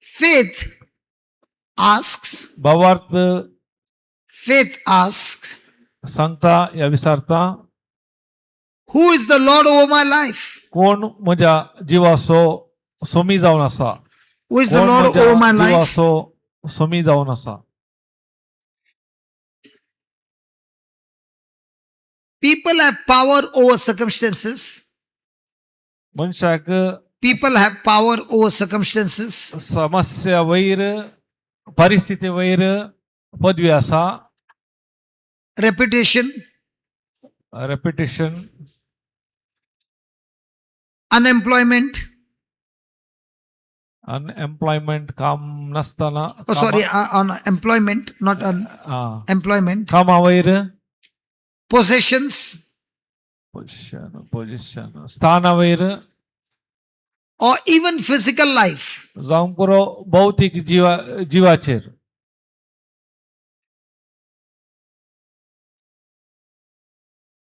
Faith asks, भावार्थ faith asks, सांगता या विचारता, who is the Lord over my life? कोण म्हज्या जिवाचो सोमी जावन आसा? Who is the कोण Lord म्हज्या over my life? जिवाचो सोमी जावन आसा? People have power over circumstances. मनशाक People have power over circumstances. समस्या वयर परिस्थिती वयर पदवी आसा. Reputation, reputation, unemployment, unemployment काम नासतना. oh sorry, on employment, not unemployment. कामा वयर, possessions, position position स्थाना वयर, or even physical life. जावं पुरो भौतीक जिवा जिवाचेर.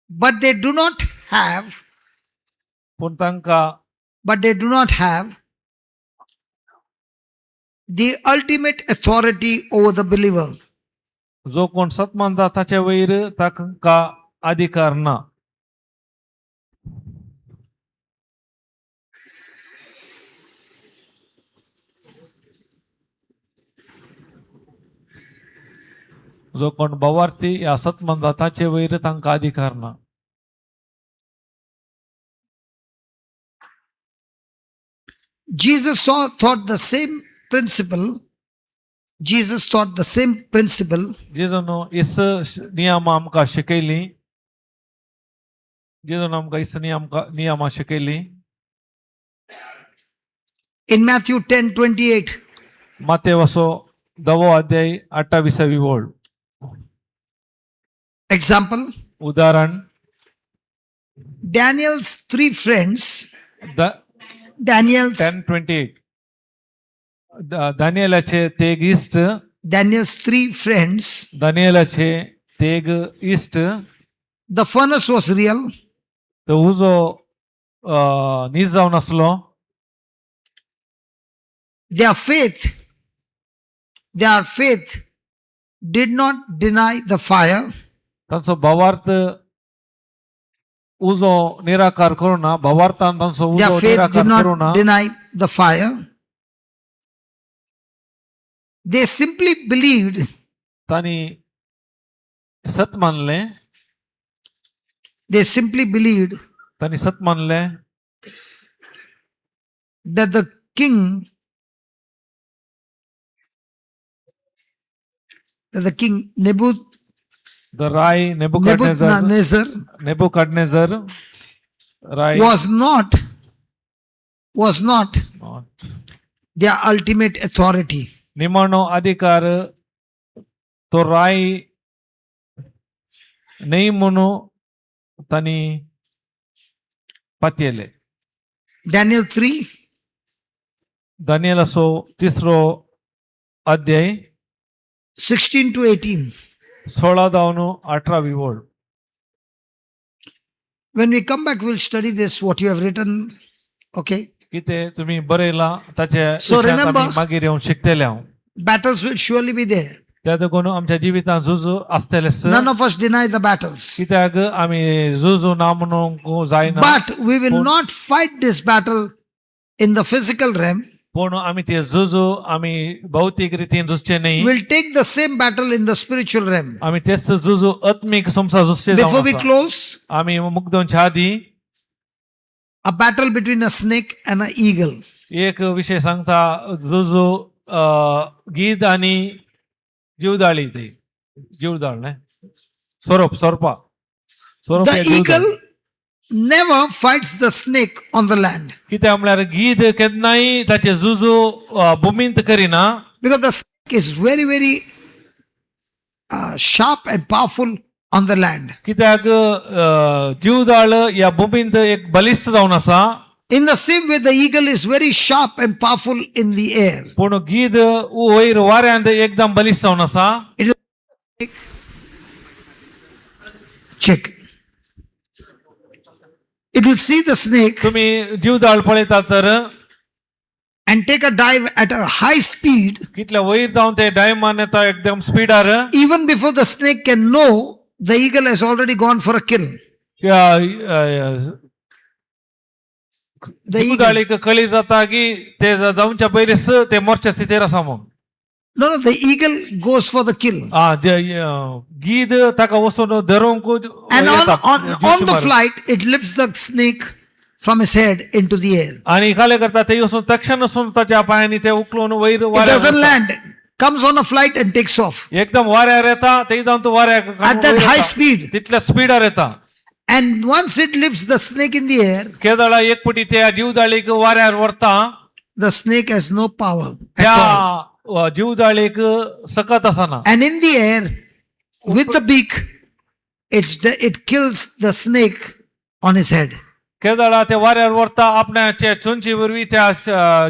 But they do not have, पूण तांकां but they do not have the ultimate authority over the believer. जो कोण सत मानता ताचे वयर तांकां अधिकार ना. जो कोण भावार्थी ह्या सत मानता ताचे वयर तांकां अधिकार ना. Jesus taught the same principle. Jesus taught the same principle जेजून इस नियमां आमकां शिकयलीं. जेजून आमकां इस नियमां शिकयलीं. in Matthew 10:28. मातेव दवो अध्याय 28वी ओळ. Example, उदाहरण, Daniel's three friends, the Daniel's 10:28, दानियलाचे तेग इश्ट, Daniel's three friends, दानियलाचे तेग इश्ट, the furnace was real. तो उजो नीज जावन आसलो. Their faith, their faith did not deny the fire. तांचो भावार्थ उजो निराकार करुना, भावार्थान तांचो Their उजो faith निराकार did not करुना. deny the fire. They simply believed तांणी सत मानलें. they simply believed तांणी सत मानलें that the king the Rai Nebuchadnezzar Nebuchadnezzar Nebuchadnezzar Rai was not their ultimate authority. निमाणो अधिकार तो राय न्ही म्हणून तांणी पातयेले. Daniel 3 दानियलाचो तिसरो अध्याय 16 to 18. 16 जावन 18वी ओळ. When we come back, we'll study this, what you have written. Okay. कितें तुमी बरयलां ताचे So विशयांत remember- आमी मागीर येवन शिकतले हांव. Battles will surely be there. त्या देखून आमच्या जिवितांत झुजू आसतलेच. None of us deny the battles. कित्याक आमी झुजू ना म्हणूंक जायना. But we will Pun- not fight this battle in the physical realm. पूण आमी ते झुजू आमी भौतीक रितीन झुजचे न्ही. We'll take the same battle in the spiritual realm. आमी तेच झुजू आत्मीक संवसार झुजचे Before जावन we आसा. close, आमी मुग्दोवच्या आदी a battle between a snake and an eagle. एक विशय सांगता झुजू गीद आनी जीवदाळी ती जीवदाळ न्हय सोरोप सोरपा सोरोप The हे जीवदाळ. eagle never fights the snake on the land कित्याक म्हळ्यार गीद केन्नाय ताचे झुजू भुमींत करिना. Because the snake is very, very sharp and powerful on the land. कित्याक जीवदाळ ह्या भुमींत एक बलिश्ट जावन आसा. In the same way, the eagle is very sharp and powerful in the air. पूण गीद वयर वाऱ्यांत एकदम बलिश्ट जावन आसा. It is check. It will see the snake तुमी जीवदाळ पळयतात तर and take a dive at a high speed. कितल्या वयर जावन ते डायव मारून येता एकदम स्पिडार. Even before the snake can know, the eagle has already gone for a kill. The eagle. जीवदाळीक कळी जाता की ते जावच्या पयलींच ते मोरच्या स्थितीर आसा म्हूण. No, the eagle goes for the kill. आ, गीद ताका वचून धरूंक And on, येता, on, on the मारून. Flight, it lifts the snake from his head into the air. आणि खाले करता ते वचून तक्षण वचून ताच्या पायांनी ते उखलून वयर It वाऱ्यार doesn't वता. land, comes on a flight and takes off एकदम वाऱ्यार येता ते जावन तो वाऱ्याक at that वयर high येता. Speed. तितल्या स्पिडार येता. And once it lifts the snake in the air, केदळा एक पटी त्या जीवदाळीक वाऱ्यार व्हरता, the snake has no power at त्या all. जीवदाळीक सकत आसना. And in the air, with the beak, it kills the snake on his head. केदळा ते वाऱ्यार व्हरता आपणाचे चोंची वरवीं त्या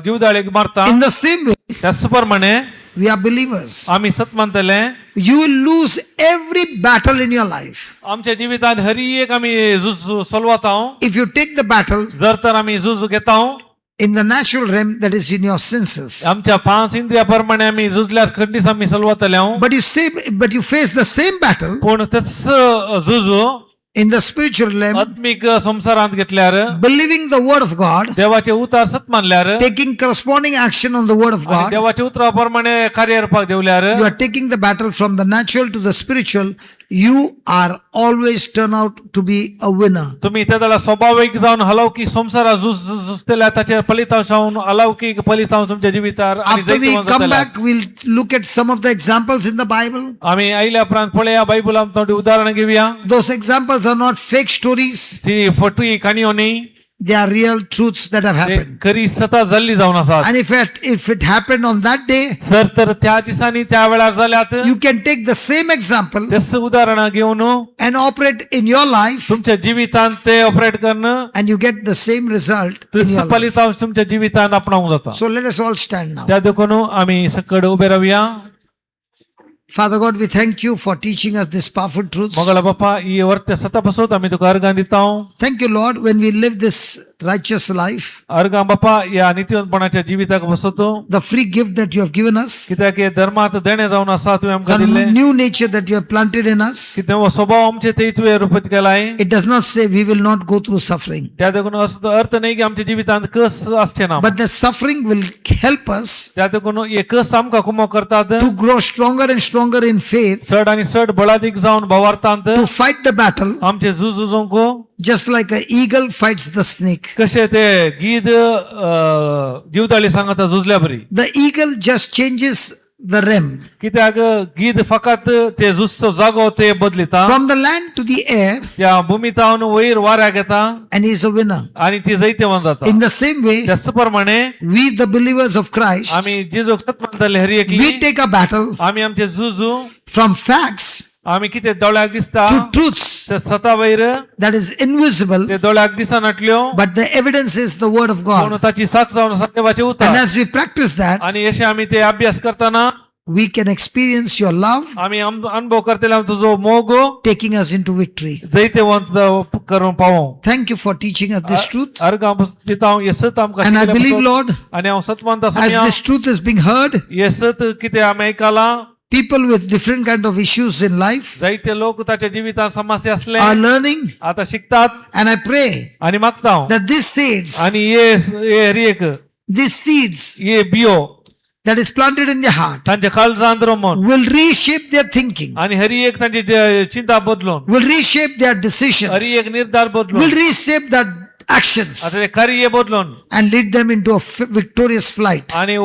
जीवदाळीक मारता. In the same way, त्याच प्रमाणे we are believers. आमी सत मानतले. You will lose every battle in your life. आमच्या जिवितांत हरी एक आमी झूज सोलवता. If you take the battle जर तर आमी झूज घेता in the natural realm, that is in your senses. आमच्या पांच इंद्रिया प्रमाणे आमी झुजल्यार खंडीस आमी सलवतले. But you face the same battle पूण तेच झुजू in the spiritual realm, आत्मीक संवसारांत घेतल्यार, believing the word of God, देवाचे उतार सत मानल्यार, taking corresponding action on the word of आणि God, देवाच्या उतरा प्रमाणे कार्य करपाक देवल्यार, you are taking the battle from the natural to the spiritual. You are always turn out to be a winner. तुम्ही त्या वेळा स्वाभाविक जावन अलौकीक संवसारात झुजतल्या ताचे फलितांश जावन अलौकीक फलितांश तुमच्या जिवितार आणि After we जैतवंत come जातले. Back, we'll look at some of the examples in the Bible. आम्ही आयल्या उपरांत पळया बायबलांत थोडी उदाहरणां घेवया. Those examples are not fake stories, ती फटवी काणयो न्ही. They are real truths that have ते happened. खरी सता जाल्ली जावन आसात. And if it happened on that day, sir तर त्या दिसांनी त्या वेळार जाल्यात, you can take the same example तेच उदाहरणां घेवन and operate in your life, तुमच्या जिवितांत ते ऑपरेट करणं and you get the same result in तेच your life. फलितांश तुमच्या जिवितांत आपणावंक जाता. So let us all stand now. त्या देखून आमी सकड उबे रावया. Father God, we thank you for teaching us these powerful truths. Mangala बापा ही वर्त्या सता बसोत आमी तुका अर्गां दिता. Thank you, Lord, when we live this righteous life, अर्गां बापा ह्या नितीवंतपणाच्या जिविताक बसोतो, the free gift that you have given us, कित्याक हे धर्मांत देणें जावन आसा तुवें आमकां the दिल्लें, new nature that you have planted in us. कितें हो स्वभाव आमचे ते तुवें रुपत केलाय. It does not say we will not go through suffering, त्या देखून असो अर्थ न्ही की आमच्या जिवितांत कस आसचें ना. but the suffering will help us त्या देखून हे कस आमकां कुमो करतात to grow stronger and stronger in faith, चड आनी चड बळादीक जावन भवार्थांत to fight the battle, आमचे झूज झुजूंक, just like an eagle fights the snake. कशें ते गीद जीवदाळी सांगता झुजल्या बरी. The eagle just changes the realm कित्याक गीद फकत ते झुजचो जागो ते बदलिता from the land to the air, त्या भूमितावन वयर वाऱ्याक येता and he's a winner. आणि ती जैतवंत जाता. In the same way, त्याच प्रमाणे we, the believers of Christ, आमी जेजूक सत मानतले हर एकली, we take a battle आमी आमचे झुजू from facts आमी कितें दोळ्याक दिसता to truths ते सता वयर that is invisible, ते दोळ्याक दिसनाटल्यो, but the evidence is the word of पूण God. ताची साक्ष जावन आसा देवाचें And उतर. as we practice that, आणि अशें आमी ते अभ्यास करतना, We can experience your love आमी अनुभव करतले तुजो मोग taking us into victory. जैतेवंत करून पावों. Thank you for teaching us this truth. अर्गां दिता हांव हे सत आमकां And I शिकयलें believe, पासत. Lord, आनी हांव सत मानता as Sonia this truth is being heard, हे सत कितें आमी आयकलां people with different kind of issues in life जायते लोक ताच्या जिवितांत समस्या आसले are learning. आतां शिकतात. And I pray आनी मागता हांव that these seeds, आनी हे हे हर एक these seeds हे बियो that is planted in their heart तांच्या काळजांत रोमून will reshape their thinking, आनी हरी एक तांची चिंता बदलून will reshape their Hari decisions, एक निर्धार बदलून will reshape their actions, आतां ते कार्य बदलून and lead them into a victorious flight. आनी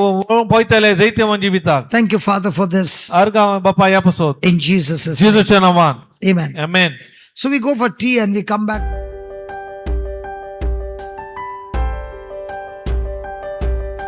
पळयतले जैतेवंत जिविताक. Thank you, Father, for this. अर्गां बापा ह्या पासत In Jesus' name. जेजूच्या नांवान. Amen. Amen. So we go for tea and we come back.